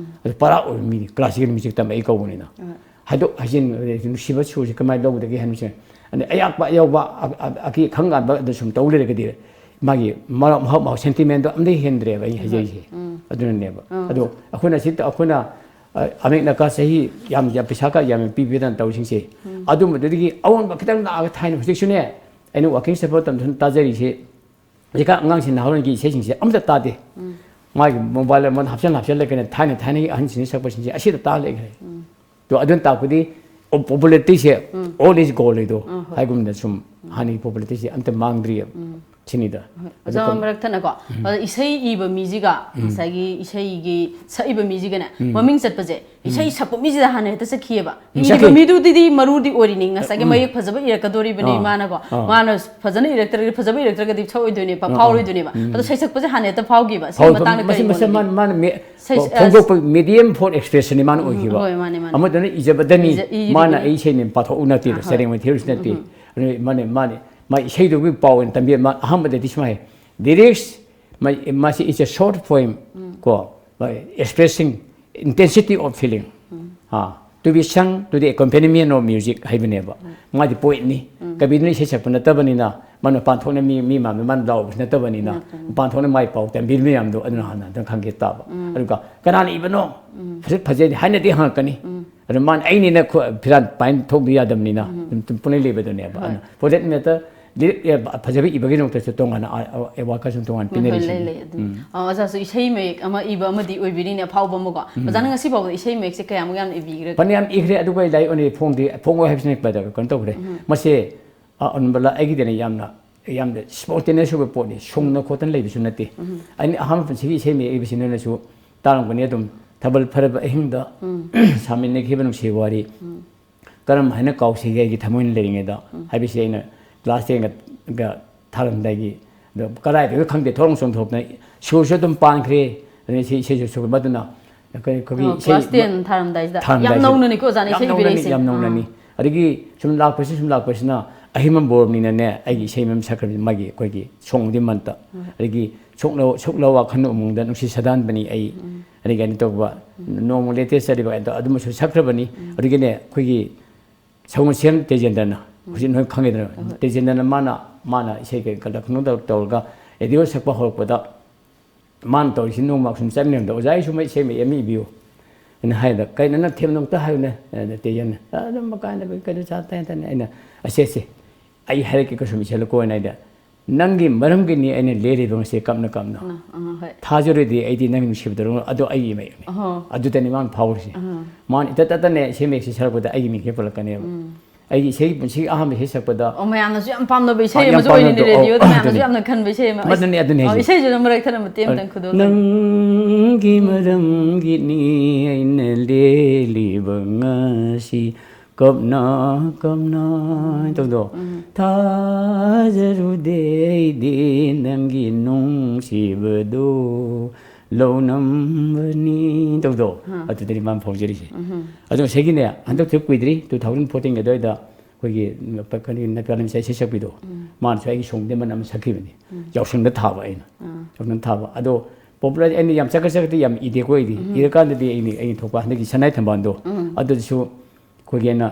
ꯑꯗꯨ ꯄꯔꯥ ꯑꯣꯏꯕ ꯃꯤꯅꯤ, ꯀ꯭ꯂꯥꯁꯤꯀꯦꯜ ꯃ꯭ꯌꯨꯖꯤꯛ ꯇꯝꯃꯛꯏ ꯀꯧꯕꯅꯤꯅ꯫ ꯍꯥꯏꯗꯣꯛ ꯍꯥꯏꯖꯤꯟ, ꯅꯨꯡꯁꯤꯕ ꯁꯨꯔꯁꯦ ꯀꯃꯥꯏꯅ ꯂꯧꯒꯗꯒꯦ ꯍꯥꯏꯕꯁꯦ꯫ ꯑꯗꯩ ꯑꯌꯥꯛꯄ ꯑꯌꯧꯕ ꯑ- ꯑ- ꯑꯀꯤ ꯈꯪ ꯀꯥꯟꯗ ꯑꯗꯨ ꯁꯨꯝ ꯇꯧ ꯂꯩꯔꯒꯗꯤ ꯃꯥꯒꯤ ꯃꯔ- ꯃꯍꯥꯎ ꯃꯍꯥꯎ ꯁꯦꯟꯇꯤꯃꯦꯟꯗꯣ ꯑꯝꯇ ꯍꯦꯟꯗ꯭ꯔꯦꯕ ꯑꯩ ꯍꯥꯏꯖꯔꯤꯁꯦ꯫ ꯑꯗꯨꯅꯅꯦꯕ꯫ ꯑꯗꯣ ꯑꯩꯈꯣꯏꯅ ꯁꯤ ꯑꯩꯈꯣꯏꯅ ꯑ, ꯑꯃꯦꯛ ꯅꯀꯥ ꯆꯍꯤ ꯌꯥꯝ ꯌꯥꯝ ꯄꯩꯁꯥ ꯀ ꯌꯥꯝ ꯄꯤꯕꯤꯗꯅ ꯇꯧꯔꯤꯁꯤꯡꯁꯦ꯫ ꯑꯗꯨꯝꯕꯗꯨꯗꯒꯤ ꯑꯑꯣꯟꯕ ꯈꯤꯇꯪ ꯂꯥꯛꯑꯒ ꯊꯥꯏꯅ ꯍꯧꯖꯤꯛꯁꯨꯅꯦ꯫ ꯑꯩꯅ ꯋꯥꯀꯤꯡ ꯆꯠꯄ ꯃꯇꯝꯗ ꯁꯨꯝ ꯇꯥꯖꯔꯤꯁꯦ꯫ ꯍꯧꯖꯤꯛꯀꯥꯟ ꯑꯉꯥꯡꯁꯤꯡ ꯅꯍꯥꯔꯣꯜꯒꯤ ꯏꯁꯩꯁꯤꯡꯁꯦ ꯑꯝꯇ ꯇꯥꯗꯦ꯫ ꯃꯥꯒꯤ ꯃꯣꯕꯥꯏꯜ ꯑꯃꯗ ꯍꯥꯞꯆꯤꯟ ꯍꯥꯞꯆꯤꯜꯂꯒꯅꯦ ꯊꯥꯏꯅ ꯊꯥꯏꯅꯒꯤ ꯑꯍꯟꯁꯤꯡꯅ ꯁꯛꯄꯁꯤꯡꯁꯦ ꯑꯁꯤꯗ ꯇꯥ ꯂꯩꯈ꯭ꯔꯦ꯫ ꯑꯗꯣ ꯑꯗꯨꯅ ꯇꯥꯛꯄꯗꯤ popularity say all is gold ꯍꯥꯏꯗꯣ ꯍꯥꯏꯒꯨꯝꯗ ꯁꯨꯝ ꯍꯥꯟꯅꯒꯤ popularity ꯁꯦ ꯑꯝꯇ ꯃꯥꯡꯗ꯭ꯔꯤꯑꯕ꯫ ꯁꯤꯅꯤꯗ꯫ ꯑꯗꯨ ꯑꯣꯖꯥ ꯀꯝ- ꯃꯔꯛ ꯊꯠꯅꯀꯣ, ꯑꯗ ꯏꯁꯩ ꯏꯕ ꯃꯤꯁꯤꯒ ꯉꯁꯥꯏꯒꯤ ꯏꯁꯩꯒꯤ ꯁꯛꯏꯕ ꯃꯤꯁꯤꯒꯅꯦ ꯃꯃꯤꯡ ꯆꯠꯄꯁꯦ ꯏꯁꯩ ꯁꯛꯄ ꯃꯤꯁꯤꯗ ꯍꯥꯟꯅ ꯍꯦꯛꯇ ꯆꯠꯈꯤꯑꯕ꯫ ꯎꯝ, ꯏꯕ ꯆꯠꯈꯤ꯫ ꯃꯤꯗꯨꯗꯤ ꯃꯔꯨꯗꯤ ꯑꯣꯏꯔꯤꯅꯤ, ꯉꯁꯥꯏꯒꯤ ꯃꯌꯦꯛ ꯐꯖꯕ ꯏꯔꯛꯀꯗꯣꯔꯤꯕꯅꯤ꯫ ꯑꯥ, ꯃꯥꯅꯀꯣ ꯑꯥ꯫ ꯃꯥꯅ ꯐꯖꯅ ꯏꯔꯛꯇ꯭ꯔꯒꯗꯤ ꯐꯖꯕ ꯏꯔꯛꯇ꯭ꯔꯒꯗꯤ ꯁꯛꯑꯣꯏꯗꯣꯏꯅꯦꯕ, ꯑꯥ, ꯐꯥꯎꯔꯣꯏꯗꯣꯏꯅꯦꯕ꯫ ꯎꯝ꯫ ꯑꯗꯣ ꯁꯩꯁꯛꯄꯁꯦ ꯍꯥꯟꯅ ꯍꯦꯛꯇ ꯐꯥꯎꯈꯤꯕ꯫ ꯁꯤ ꯐꯥꯎ- ꯃꯇꯥꯡꯗ ꯀꯔꯤ ꯃꯁꯤ ꯃꯁꯤ ꯃꯣꯠ ꯂꯩꯒꯦ? ꯃꯥꯅ ꯃꯥꯅ ꯃꯦ- ꯁꯩ- ꯐꯣꯡꯗꯣꯛꯄ medium for expression ꯅꯤ ꯃꯥꯅ ꯎꯝ, ꯑꯣꯏꯈꯤꯕ꯫ ꯍꯣꯏ, ꯃꯥꯅꯦ, ꯃꯥꯅꯦ꯫ ꯑꯃꯗꯨꯅ ꯏꯖꯕꯗꯅꯤ, ꯏꯖ- ꯏꯔꯤꯕꯅꯤ꯫ ꯃꯥꯅ ꯑꯩ ꯏꯁꯩꯅꯦ ꯄꯥꯊꯣꯛꯎ ꯅꯠꯇꯦ, ꯑꯍꯣꯏ꯫ ꯁꯩꯔꯦꯡ ꯃꯊꯦꯜꯁꯨ ꯅꯠꯇꯦ꯫ ꯑꯗꯨ ꯃꯥꯅꯦ ꯃꯥꯅꯦ ꯃꯥ ꯏꯁꯩꯗꯨꯒꯤ ꯄꯥꯎ ꯑꯣꯏꯅ ꯇꯝꯕꯤ꯫ ꯃꯥ ꯑꯍꯥꯟꯕꯗꯗꯤ ꯁꯨꯃꯥꯏ ꯍꯥꯏ, lyrics ꯃꯥ- ꯃꯥꯁꯤ is a short poem ꯀꯣ, expressing intensity of feeling, ah, to be sung to the accompaniment of music ꯍꯥꯏꯕꯅꯦꯕ꯫ ꯃꯥꯗꯤ poet ꯅꯤ꯫ ꯀꯕꯤꯗꯨꯅ ꯏꯁꯩ ꯁꯛꯄ ꯅꯠꯇꯕꯅꯤꯅ ꯃꯥꯅ ꯃꯄꯥꯟ ꯊꯣꯛꯅ ꯃꯤ ꯃꯤ ꯃꯥꯡꯗ ꯃꯥꯅ ꯂꯥꯎꯕꯁꯨ ꯅꯠꯇꯕꯅꯤꯅ, ꯅꯠꯇꯕꯅꯤ꯫ ꯃꯄꯥꯟ ꯊꯣꯛꯅ ꯃꯥꯏ ꯄꯥꯎ ꯇꯝꯕꯤꯕ ꯃꯌꯥꯝꯗꯣ ꯑꯗꯨꯅ ꯍꯥꯟꯅ ꯑꯝꯇꯪ ꯈꯪꯒꯦ ꯇꯥꯕ꯫ ꯑꯗꯨꯒ "ꯀꯅꯥꯅ ꯏꯕꯅꯣ? ꯐꯖ ꯐꯖꯩ" ꯍꯥꯏꯅꯗꯤ ꯍꯪꯉꯛꯀꯅꯤ꯫ ꯑꯗꯨ ꯃꯥꯅ "ꯑꯩꯅꯤꯅ" ꯈꯣ-, ꯐꯤꯔꯥꯟ ꯄꯥꯏꯟ ꯊꯣꯛꯄ ꯌꯥꯗꯕꯅꯤꯅ ꯑꯗꯨꯝ ꯄꯨꯡꯂꯩ ꯂꯩꯕꯗꯨꯅꯦꯕ꯫ ꯍꯣꯏ꯫ ꯑꯗꯨꯅ ꯄꯣꯔꯇ꯭ꯔꯦꯠ ꯃꯦꯇꯔ, ꯂꯤꯔꯤꯛ ꯐꯖꯕ ꯏꯕꯒꯤꯗꯃꯛꯇꯁꯨ ꯇꯣꯉꯥꯟꯅ ꯑꯦꯋꯥꯔꯗꯀꯁꯨ ꯇꯣꯉꯥꯟꯅ ꯍꯣꯏ, ꯍꯣꯏ, ꯄꯤꯅꯔꯤꯁꯤꯅꯤ꯫ ꯂꯩ, ꯂꯩ, ꯑꯗꯨꯅꯤ꯫ ꯎꯝ꯫ ꯑ, ꯑꯣꯖꯥꯁꯨ ꯏꯁꯩ ꯃꯌꯦꯛ ꯑꯃ ꯏꯕ ꯑꯃꯗꯤ ꯑꯣꯏꯕꯤꯔꯤꯅꯦ, ꯑꯐꯥꯎꯕ ꯑꯃꯀꯣ꯫ ꯑꯣꯖꯥꯅ ꯉꯁꯤ ꯐꯥꯎꯕꯗ ꯏꯁꯩ ꯃꯌꯦꯛꯁꯦ ꯀꯌꯥꯃꯨꯛ ꯌꯥꯝꯅ ꯏꯕꯤꯈ꯭ꯔꯒꯦ? ꯐꯅꯌꯥꯝ ꯏꯈ꯭ꯔꯦ, ꯑꯗꯨꯒ ꯑꯩ ꯂꯥꯏꯔꯤꯛ ꯑꯣꯏꯅ ꯐꯣꯡꯗꯦ, ꯐꯣꯡꯉꯣꯏ ꯍꯥꯏꯕꯁꯤꯅ ꯀꯩꯅꯣ ꯇꯧꯈ꯭ꯔꯦ꯫ ꯃꯁꯦ ꯑ, ꯑꯅꯝꯕꯂ ꯑꯩꯒꯤꯗꯤꯅꯦ ꯌꯥꯝꯅ, ꯌꯥꯝꯅ spontaneous ꯑꯣꯏꯕ ꯄꯣꯠꯅꯤ꯫ ꯁꯨꯡꯅ ꯈꯣꯠꯇꯅ ꯂꯩꯕꯁꯨ ꯅꯠꯇꯦ꯫ ꯑꯩꯅ ꯑꯍꯥꯟꯕ ꯄꯨꯟꯁꯤꯒꯤ ꯏꯁꯩ ꯃꯌꯦꯛ ꯏꯕꯁꯤ ꯅꯣꯏꯅꯁꯨ ꯇꯥꯔꯝꯒꯅꯤ ꯑꯗꯨꯝ꯫ ꯊꯥꯕꯜ ꯐꯔꯕ ꯑꯍꯤꯡꯗ ꯁꯥꯃꯤꯟꯅꯈꯤꯕ ꯅꯨꯡꯁꯤꯕ ꯋꯥꯔꯤ꯫ ꯀꯔꯝ ꯍꯥꯏꯅ ꯀꯥꯎꯁꯤꯒꯦ ꯑꯩꯒꯤ ꯊꯃꯣꯏꯅ ꯂꯩꯔꯤꯉꯩꯗ ꯍꯥꯏꯕꯁꯤ ꯑꯩꯅ class ten ꯒ, ꯒ ꯊꯥꯔꯝꯗꯥꯏꯒꯤ, ꯑꯗꯣ ꯀꯗꯥꯏꯗꯒꯤ ꯈꯪꯗꯦ, ꯊꯣꯔꯣꯡ ꯆꯣꯡꯊꯣꯛꯇꯅ ꯁꯨꯔꯁꯨ ꯑꯗꯨꯝ ꯄꯥꯟꯈ꯭ꯔꯦ꯫ ꯑꯗꯩ ꯁꯤ ꯏꯁꯩꯁꯨ ꯁꯨꯔ ꯃꯗꯨꯅ ꯑꯩꯈꯣꯏ, ꯑꯩꯈꯣꯏꯒꯤ ꯑꯣ, ꯏꯁꯩ class ten ꯊꯥꯔꯝꯗꯥꯏꯁꯤꯗ꯫ ꯌꯥꯝ ꯊꯥꯔꯝꯗꯥꯏꯁꯤꯗ꯫ ꯅꯧꯅꯅꯤꯀꯣ ꯑꯣꯖꯥꯅ ꯌꯥꯝ ꯏꯁꯩ ꯅꯧꯅꯅꯤ, ꯄꯤꯔꯛꯏꯁꯦ꯫ ꯌꯥꯝ ꯅꯧꯅꯅꯤ꯫ ꯑꯥ꯫ ꯑꯗꯒꯤ ꯁꯨꯝ ꯂꯥꯛꯄꯁꯤ, ꯁꯨꯝ ꯂꯥꯛꯄꯁꯤꯅ ꯑꯍꯩꯃꯟ ꯕꯣꯔꯅꯤꯅꯅꯦ, ꯑꯩꯒꯤ ꯏꯁꯩ ꯃꯌꯥꯝ ꯁꯛꯈ꯭ꯔꯕꯅꯤ, ꯃꯥꯒꯤ ꯑꯩꯈꯣꯏꯒꯤ ꯁꯣꯡꯗꯤ ꯃꯟꯇ꯫ ꯑꯗꯒꯤ ꯁꯣꯛꯂ, ꯁꯣꯛꯂ ꯋꯥꯈꯜ ꯎꯃꯪꯗ ꯅꯨꯡꯁꯤ ꯁꯥꯗꯥꯟꯕꯅꯤ ꯑꯩ꯫ ꯑꯗꯒꯤ ꯀꯩꯅꯣ ꯇꯧꯕ, ꯅꯣꯡꯃ ꯂꯦꯇꯦꯁ ꯆꯠꯂꯤꯕ ꯑꯗꯣ ꯑꯗꯨꯃꯁꯨ ꯁꯛꯈ꯭ꯔꯕꯅꯤ꯫ ꯑꯗꯒꯤꯅꯦ ꯑꯩꯈꯣꯏꯒꯤ ꯁꯒꯣꯜꯁꯦꯝ ꯇꯦꯖꯦꯟꯗ꯭ꯔꯅ, ꯍꯧꯖꯤꯛ ꯅꯣꯏ ꯈꯪꯉꯤꯗꯅ, ꯇꯦꯖꯦꯟꯗ꯭ꯔꯅ ꯃꯥꯅ, ꯃꯥꯅ ꯏꯁꯩ ꯀꯩ ꯀꯂꯛꯅꯨꯡ ꯇꯧꯔꯒ ꯔꯦꯗꯤꯑꯣ ꯁꯛꯄ ꯍꯧꯔꯛꯄꯗ ꯃꯥꯅ ꯇꯧꯔꯤꯁꯤ ꯅꯣꯡꯃ ꯁꯨꯝ ꯆꯠꯃꯤꯟꯅꯕꯗ, "ꯑꯣꯖꯥ, ꯑꯩ ꯁꯨꯝ ꯏꯁꯩ ꯃꯌꯦꯛ ꯑꯃ ꯏꯕꯤꯌꯨ" ꯑꯅ ꯍꯥꯏꯗ, "ꯀꯩꯅꯣ ꯅꯪ ꯊꯦꯝꯗꯣ ꯑꯝꯇ ꯍꯥꯏꯌꯨꯅꯦ?" ꯑꯗ ꯇꯦꯖꯦꯟꯅ, "ꯑꯗꯨꯝ ꯀꯥꯏꯅ ꯀꯩꯅꯣ ꯆꯥ ꯇꯥꯏ ꯇꯥꯏ"꯫ ꯑꯩꯅ, "ꯑꯁꯦ, ꯑꯁꯦ, ꯑꯩ ꯍꯥꯏꯔꯛꯀꯦ ꯀꯩꯁꯨꯝ ꯏꯁꯜꯂꯨꯀꯣ" ꯍꯥꯏꯅ ꯑꯩꯗ, "ꯅꯪꯒꯤ ꯃꯔꯝꯒꯤꯅꯤ ꯑꯩꯅ ꯂꯦꯜꯂꯤꯕ ꯉꯁꯤ ꯀꯞꯅ ꯀꯞꯅ꯫ ꯑ, ꯑ, ꯍꯣꯏ꯫ ꯊꯥꯖꯔꯨꯗꯤ ꯑꯩꯗꯤ ꯅꯪꯒꯤ ꯅꯨꯡꯁꯤꯕꯗ ꯂꯣꯏꯅ-", ꯑꯗꯣ ꯑꯩꯒꯤ ꯃꯌꯦꯛꯅꯤ꯫ ꯑꯍꯣ꯫ ꯑꯗꯨꯗꯅꯤ ꯃꯥꯅ ꯐꯥꯎꯔꯤꯁꯦ꯫ ꯑꯍꯣ꯫ ꯃꯥꯅ ꯏꯇꯠ ꯇꯠꯇꯅꯦ ꯏꯁꯩ ꯃꯌꯦꯛꯁꯦ ꯁꯛꯂꯛꯄꯗ ꯑꯩꯒꯤ ꯃꯤꯡꯁꯦ ꯄꯜꯂꯛꯀꯅꯦꯕ꯫ ꯑꯩꯒꯤ ꯏꯁꯩ ꯄꯨꯟꯁꯤꯒꯤ ꯑꯍꯥꯟꯕ ꯏꯁꯩ ꯁꯛꯄꯗ ꯑꯣ, ꯃꯌꯥꯝꯅꯁꯨ ꯌꯥꯝ ꯄꯥꯝꯅꯕ ꯏꯁꯩ ꯑꯥ, ꯌꯥꯝ ꯑꯃꯁꯨ ꯑꯣꯏꯔꯤꯅꯦ, ꯄꯥꯝꯅꯕꯗꯣ꯫ ꯑꯣ, ꯔꯦꯗꯤꯑꯣꯗ ꯃꯌꯥꯝꯅꯁꯨ ꯑꯗꯨꯅꯤ꯫ ꯌꯥꯝꯅ ꯈꯟꯕ ꯏꯁꯩ ꯑꯃ꯫ ꯃꯗꯨꯅꯤ, ꯑꯗꯨꯅꯤ ꯑꯣ, ꯍꯥꯏꯁꯦ꯫ ꯏꯁꯩꯁꯨ ꯑꯗꯨꯝ ꯃꯔꯛ ꯊꯠꯅ ꯃꯇꯦꯛ ꯑꯃꯇꯪ ꯈꯨꯗꯣꯜ꯫ "ꯅꯪꯒꯤ ꯃꯔꯝꯒꯤꯅꯤ ꯑꯩꯅ ꯂꯦꯜꯂꯤꯕ ꯉꯁꯤ ꯀꯞꯅ ꯀꯞꯅ" ꯇꯧꯗꯣ꯫ "ꯊꯥꯖꯔꯨꯗꯦ ꯑꯩꯗꯤ ꯅꯪꯒꯤ ꯅꯨꯡꯁꯤꯕꯗꯣ ꯂꯧꯅꯝꯕꯅꯤ" ꯇꯧꯗꯣ꯫ ꯑꯥ꯫ ꯑꯗꯨꯗꯅꯤ ꯃꯥꯅ ꯐꯥꯎꯖꯔꯤꯁꯦ꯫ ꯑꯗꯣ ꯉꯁꯥꯏꯒꯤꯅꯦ, ꯍꯟꯗꯛꯇꯤ ꯀꯨꯏꯗ꯭ꯔꯤ, two thousand fourteen ꯑꯗꯨꯋꯥꯏꯗ ꯑꯩꯈꯣꯏꯒꯤ ꯅꯄꯥꯂꯤ ꯃꯆꯥ ꯏꯁꯩ ꯁꯛꯄꯤꯗꯣ, ꯃꯥꯅꯁꯨ ꯑꯩꯒꯤ ꯁꯣꯡꯗꯦꯃꯟ ꯑꯃ ꯁꯛꯈꯤꯕꯅꯤ꯫ ꯌꯥꯎꯁꯪꯗ ꯊꯥꯕ ꯑꯩꯅ꯫ ꯑꯥ꯫ ꯌꯥꯎꯁꯪꯗ ꯊꯥꯕ꯫ ꯑꯗꯣ popular ꯑꯩꯅ ꯌꯥꯝ ꯆꯀꯠ ꯆꯀꯠꯇꯤ ꯌꯥꯝ ꯏꯗꯦꯀꯣ ꯑꯩꯗꯤ꯫ ꯏꯔꯀꯥꯟꯗꯗꯤ ꯑꯩꯅ, ꯑꯩꯅ ꯊꯣꯛꯄ ꯍꯟꯗꯛꯀꯤ ꯁꯅꯥꯏ ꯊꯝꯕꯥꯜꯗꯣ, ꯑꯗꯨꯗꯁꯨ ꯑꯩꯈꯣꯏꯒꯤ ꯑꯩꯅ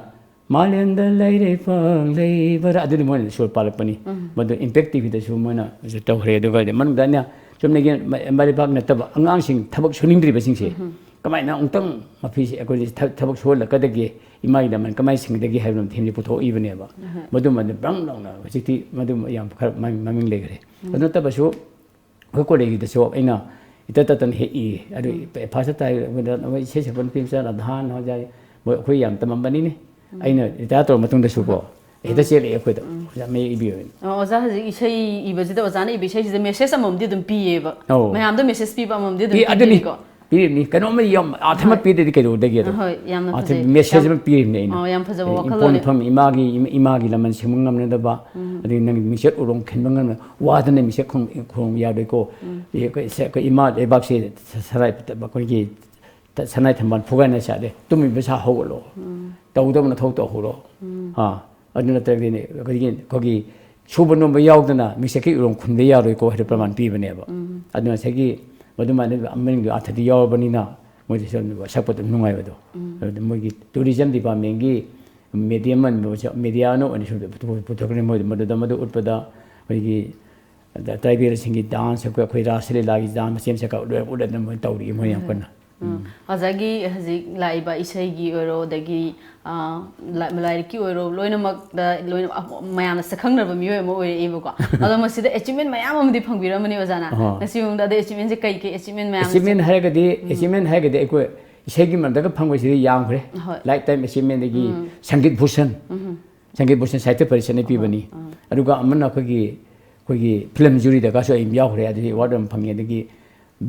ꯃꯥꯂꯦꯝꯗ ꯂꯩꯔꯦ ꯄꯪꯂꯩꯕꯔꯥ, ꯑꯗꯨꯗꯤ ꯃꯣꯏꯅ ꯁꯨꯔ ꯄꯥꯜꯂꯛꯄꯅꯤ꯫ ꯃꯗꯨ ꯏꯝꯄꯦꯛ ꯇꯤꯚꯤꯗꯁꯨ ꯃꯣꯏꯅ ꯇꯧꯈ꯭ꯔꯦ꯫ ꯑꯗꯨꯒ ꯃꯅꯨꯡꯗ ꯑꯩꯅ ꯆꯨꯝꯅꯒꯤ ꯃ- ꯃꯔꯩꯕꯥꯛ ꯅꯠꯇꯕ ꯑꯉꯥꯡꯁꯤꯡ ꯊꯕꯛ ꯁꯨꯅꯤꯡꯗ꯭ꯔꯤꯕꯁꯤꯡꯁꯦ ꯀꯃꯥꯏꯅ ꯑꯃꯨꯛꯇꯪ ꯃꯐꯤꯁꯦ ꯑꯩꯈꯣꯏꯁꯦ ꯊ- ꯊꯕꯛ ꯁꯨꯍꯜꯂꯛꯀꯗꯒꯦ, ꯏꯃꯥꯒꯤ ꯂꯃꯟ ꯀꯃꯥꯏꯅ ꯁꯤꯡꯒꯗꯒꯦ ꯍꯥꯏꯕ ꯊꯤꯝꯁꯦ ꯄꯨꯊꯣꯛꯏꯕꯅꯦꯕ꯫ ꯃꯗꯨꯃꯗꯤ ꯕ꯭ꯔꯪ ꯂꯥꯎꯅ ꯍꯧꯖꯤꯛꯇꯤ ꯃꯗꯨ ꯌꯥꯝ ꯈꯔ ꯃꯃꯤꯡ ꯃꯃꯤꯡ ꯂꯩꯈ꯭ꯔꯦ꯫ ꯑꯗꯨ ꯅꯠꯇꯕꯁꯨ ꯑꯩꯈꯣꯏ ꯀꯣꯂꯦꯖꯀꯤꯗꯁꯨ ꯑꯩꯅ ꯏꯇꯠ ꯇꯠꯇꯅ ꯍꯦꯛ ꯏꯌꯦ꯫ ꯑꯗꯨ ꯐꯥꯔꯁꯇ ꯇꯥꯏ, ꯑꯩꯈꯣꯏꯗ ꯏꯁꯩ ꯁꯛꯄ ꯅꯨꯄꯤ ꯃꯆꯥ ꯔꯥꯙꯥꯅ ꯍꯧꯖꯤꯛ ꯃꯣꯏ ꯑꯩꯈꯣꯏ ꯌꯥꯝ ꯇꯝꯃꯝꯕꯅꯤꯅꯦ꯫ ꯑꯩꯅ ꯔꯤꯇꯥꯌꯔ ꯇꯧꯔ ꯃꯇꯨꯡꯗꯁꯨꯀꯣ ꯍꯦꯛꯇ ꯆꯦꯜꯂꯛꯑꯦ ꯑꯩꯈꯣꯏꯗ, "ꯑꯣꯖꯥ, ꯃꯌꯦꯛ ꯏꯕꯤꯌꯨ" ꯍꯥꯏꯅ꯫ ꯑꯣ, ꯑꯣꯖꯥ ꯍꯧꯖꯤꯛ ꯏꯁꯩ ꯏꯕꯁꯤꯗ ꯑꯣꯖꯥꯅ ꯏꯕ ꯏꯁꯩꯁꯤꯗ ꯃꯦꯁꯦꯖ ꯑꯃꯃꯝꯗꯤ ꯑꯗꯨꯝ ꯄꯤꯌꯦꯕ꯫ ꯑꯧ꯫ ꯃꯌꯥꯝꯗ ꯃꯦꯁꯦꯖ ꯄꯤꯕ ꯑꯃꯃꯝꯗꯤ ꯑꯗꯨꯝ ꯄꯤ-, ꯑꯗꯨꯅꯤ꯫ ꯄꯤꯕꯤꯔꯤꯀꯣ꯫ ꯄꯤꯔꯤꯕꯅꯤ꯫ ꯀꯩꯅꯣꯝꯃ ꯌꯥꯝ ꯑꯥꯔꯊ ꯑꯃ ꯍꯣꯏ꯫ ꯄꯤꯗ꯭ꯔꯗꯤ ꯀꯩꯗꯧꯗꯒꯦ ꯑꯗꯣ? ꯍꯣꯏ, ꯌꯥꯝꯅ ꯑꯥꯔꯊ ꯐꯖꯩ꯫ ꯃꯦꯁꯦꯖ ꯌꯥꯝ-, ꯑꯃ ꯄꯤꯔꯤꯕꯅꯤ ꯑꯩꯅ꯫ ꯑꯣ, ꯌꯥꯝ ꯐꯖꯕ ꯑꯩ ꯋꯥꯈꯜꯂꯣꯟꯅꯤ꯫ ꯏꯄꯣꯝ ꯏꯃꯥꯒꯤ, ꯏꯃꯥꯒꯤ ꯂꯃꯟ ꯁꯤꯡꯕ ꯉꯝꯅꯗꯕ, ꯑꯗꯒꯤ ꯅꯪꯒꯤ ꯃꯤꯡꯆꯠ ꯎꯔꯣꯡ ꯈꯤꯟꯕ ꯉꯝꯅ ꯋꯥꯗꯅ ꯃꯤꯡꯆꯠ ꯈꯣꯡ-, ꯈꯣꯡ ꯌꯥꯗꯣꯏꯀꯣ꯫ ꯑꯩꯈꯣꯏ ꯁꯦ-, ꯑꯩꯈꯣꯏ ꯏꯃꯥ ꯂꯩꯕꯥꯛꯁꯦ ꯁ-, ꯁꯔꯥꯏ-, ꯑꯩꯈꯣꯏꯒꯤ ꯁꯅꯥꯏ ꯊꯝꯕꯥꯜ ꯐꯨꯒꯥꯏꯅ ꯆꯥꯗꯦ꯫ ꯇꯨꯝꯃꯤꯕ ꯁꯥ ꯍꯧꯒꯠꯂꯣ꯫ ꯇꯧꯗꯕ ꯅꯊꯧ ꯇꯧꯍꯧꯔꯣ꯫ ꯑꯥ, ꯑꯗꯨ ꯅꯠꯇ꯭ꯔꯒꯗꯤ ꯑꯩꯈꯣꯏꯒꯤ, ꯑꯩꯈꯣꯏꯒꯤ ꯁꯨꯕ ꯅꯣꯝꯕ ꯌꯥꯎꯗꯅ ꯃꯤꯡꯆꯠꯀꯤ ꯎꯔꯣꯡ ꯈꯨꯟꯕ ꯌꯥꯔꯣꯏꯀꯣ ꯍꯥꯏꯗ ꯄ꯭ꯔꯃꯥꯟ ꯄꯤꯕꯅꯦꯕ꯫ ꯑꯗꯨꯅ ꯉꯁꯥꯏꯒꯤ ꯃꯗꯨꯃꯥꯏꯅ ꯃꯅꯤꯡꯒꯤ ꯑꯥꯔꯊꯗꯤ ꯌꯥꯎꯔꯕꯅꯤꯅ ꯃꯣꯏꯗꯁꯨ ꯑꯗꯨꯝ ꯁꯛꯄ ꯑꯗꯨꯝ ꯅꯨꯡꯉꯥꯏꯕꯗꯣ꯫ ꯑꯗꯨ ꯃꯣꯏꯒꯤ ꯇꯨꯔꯤꯖꯝ ꯗꯤꯄꯥꯔꯠꯃꯦꯟꯒꯤ ꯃꯦꯗꯤꯌꯝ ꯑꯣꯏꯅ, ꯃꯦꯗꯤꯌꯥꯅ ꯑꯣꯏꯅ ꯁꯨꯝ ꯄꯨꯊꯣꯛ-, ꯄꯨꯊꯣꯛꯈ꯭ꯔꯦ ꯃꯣꯏꯗ꯫ ꯃꯗꯨꯗ ꯃꯗꯨ ꯎꯠꯄꯗ ꯑꯩꯈꯣꯏꯒꯤ ꯑꯗ ꯇ꯭ꯔꯥꯏꯕꯦꯜꯁꯤꯡꯒꯤ ꯗꯥꯟꯁ, ꯑꯩꯈꯣꯏ, ꯑꯩꯈꯣꯏ ꯔꯥꯁ ꯂꯤꯂꯥꯒꯤ ꯗꯥꯟꯁ ꯃꯆꯦ ꯃꯆꯦ ꯈꯔ ꯎꯠꯂ-, ꯎꯠꯂꯗꯅ ꯃꯣꯏ ꯇꯧꯔꯤ ꯃꯣꯏ ꯌꯥꯝ ꯀꯟꯅ꯫ ꯎꯝ꯫ ꯑꯣꯖꯥꯒꯤ ꯍꯧꯖꯤꯛ ꯂꯥꯛꯏꯕ ꯏꯁꯩꯒꯤ ꯑꯣꯏꯔꯣ, ꯑꯗꯒꯤ, ꯑ, ꯂꯥ-, ꯂꯥꯏꯔꯤꯛꯀꯤ ꯑꯣꯏꯔꯣ, ꯂꯣꯏꯅꯃꯛꯇ ꯂꯣꯏꯅ, ꯑ, ꯃꯌꯥꯝꯅ ꯁꯛꯈꯪꯅꯔꯕ ꯃꯤꯑꯣꯏ ꯑꯃ ꯑꯣꯏꯔꯛꯑꯦꯕꯀꯣ꯫ ꯑꯗꯣ ꯃꯁꯤꯗ ꯑꯦꯆꯤꯞꯃꯦꯟ ꯃꯌꯥꯝ ꯑꯃꯗꯤ ꯐꯪꯕꯤꯔꯝꯃꯅꯤ ꯑꯣꯖꯥꯅ꯫ ꯑꯍꯣꯏ꯫ ꯉꯁꯤ ꯐꯥꯎꯗ ꯑꯗꯩ ꯑꯦꯆꯤꯞꯃꯦꯟꯁꯦ ꯀꯩ ꯀꯩ ꯑꯦꯆꯤꯞꯃꯦꯟ ꯃꯌꯥꯝ ꯑꯦꯆꯤꯞꯃꯦꯟ ꯍꯥꯏꯔꯒꯗꯤ, ꯎꯝ꯫ ꯑꯦꯆꯤꯞꯃꯦꯟ ꯍꯥꯏꯔꯒꯗꯤ ꯑꯩꯈꯣꯏ ꯏꯁꯩꯒꯤ ꯃꯔꯝꯗꯒ ꯐꯪꯕꯁꯤꯗꯤ ꯌꯥꯝꯈ꯭ꯔꯦ꯫ ꯍꯣꯏ꯫ ꯂꯥꯏꯐ ꯇꯥꯏꯝ ꯑꯦꯆꯤꯞꯃꯦꯟꯗꯒꯤ ꯎꯝ꯫ ꯁꯪꯒꯤꯠ ꯚꯨꯁꯟ꯫ ꯎꯝ꯫ ꯁꯪꯒꯤꯠ ꯚꯨꯁꯟ ꯁꯥꯍꯤꯇ꯭ꯌ ꯄꯔꯤꯁꯠꯅ ꯄꯤꯕꯅꯤ꯫ ꯑꯥ꯫ ꯑꯗꯨꯒ ꯑꯃꯅ ꯑꯩꯈꯣꯏꯒꯤ, ꯑꯩꯈꯣꯏꯒꯤ ꯐꯤꯂꯝ ꯖꯨꯔꯤꯗꯒꯁꯨ ꯑꯩ ꯌꯥꯎꯈ꯭ꯔꯦ, ꯑꯗꯨꯗꯤ ꯑꯦꯋꯥꯔꯗ ꯑꯃ ꯐꯪꯉꯦ꯫ ꯑꯗꯒꯤ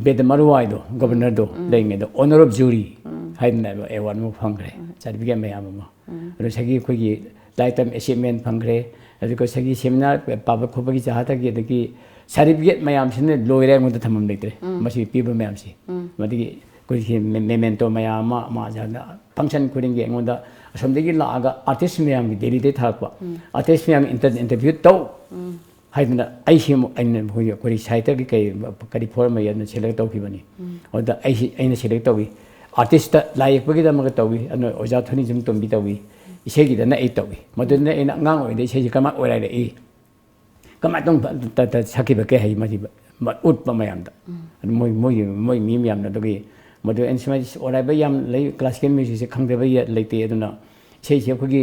ꯕꯦꯗ ꯃꯔꯨꯋꯥꯏꯗꯣ, ꯒꯕꯔꯅꯔꯗꯣ ꯎꯝ꯫ ꯂꯩꯔꯤꯉꯩꯗ, ꯑꯣꯅꯔ ꯑꯣꯐ ꯖꯨꯔꯤ ꯎꯝ꯫ ꯍꯥꯏꯗꯅ ꯑꯦꯋꯥꯔꯗ ꯑꯃ ꯐꯪꯈ꯭ꯔꯦ, ꯎꯝ꯫ ꯁꯥꯔꯇꯤꯐꯤꯀꯦꯠ ꯃꯌꯥꯝ ꯑꯃ꯫ ꯎꯝ꯫ ꯑꯗꯣ ꯉꯁꯥꯏꯒꯤ ꯑꯩꯈꯣꯏꯒꯤ ꯂꯥꯏꯐ ꯇꯥꯏꯝ ꯑꯦꯆꯤꯞꯃꯦꯟ ꯐꯪꯈ꯭ꯔꯦ, ꯑꯗꯨꯒ ꯉꯁꯥꯏꯒꯤ ꯁꯦꯃꯤꯅꯥꯔ ꯄꯥꯕ ꯈꯣꯠꯄꯒꯤ ꯆꯥ ꯊꯛꯀꯤ, ꯑꯗꯒꯤ ꯁꯥꯔꯇꯤꯐꯤꯀꯦꯠ ꯃꯌꯥꯝꯁꯤꯅ ꯂꯣꯏꯔꯦ ꯑꯩꯉꯣꯟꯗ ꯊꯝꯐꯝ ꯂꯩꯇ꯭ꯔꯦ꯫ ꯎꯝ꯫ ꯃꯁꯤ ꯄꯤꯕ ꯃꯌꯥꯝꯁꯤ꯫ ꯎꯝ꯫ ꯃꯗꯨꯒꯤ ꯑꯩꯈꯣꯏꯒꯤ ꯃꯦ-, ꯃꯦꯃꯦꯟꯇꯣ ꯃꯌꯥꯝ ꯑꯃ, ꯑꯃ ꯑꯣꯖꯥꯅ ꯐꯪꯁꯟ ꯈꯨꯗꯤꯡꯒꯤ ꯑꯩꯉꯣꯟꯗ ꯑꯁꯣꯝꯗꯒꯤ ꯂꯥꯛꯑꯒ ꯑꯥꯔꯇꯤꯁ ꯃꯌꯥꯝꯒꯤ ꯗꯦꯜꯂꯤꯗꯒꯤ ꯊꯥꯔꯛꯄ, ꯎꯝ꯫ ꯑꯥꯔꯇꯤꯁ ꯃꯌꯥꯝꯒꯤ ꯏꯟꯇꯔ-, ꯏꯟꯇꯔꯚ꯭ꯌꯨ ꯇꯧ ꯎꯝ꯫ ꯍꯥꯏꯗꯅ ꯑꯩꯁꯤ ꯑꯃꯨꯛ ꯑꯩꯅ ꯑꯩꯈꯣꯏꯒꯤ, ꯑꯩꯈꯣꯏꯒꯤ ꯁꯥꯍꯤꯇ꯭ꯌꯒꯤ ꯀꯔꯤ, ꯀꯔꯤ ꯐꯣꯔꯝ ꯑꯃ ꯑꯗꯨꯅ ꯁꯦꯂꯦꯛ ꯇꯧꯈꯤꯕꯅꯤ꯫ ꯎꯝ꯫ ꯑꯗꯨꯗ ꯑꯩꯁꯤ, ꯑꯩꯅ ꯁꯦꯂꯦꯛ ꯇꯧꯏ꯫ ꯑꯥꯔꯇꯤꯁꯇ ꯂꯥꯏ ꯌꯦꯛꯄꯒꯤꯗꯃꯛꯇ ꯇꯧꯏ, ꯑꯗꯨꯅ ꯑꯣꯖꯥ ꯊꯣꯅꯤꯖꯝ ꯇꯣꯝꯕꯤ ꯇꯧꯏ꯫ ꯏꯁꯩꯒꯤꯗꯅ ꯑꯩ ꯇꯧꯏ꯫ ꯃꯗꯨꯗꯅ ꯑꯩꯅ ꯑꯉꯥꯡ ꯑꯣꯏꯔꯤꯉꯩꯗ ꯏꯁꯩꯁꯦ ꯀꯃꯥꯏꯅ ꯑꯣꯏꯔꯛꯏ, ꯀꯃꯥꯏꯅ ꯇꯧꯅ ꯇ- ꯇ- ꯁꯛꯈꯤꯕꯒꯦ ꯍꯥꯏ ꯃꯁꯤ ꯃ- ꯎꯠꯄ ꯃꯌꯥꯝꯗ꯫ ꯑꯗꯨ ꯃꯣꯏ ꯃꯣꯏꯒꯤ ꯃꯣꯏ ꯃꯤ ꯃꯌꯥꯝꯅ ꯑꯗꯨꯒꯤ ꯃꯗꯨ ꯑꯩꯅ ꯁꯨꯃꯥꯏꯅ ꯑꯣꯔꯥꯏꯕ ꯌꯥꯝ ꯂꯩ, ꯀ꯭ꯂꯥꯁꯤꯀꯦꯜ ꯃ꯭ꯌꯨꯖꯤꯛꯁꯦ ꯈꯪꯗꯕ ꯌꯥ- ꯂꯩꯇꯦ꯫ ꯑꯗꯨꯅ ꯏꯁꯩꯁꯦ ꯑꯩꯈꯣꯏꯒꯤ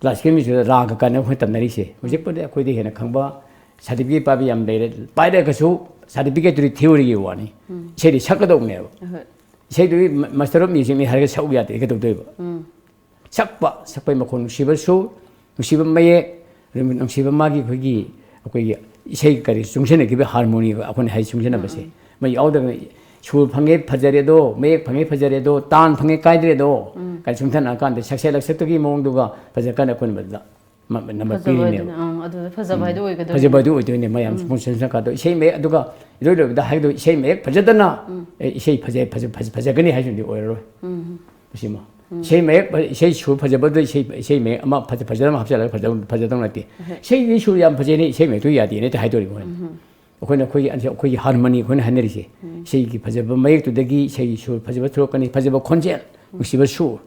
ꯀ꯭ꯂꯥꯁꯤꯀꯦꯜ ꯃ꯭ꯌꯨꯖꯤꯛꯇ ꯔꯥꯒ ꯀꯥꯏꯅ ꯑꯩꯈꯣꯏ ꯇꯝꯅꯔꯤꯁꯦ ꯍꯧꯖꯤꯛꯄꯨꯗꯤ ꯑꯩꯈꯣꯏꯗꯤ ꯍꯦꯟꯅ ꯈꯪꯕ ꯁꯥꯔꯇꯤꯐꯤꯀꯦꯠ ꯄꯥꯏꯕ ꯌꯥꯝ ꯂꯩꯔꯦ꯫ ꯄꯥꯏꯔꯒꯁꯨ ꯁꯥꯔꯇꯤꯐꯤꯀꯦꯠꯇꯨꯗꯤ ꯊꯤꯑꯣꯔꯤꯒꯤ ꯋꯥꯅꯤ꯫ ꯏꯁꯩꯗꯤ ꯁꯛꯀꯗꯧꯅꯦꯕ꯫ ꯏꯁꯩꯗꯨꯗꯤ ꯃꯥꯁꯇꯔ ꯑꯣꯐ ꯃ꯭ꯌꯨꯖꯤꯛꯅꯤ ꯍꯥꯏꯔꯒ ꯁꯛꯎ ꯌꯥꯗꯦ, ꯀꯩꯗꯧꯗꯣꯏꯕ? ꯁꯛꯄ, ꯁꯛꯄꯩ ꯃꯈꯣꯟ ꯅꯨꯡꯁꯤꯕ ꯁꯨꯔ, ꯅꯨꯡꯁꯤꯕ ꯃꯌꯦꯛ, ꯅꯨꯡꯁꯤꯕ ꯃꯥꯒꯤ ꯑꯩꯈꯣꯏꯒꯤ ꯑꯩꯈꯣꯏꯒꯤ ꯏꯁꯩ ꯀꯔꯤ ꯆꯨꯡꯁꯤꯟꯅꯈꯤꯕ ꯍꯥꯔꯃꯣꯅꯤ ꯑꯩꯈꯣꯏꯅ ꯍꯥꯏ ꯆꯨꯡꯁꯤꯟꯅꯕꯁꯦ꯫ ꯃꯩ ꯌꯥꯎꯗꯕꯅ ꯁꯨꯔ ꯐꯪꯉꯦ ꯐꯖꯔꯦꯗꯣ, ꯃꯌꯦꯛ ꯐꯪꯉꯦ ꯐꯖꯔꯦꯗꯣ, ꯇꯥꯟ ꯐꯪꯉꯦ ꯀꯥꯏꯗ꯭ꯔꯦꯗꯣ ꯀꯥꯏꯅ ꯆꯨꯡꯊꯅꯔꯀꯥꯟꯗ ꯁꯛꯁꯦ ꯂꯛꯁꯛꯇꯒꯤ ꯃꯑꯣꯡꯗꯨꯒ ꯐꯖꯀꯥꯟꯗ ꯑꯩꯈꯣꯏꯅ ꯃꯗꯨꯗ ꯃ- ꯅꯝꯕꯔ ꯐꯖꯕ ꯄꯤꯔꯤꯅꯦꯕ꯫ ꯍꯥꯏꯗꯨꯅ, ꯑꯪ, ꯑꯗꯨꯗ ꯐꯖꯕ ꯍꯥꯏꯗꯣ ꯑꯣꯏꯒꯗꯣꯏꯅꯤ꯫ ꯐꯖꯕ ꯑꯗꯨ ꯑꯣꯏꯗꯣꯏꯅꯦ ꯃꯌꯥꯝ ꯁꯨꯝ ꯁꯨꯝ ꯁꯨꯝ ꯀꯥꯗꯣ ꯏꯁꯩ ꯃꯌꯦꯛ ꯑꯗꯨꯒ ꯏꯔꯣꯏ ꯂꯣꯏꯕꯗ ꯍꯥꯏꯗꯣ ꯏꯁꯩ ꯃꯌꯦꯛ ꯐꯖꯗꯅ ꯑꯦ, ꯏꯁꯩ ꯐꯖꯩ ꯐꯖ- ꯐꯖ- ꯐꯖꯒꯅꯤ ꯍꯥꯏꯁꯤꯅꯗꯤ ꯑꯣꯏꯔꯔꯣꯏ꯫ ꯃꯁꯤꯃ ꯏꯁꯩ ꯃꯌꯦꯛ ꯐ- ꯏꯁꯩ ꯁꯨꯔ ꯐꯖꯕꯗ ꯏꯁꯩ ꯏꯁꯩ ꯃꯌꯦꯛ ꯑꯃ ꯐꯖ ꯐꯖꯅ ꯑꯃ ꯍꯥꯞꯆꯤꯜꯂꯒ ꯐꯖ- ꯐꯖꯗꯧ ꯅꯠꯇꯦ꯫ ꯏꯁꯩꯗꯤ ꯁꯨꯔ ꯌꯥꯝ ꯐꯖꯩꯅꯦ, ꯏꯁꯩ ꯃꯌꯦꯛꯇꯨ ꯌꯥꯗꯦꯅ ꯍꯦꯛꯇ ꯍꯥꯏꯗꯣꯔꯤꯕ ꯑꯩꯈꯣꯏꯅ꯫ ꯑꯩꯈꯣꯏꯒꯤ ꯑꯟꯁꯤ- ꯑꯩꯈꯣꯏꯒꯤ ꯍꯥꯔꯃꯅꯤ ꯑꯩꯈꯣꯏꯅ ꯍꯥꯏꯅꯔꯤꯁꯦ꯫ ꯏꯁꯩꯒꯤ ꯐꯖꯕ ꯃꯌꯦꯛꯇꯨꯗꯒꯤ ꯏꯁꯩꯒꯤ ꯁꯨꯔ ꯐꯖꯕ ꯊꯣꯛꯂꯛꯀꯅꯤ, ꯐꯖꯕ ꯈꯣꯟꯖꯦꯜ, ꯅꯨꯡꯁꯤꯕ ꯁꯨꯔ,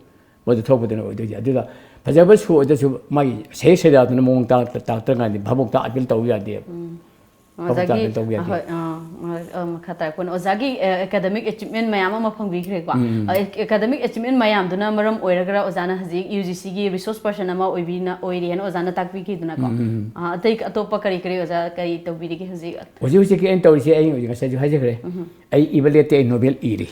ꯃꯗꯨ ꯊꯣꯛꯄꯗꯨꯅ ꯑꯣꯏꯗꯣꯏꯁꯦ꯫ ꯑꯗꯨꯒ ꯐꯖꯕ ꯁꯨꯔ ꯑꯣꯏꯗ꯭ꯔꯁꯨ ꯃꯥꯒꯤ ꯁꯩꯌꯦꯛ ꯁꯩꯗꯥꯗꯨꯅ ꯃꯑꯣꯡ ꯇꯥ- ꯇꯥꯛꯇ꯭ꯔꯀꯥꯟꯗꯤ ꯚꯥꯕꯣꯛꯇ ꯑꯥꯄꯤꯜ ꯇꯧꯕ ꯌꯥꯗꯦꯕ꯫ ꯚꯥꯕꯣꯛꯇ ꯑꯣꯖꯥꯒꯤ ꯑꯥꯄꯤꯜ ꯇꯧꯕ ꯌꯥꯗꯦ꯫ ꯑꯍꯣꯏ, ꯑꯥ, ꯑꯥ, ꯃꯈꯥ ꯇꯥꯔꯛꯄꯅ ꯑꯣꯖꯥꯒꯤ ꯑꯦꯀꯥꯗꯃꯤꯛ ꯑꯦꯆꯤꯞꯃꯦꯟ ꯃꯌꯥꯝ ꯑꯃ ꯐꯪꯕꯤꯈ꯭ꯔꯦꯀꯣ꯫ ꯑꯦꯀꯥꯗꯃꯤꯛ ꯑꯦꯆꯤꯞꯃꯦꯟ ꯃꯌꯥꯝꯗꯨꯅ ꯃꯔꯝ ꯑꯣꯏꯔꯒ ꯑꯣꯖꯥꯅ ꯍꯧꯖꯤꯛ ꯌꯨ ꯖꯤ ꯁꯤꯒꯤ ꯔꯤꯁꯣꯔꯁ ꯄꯔꯁꯟ ꯑꯃ ꯑꯣꯏꯕꯤꯅ ꯑꯣꯏꯔꯦꯅ ꯑꯣꯖꯥꯅ ꯇꯥꯛꯄꯤꯈꯤꯗꯅꯀꯣ꯫ ꯑꯥ, ꯑꯇꯩ ꯑꯇꯣꯞꯄ ꯀꯔꯤ ꯀꯔꯤ ꯑꯣꯖꯥ ꯀꯔꯤ ꯇꯧꯕꯤꯔꯤꯒꯦ ꯍꯧꯖꯤꯛ? ꯍꯧꯖꯤꯛ ꯍꯧꯖꯤꯛꯀꯤ ꯑꯩꯅ ꯇꯧꯔꯤꯁꯦ ꯑꯩ ꯍꯧꯖꯤꯛ ꯉꯁꯥꯏꯁꯨ ꯍꯥꯏꯖꯈ꯭ꯔꯦ꯫ ꯑꯩ ꯏꯕ ꯂꯦꯞꯇꯦ, ꯑꯩ ꯅꯣꯕꯦꯜ ꯏꯔꯤ꯫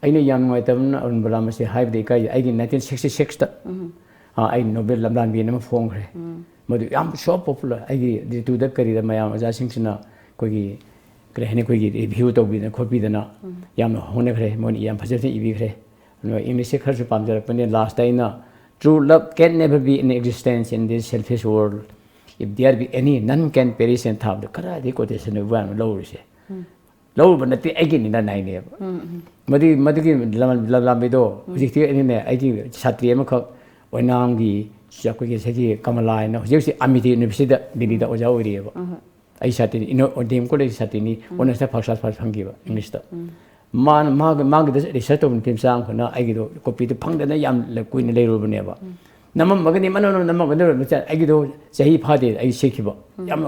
ꯑꯩꯅ ꯌꯥꯝ ꯅꯨꯡꯉꯥꯏꯇꯕꯅ ꯑꯔꯨꯟ ꯕꯂꯥ ꯃꯁꯤ ꯍꯥꯏꯕꯗꯤ ꯏꯀꯥꯏ꯫ ꯑꯩꯒꯤ ꯅꯥꯏꯟꯇꯤꯟ ꯁꯤꯛꯁꯇꯤ ꯁꯤꯛꯁꯇ ꯑꯩ ꯅꯣꯕꯦꯜ ꯂꯝꯂꯥꯟꯕꯤ ꯑꯃ ꯐꯣꯡꯈ꯭ꯔꯦ꯫ ꯃꯗꯨ ꯌꯥꯝ ꯁꯣ ꯄꯣꯄꯨꯂꯔ, ꯑꯩꯒꯤ ꯔꯤꯇꯨꯗ ꯀꯔꯤꯗ ꯃꯌꯥꯝ ꯑꯣꯖꯥꯁꯤꯡꯁꯤꯅ ꯑꯩꯈꯣꯏꯒꯤ ꯀꯔꯤ ꯍꯥꯏꯅꯤ, ꯑꯩꯈꯣꯏꯒꯤ ꯔꯤꯚ꯭ꯌꯨ ꯇꯧꯕꯤꯗꯅ ꯈꯣꯠꯄꯤꯗꯅ ꯌꯥꯝꯅ ꯍꯣꯠꯅꯈ꯭ꯔꯦ꯫ ꯃꯣꯏꯅ ꯌꯥꯝ ꯐꯖꯅ ꯏꯕꯤꯈ꯭ꯔꯦ꯫ ꯑꯗꯨꯒ ꯏꯪꯂꯤꯁꯁꯦ ꯈꯔꯁꯨ ꯄꯥꯝꯖꯔꯛꯄꯅꯦ꯫ ꯂꯥꯁꯇ ꯑꯩꯅ "True love can never be in existence in this selfish world. If there be any, none can perish" ꯍꯥꯏꯅ ꯊꯥꯕꯗ ꯀꯗꯥꯏꯗꯒꯤ ꯀꯣꯇꯦꯁꯟ ꯑꯣꯏꯕ ꯋꯥꯅꯣ ꯂꯧꯔꯤꯁꯦ꯫ ꯂꯧꯔꯨꯕ ꯅꯠꯇꯦ, ꯑꯩꯒꯤꯅꯤꯅ ꯅꯥꯏꯅꯦꯕ꯫ ꯃꯗꯨꯒꯤ ꯃꯗꯨꯒꯤ ꯂꯝ- ꯂꯝꯂꯥꯟꯕꯤꯗꯣ ꯍꯧꯖꯤꯛꯇꯤ ꯑꯩꯅꯅꯦ, ꯑꯩꯒꯤ ꯁꯥꯇ꯭ꯔꯤ ꯑꯃꯈꯛ ꯑꯣꯏꯅꯥꯝꯒꯤ ꯑꯩꯈꯣꯏꯒꯤ ꯁꯤꯒꯤ ꯀꯃꯂꯥ ꯍꯥꯏꯅ ꯍꯧꯖꯤꯛ ꯍꯧꯖꯤꯛ ꯑꯃꯤꯇꯤ ꯌꯨꯅꯤꯚꯔꯁꯤꯇꯤꯗ ꯗꯤꯜꯂꯤꯗ ꯑꯣꯖꯥ ꯑꯣꯏꯔꯤꯑꯕ꯫ ꯑꯩ ꯁꯥꯇ꯭ꯔꯤꯅꯤ, ꯏꯅꯣ ꯗꯤ ꯑꯦꯝ ꯀꯣꯂꯦꯖꯀꯤ ꯁꯥꯇ꯭ꯔꯤꯅꯤ꯫ ꯑꯣꯅꯔꯁꯇ ꯐꯥꯔꯁ ꯀ꯭ꯂꯥꯁ ꯐꯥꯔꯁ ꯐꯪꯈꯤꯕ ꯏꯪꯂꯤꯁꯇ꯫ ꯃꯥꯅ ꯃꯥꯒꯤ ꯃꯥꯒꯤꯗ ꯔꯤꯁꯔꯁ ꯇꯧꯕ ꯅꯨꯄꯤ ꯃꯆꯥ ꯑꯃꯈꯛꯅ ꯑꯩꯒꯤꯗꯣ ꯀꯣꯄꯤꯗꯣ ꯐꯪꯗꯅ ꯌꯥꯝ ꯀꯨꯏꯅ ꯂꯩꯔꯨꯕꯅꯦꯕ꯫ ꯅꯝꯃꯝꯃꯒꯅꯤ ꯃꯅꯝ ꯅꯝꯃꯝꯒꯅꯤ ꯑꯩꯒꯤꯗꯣ ꯆꯍꯤ ꯐꯥꯗꯦ ꯑꯩ ꯁꯤꯈꯤꯕ꯫ ꯌꯥꯝ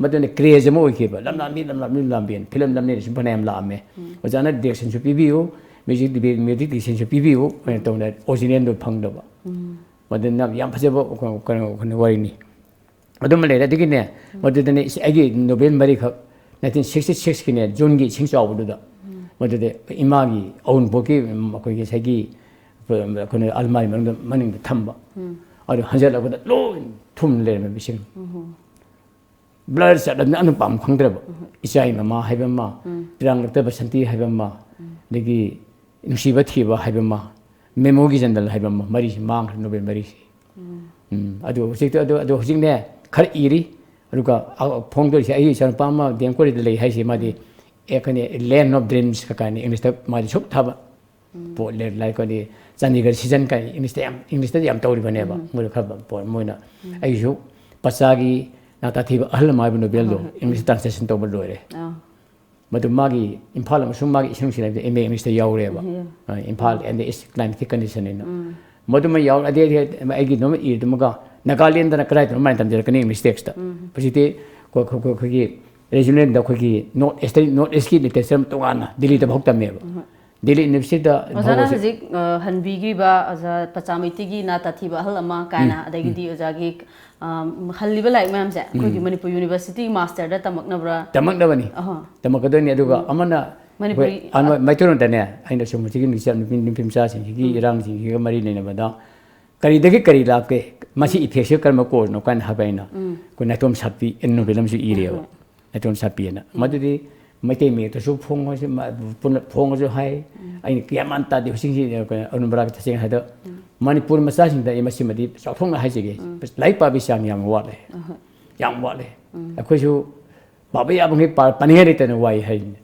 ꯃꯗꯨꯅ ꯀ꯭ꯔꯦꯖ ꯑꯃ ꯑꯣꯏꯈꯤꯕ꯫ ꯂꯝꯂꯥꯝꯕꯤ ꯂꯝꯂꯥꯝꯕꯤ ꯂꯝꯂꯥꯝꯕꯤꯅ ꯐꯤꯂꯝ ꯅꯝꯅꯦꯅ ꯁꯨꯝ ꯐꯅꯌꯥꯝ ꯂꯥꯛꯑꯝꯃꯦ꯫ ꯑꯣꯖꯥꯅ ꯗꯤꯔꯦꯛꯁꯟꯁꯨ ꯄꯤꯕꯤꯌꯨ, ꯃ꯭ꯌꯨꯖꯤꯛ ꯃ꯭ꯌꯨꯖꯤꯛ ꯗꯤꯔꯦꯛꯁꯟꯁꯨ ꯄꯤꯕꯤꯌꯨ ꯍꯥꯏꯅ ꯇꯧꯗꯅ ꯑꯣꯔꯤꯖꯤꯅꯦꯜꯗꯣ ꯐꯪꯗꯕ꯫ ꯃꯗꯨꯅ ꯌꯥꯝ ꯐꯖꯕ ꯀꯩꯅꯣ ꯋꯥꯔꯤꯅꯤ꯫ ꯑꯗꯨꯃ ꯂꯩꯔꯦ꯫ ꯑꯗꯨꯒꯤꯅꯦ ꯃꯗꯨꯗꯅꯦ ꯑꯩꯒꯤ ꯅꯣꯕꯦꯜ ꯃꯔꯤꯈꯛ ꯅꯥꯏꯟꯇꯤꯟ ꯁꯤꯛꯁꯇꯤ ꯁꯤꯛꯁꯀꯤꯅꯦ ꯖꯨꯟꯒꯤ ꯏꯁꯤꯡ ꯆꯥꯎꯕꯗꯨꯗ ꯃꯗꯨꯗ ꯏꯃꯥꯒꯤ ꯑꯋꯨꯟꯄꯣꯠꯀꯤ ꯑꯩꯈꯣꯏꯒꯤ ꯉꯁꯥꯏꯒꯤ ꯑꯩꯈꯣꯏꯅ ꯑꯜꯃꯥꯔꯤ ꯃꯅꯨꯡꯗ ꯃꯅꯤꯡꯗ ꯊꯝꯕ꯫ ꯑꯗꯨ ꯍꯟꯖꯜꯂꯛꯄꯗ ꯂꯣꯏ ꯊꯨꯝ ꯂꯩꯔꯝꯃꯦ ꯏꯁꯤꯡ꯫ ꯕ꯭ꯂꯔ ꯆꯠꯂꯕꯅꯤꯅ ꯑꯗꯨꯝ ꯄꯥꯝ ꯈꯪꯗ꯭ꯔꯕ꯫ ꯏꯆꯥ ꯃꯃꯥ ꯍꯥꯏꯕ ꯑꯃ, ꯄꯤꯔꯥꯡꯂꯛꯇ ꯕꯁꯟꯇꯤ ꯍꯥꯏꯕ ꯑꯃ, ꯑꯗꯒꯤ ꯅꯨꯡꯁꯤꯕ ꯊꯤꯕ ꯍꯥꯏꯕ ꯑꯃ, ꯃꯦꯃꯣꯒꯤ ꯖꯟꯗꯜ ꯍꯥꯏꯕ ꯑꯃ, ꯃꯔꯤꯁꯤ ꯃꯥꯡꯈ꯭ꯔꯦ ꯅꯣꯕꯦꯜ ꯃꯔꯤꯁꯤ꯫ ꯎꯝ, ꯑꯗꯨ ꯍꯧꯖꯤꯛꯇꯤ ꯑꯗꯨ ꯑꯗꯨ ꯍꯧꯖꯤꯛꯅꯦ ꯈꯔ ꯏꯔꯤ꯫ ꯑꯗꯨꯒ ꯐꯣꯡꯗꯣꯔꯤꯁꯦ ꯑꯩꯒꯤ ꯏꯆꯥꯅꯨꯄꯥ ꯑꯃ ꯗꯤ ꯑꯦꯝ ꯀꯣꯂꯦꯖꯇ ꯂꯩ ꯍꯥꯏꯁꯦ ꯃꯥꯗꯤ ꯑꯦ ꯀꯩꯅꯣ ꯂꯦꯟ ꯑꯣꯐ ꯗ꯭ꯔꯤꯝꯁ ꯀ ꯀꯥꯏꯅ ꯏꯪꯂꯤꯁꯇ ꯃꯥꯗꯤ ꯁꯨꯛ ꯊꯥꯕ ꯄꯣꯠ ꯂꯥꯏꯔꯤꯛ ꯀꯗꯤ ꯆꯥꯟꯗꯤꯒꯔ ꯁꯤꯖꯟ ꯀꯥꯏ ꯏꯪꯂꯤꯁꯇ ꯌꯥꯝ ꯏꯪꯂꯤꯁꯇꯗꯤ ꯌꯥꯝ ꯇꯧꯔꯤꯕꯅꯦꯕ꯫ ꯃꯣꯏꯗ ꯈꯔ ꯄꯣꯠ ꯃꯣꯏꯅ ꯑꯩꯁꯨ ꯄꯆꯥꯒꯤ ꯅꯥꯇꯥꯊꯤꯕ ꯑꯍꯜ ꯑꯃ ꯍꯥꯏꯕ ꯅꯣꯕꯦꯜꯗꯣ ꯏꯪꯂꯤꯁꯇ ꯇ꯭ꯔꯥꯟꯁꯂꯦꯁꯟ ꯇꯧꯕ ꯂꯣꯏꯔꯦ꯫ ꯑꯥ꯫ ꯃꯗꯨ ꯃꯥꯒꯤ ꯏꯝꯐꯥꯜ ꯑꯃꯁꯨꯡ ꯃꯥꯒꯤ ꯏꯁꯤꯡ ꯁꯤꯟꯅꯕꯗ ꯑꯦꯝ ꯑꯦ ꯏꯪꯂꯤꯁꯇ ꯌꯥꯎꯔꯦꯕ꯫ ꯎꯝ꯫ ꯑ, Imphal and its climatic condition ꯍꯥꯏꯅ꯫ ꯃꯗꯨꯃ ꯌꯥꯎꯔꯦ꯫ ꯑꯗꯩꯗꯤ ꯑꯩꯒꯤ ꯑꯗꯨꯝ ꯏꯗꯨꯃꯒ ꯅꯥꯒꯥꯂꯦꯟꯗꯅ ꯀꯗꯥꯏꯗꯅꯣ ꯃꯥꯏꯅ ꯇꯝꯖꯔꯛꯀꯅꯤ ꯏꯪꯂꯤꯁ ꯇꯦꯛꯁꯇ꯫ ꯍꯧꯖꯤꯛꯇꯤ ꯑꯩꯈꯣꯏ, ꯑꯩꯈꯣꯏ, ꯑꯩꯈꯣꯏꯒꯤ ꯔꯤꯖꯅꯦꯜꯗ ꯑꯩꯈꯣꯏꯒꯤ ꯅꯣꯔꯠ ꯏꯁꯇꯔꯟ, ꯅꯣꯔꯠ ꯏꯁꯀꯤ ꯂꯤꯇꯔꯦꯆꯔ ꯑꯃ ꯇꯣꯉꯥꯟꯅ ꯗꯤꯜꯂꯤꯗ ꯐꯥꯎ ꯇꯝꯃꯦꯕ꯫ ꯗꯤꯜꯂꯤ ꯌꯨꯅꯤꯚꯔꯁꯤꯇꯤꯗ ꯑꯣꯖꯥꯅ ꯐꯥꯎꯕꯁꯦ ꯍꯧꯖꯤꯛ, ꯑ, ꯍꯟꯕꯤꯈ꯭ꯔꯤꯕ ꯑꯣꯖꯥ ꯄꯆꯥ ꯃꯩꯇꯩꯒꯤ ꯅꯥꯇꯥ ꯊꯤꯕ ꯑꯍꯜ ꯑꯃ ꯀꯥꯏꯅ, ꯑꯗꯒꯤꯗꯤ ꯑꯣꯖꯥꯒꯤ, ꯑ, ꯍꯜꯂꯤꯕ ꯂꯥꯏꯔꯤꯛ ꯃꯌꯥꯝꯁꯦ ꯑꯩꯈꯣꯏꯒꯤ ꯃꯅꯤꯄꯨꯔ ꯌꯨꯅꯤꯚꯔꯁꯤꯇꯤꯒꯤ ꯃꯥꯁꯇꯔꯗ ꯇꯝꯃꯛꯅꯕ꯭ꯔꯥ? ꯇꯝꯃꯛꯅꯕꯅꯤ꯫ ꯑꯍꯣ꯫ ꯇꯝꯃꯛꯀꯗꯣꯏꯅꯤ꯫ ꯑꯗꯨꯒ ꯑꯃꯅ ꯃꯅꯤꯄꯨꯔꯤ ꯑꯩꯈꯣꯏ, ꯑ, ꯃꯩꯇꯩꯂꯣꯟꯗꯅꯦ ꯑꯩꯅ ꯁꯨꯝ ꯍꯧꯖꯤꯛꯀꯤ ꯅꯨꯄꯤ, ꯅꯨꯄꯤ ꯃꯆꯥꯁꯤꯡꯁꯤꯒꯤ ꯏꯔꯥꯡꯁꯤꯡꯁꯤꯒ ꯃꯔꯤ ꯂꯩꯅꯕꯗ ꯀꯔꯤꯗꯒꯤ ꯀꯔꯤ ꯂꯥꯛꯀꯦ? ꯃꯁꯤ ꯏꯐꯦꯛꯁꯦ ꯀꯔꯝꯕ ꯀꯣꯖꯅꯣ ꯀꯥꯏꯅ ꯍꯥꯏꯕ ꯑꯩꯅ ꯑꯩꯈꯣꯏ ꯅꯥꯏꯇꯣꯝ ꯁꯥꯠꯄꯤ ꯑꯦꯟ ꯅꯣꯕꯦꯜ ꯑꯃꯁꯨ ꯏꯔꯤꯑꯕ꯫ ꯅꯥꯏꯇꯣꯝ ꯁꯥꯠꯄꯤ ꯑꯅ꯫ ꯃꯗꯨꯗꯤ ꯃꯩꯇꯩ ꯃꯌꯦꯛꯇꯁꯨ ꯐꯣꯡꯉꯁꯨ, ꯃ-, ꯄꯨꯟꯅ ꯐꯣꯡꯉꯁꯨ ꯍꯥꯏ꯫ ꯑꯩꯅ ꯒ꯭ꯌꯥꯟ ꯃꯥꯟ ꯇꯥꯗꯦ꯫ ꯍꯧꯖꯤꯛꯁꯤ, ꯑ, ꯀꯩꯅꯣ, ꯑꯔꯨꯟ ꯕꯔꯥꯒꯤ ꯇꯁꯦꯡꯅ ꯍꯥꯏꯗ ꯃꯅꯤꯄꯨꯔ ꯃꯆꯥꯁꯤꯡꯗ ꯑꯩ ꯃꯁꯤꯃꯗꯤ ꯆꯥꯎꯊꯣꯛꯅ ꯍꯥꯏꯖꯒꯦ꯫ ꯂꯥꯏꯔꯤꯛ ꯄꯥꯕꯒꯤ ꯆꯥꯡ ꯌꯥꯝ ꯋꯥꯠꯂꯦ꯫ ꯌꯥꯝ ꯋꯥꯠꯂꯦ꯫ ꯑꯩꯈꯣꯏꯁꯨ ꯄꯥꯕ ꯌꯥꯕ ꯃꯈꯩ ꯄꯥ-, ꯄꯥꯅꯤꯡꯉꯥꯏ ꯂꯩꯇꯅ ꯋꯥꯏ ꯍꯥꯏꯔꯤꯅꯦ꯫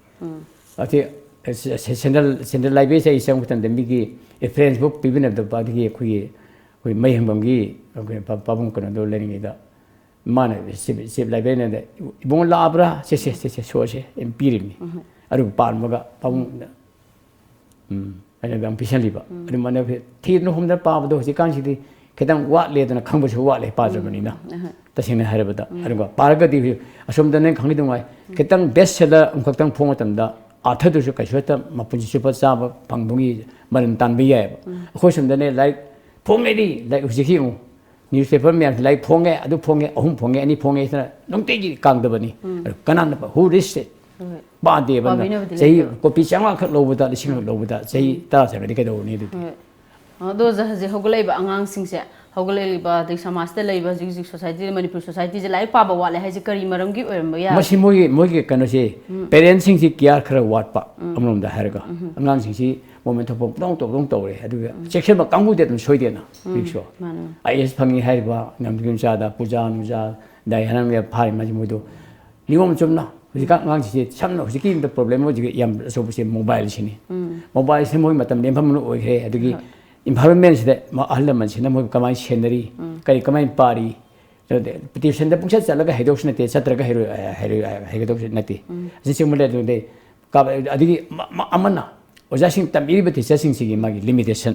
ꯑꯁꯤ, ꯑ, ꯁꯦ-, ꯁꯦ-, ꯁꯦꯟꯇ꯭ꯔꯦꯜ, ꯁꯦꯟꯇ꯭ꯔꯦꯜ ꯂꯥꯏꯕ꯭ꯔꯦꯔꯤꯁꯦ ꯑꯩ ꯆꯪꯕ ꯃꯇꯝꯗ ꯃꯤꯒꯤ ꯔꯤꯐꯔꯦꯟꯁ ꯕꯨꯛ ꯄꯤꯕꯤꯅꯕꯗ ꯑꯗꯒꯤ ꯑꯩꯈꯣꯏꯒꯤ, ꯑꯩꯈꯣꯏ ꯃꯩ ꯍꯪꯐꯝꯒꯤ ꯑꯩꯈꯣꯏ ꯄꯥ-, ꯄꯥꯕꯨꯡ ꯀꯩꯅꯣꯗꯣ ꯂꯩꯔꯤꯉꯩꯗ ꯃꯥꯅ ꯆꯤꯞ, ꯆꯤꯞ ꯂꯥꯏꯕ꯭ꯔꯦꯔꯤꯌꯟꯗ, "ꯏꯕꯨꯡꯉꯣ ꯂꯥꯛꯑꯕ꯭ꯔꯥ? ꯁꯦ, ꯁꯦ, ꯁꯦ, ꯁꯦ, ꯁꯣꯁꯦ," ꯑꯩꯅ ꯄꯤꯔꯤꯕꯅꯤ꯫ ꯑꯗꯨꯒ ꯄꯥꯔꯝꯃꯒ ꯄꯥꯕꯨꯡꯗ ꯎꯝ, ꯑꯩꯅ ꯑꯗꯨꯝ ꯄꯤꯁꯜꯂꯤꯕ꯫ ꯑꯗꯨꯃꯥꯏꯅ ꯊꯤꯗꯅ ꯍꯨꯝꯗꯅ ꯄꯥꯕꯗꯣ ꯍꯧꯖꯤꯛꯀꯥꯟꯁꯤꯗꯤ ꯈꯤꯇꯪ ꯋꯥꯠꯂꯦꯗꯅ ꯈꯪꯕꯁꯨ ꯋꯥꯠꯂꯦ ꯄꯥꯗ꯭ꯔꯕꯅꯤꯅ꯫ ꯇꯁꯦꯡꯅ ꯍꯥꯏꯔꯕꯗ ꯑꯗꯨꯒ ꯄꯥꯔꯒꯗꯤ ꯍꯧꯖꯤꯛ ꯑꯁꯣꯝꯗ ꯅꯪ ꯈꯪꯉꯤꯗꯨꯉꯥꯏ ꯈꯤꯇꯪ ꯕꯦꯁ ꯁꯦꯂꯔ ꯑꯃꯈꯛꯇꯪ ꯐꯣꯡꯕ ꯃꯇꯝꯗ ꯑꯥꯔꯊꯗꯨꯁꯨ ꯀꯩꯁꯨ ꯍꯦꯛꯇ ꯃꯄꯨꯟꯁꯤ ꯆꯨꯞꯄ ꯆꯥꯕ ꯐꯪꯕꯒꯤ ꯃꯔꯟ ꯇꯥꯟꯕ ꯌꯥꯏꯑꯕ꯫ ꯑꯩꯈꯣꯏ ꯁꯣꯝꯗꯅꯦ ꯂꯥꯏꯔꯤꯛ ꯐꯣꯡꯉꯦꯗꯤ ꯂꯥꯏꯔꯤꯛ ꯍꯧꯖꯤꯛꯀꯤ ꯌꯦꯡꯉꯨ ꯅ꯭ꯌꯨꯁꯄꯦꯄꯔ ꯃꯌꯥꯝꯁꯤ ꯂꯥꯏꯔꯤꯛ ꯐꯣꯡꯉꯦ ꯑꯗꯨ ꯐꯣꯡꯉꯦ ꯑꯍꯨꯝ ꯐꯣꯡꯉꯦ ꯑꯅꯤ ꯐꯣꯡꯉꯦ ꯁꯤꯅ ꯅꯨꯡꯇꯤꯒꯤ ꯀꯥꯡꯗꯕꯅꯤ꯫ ꯑꯗꯨ ꯀꯅꯥꯅ ꯍꯨ ꯔꯤꯁ ꯍꯣꯏ꯫ ꯄꯥꯗꯦꯕ ꯅ ꯄꯥꯕꯤꯅꯕꯗꯤ ꯆꯍꯤ ꯂꯩꯇꯕ꯫ ꯀꯣꯄꯤ ꯆꯥꯝꯃꯉꯥ ꯈꯛ ꯂꯧꯕꯗ ꯂꯤꯁꯤꯡ ꯈꯛ ꯂꯧꯕꯗ ꯆꯍꯤ ꯇꯔꯥ ꯆꯪꯉꯗꯤ ꯀꯩꯗꯧꯔꯨꯅꯤ ꯑꯗꯨꯗꯤ꯫ ꯍꯣꯏ꯫ ꯑꯗꯣ ꯑꯣꯖꯥ, ꯍꯧꯖꯤꯛ ꯍꯧꯒꯠꯂꯛꯏꯕ ꯑꯉꯥꯡꯁꯤꯡꯁꯦ, ꯍꯧꯒꯠꯂꯛꯂꯤꯕ ꯑꯗꯩ ꯁꯃꯥꯖꯇ ꯂꯩꯕ ꯍꯧꯖꯤꯛ ꯍꯧꯖꯤꯛ ꯁꯣꯁꯥꯏꯇꯤꯗ, ꯃꯅꯤꯄꯨꯔ ꯁꯣꯁꯥꯏꯇꯤꯁꯦ ꯂꯥꯏꯔꯤꯛ ꯄꯥꯕ ꯋꯥꯠꯂꯦ ꯍꯥꯏꯁꯦ ꯀꯔꯤ ꯃꯔꯝꯒꯤ ꯑꯣꯏꯔꯝꯕ ꯌꯥꯏ? ꯃꯁꯤ ꯃꯣꯏꯒꯤ ꯃꯣꯏꯒꯤ ꯀꯩꯅꯣꯁꯦ ꯄꯦꯔꯦꯟꯁꯤꯡꯁꯤ ꯀꯤꯌꯥꯔ ꯈꯔ ꯋꯥꯠꯄ ꯑꯃꯔꯣꯝꯗ ꯍꯥꯏꯔꯒ ꯑꯉꯥꯡꯁꯤꯡꯁꯤ ꯃꯣꯃꯦꯟ ꯊꯣꯛꯄ ꯄꯨꯡꯇꯧ ꯇꯧꯗꯧ ꯇꯧꯔꯦ ꯑꯗꯨꯒ ꯆꯦꯛꯁꯤꯟꯕ ꯀꯥꯡꯕꯨꯗꯤ ꯑꯗꯨꯝ ꯁꯣꯏꯗꯦꯅ ꯍꯧꯖꯤꯛꯁꯨ꯫ ꯃꯥꯅꯦ꯫ ꯑꯥꯏ ꯑꯦꯁ ꯐꯪꯉꯤ ꯍꯥꯏꯔꯤꯕ ꯅꯝꯗꯨ ꯃꯆꯥꯗ ꯄꯨꯖꯥ ꯅꯨꯖꯥ ꯗꯥꯏ ꯍꯥꯏꯔꯝꯃꯤꯕ ꯐꯥꯔꯤ ꯃꯥꯁꯤ ꯃꯣꯏꯗꯣ ꯅꯤꯌꯣꯝ ꯆꯨꯝꯅ ꯍꯧꯖꯤꯛꯀꯥꯟ ꯑꯉꯥꯡꯁꯤꯡꯁꯤ ꯁꯝꯅ ꯍꯧꯖꯤꯛꯀꯤ ꯄ꯭ꯔꯣꯕ꯭ꯂꯦꯝ ꯍꯧꯖꯤꯛ ꯌꯥꯝ ꯑꯆꯧꯕꯁꯦ ꯃꯣꯕꯥꯏꯜꯁꯤꯅꯤ꯫ ꯃꯣꯕꯥꯏꯜꯁꯤꯅ ꯃꯣꯏ ꯃꯇꯝ ꯂꯦꯟꯐꯝ ꯑꯣꯏꯈ꯭ꯔꯦ꯫ ꯑꯗꯨꯒꯤ ꯏꯟꯚꯥꯏꯔꯣꯟꯃꯦꯟꯁꯤꯗ ꯑꯍꯜ ꯂꯃꯟꯁꯤꯅ ꯃꯣꯏ ꯀꯃꯥꯏꯅ ꯁꯦꯟꯅꯔꯤ, ꯀꯔꯤ ꯀꯃꯥꯏꯅ ꯄꯥꯔꯤ, ꯇ꯭ꯌꯨꯁꯟꯗ ꯄꯨꯡꯆꯠ ꯆꯠꯂꯒ ꯍꯩꯗꯧꯁꯨ ꯅꯠꯇꯦ, ꯆꯠꯇ꯭ꯔꯒ ꯍꯩꯔꯣꯏ ꯍꯩꯔꯣꯏ ꯍꯩꯒꯗꯧꯁꯨ ꯅꯠꯇꯦ꯫ ꯑꯁꯤꯒꯨꯝꯕ ꯂꯩ ꯑꯗꯨꯗꯩ ꯑꯗꯒꯤ ꯑꯃꯅ ꯑꯣꯖꯥꯁꯤꯡ ꯇꯝꯕꯤꯔꯤꯕ ꯇꯤꯆꯔꯁꯤꯡꯁꯤꯒꯤ ꯃꯥꯒꯤ ꯂꯤꯃꯤꯇꯦꯁꯟ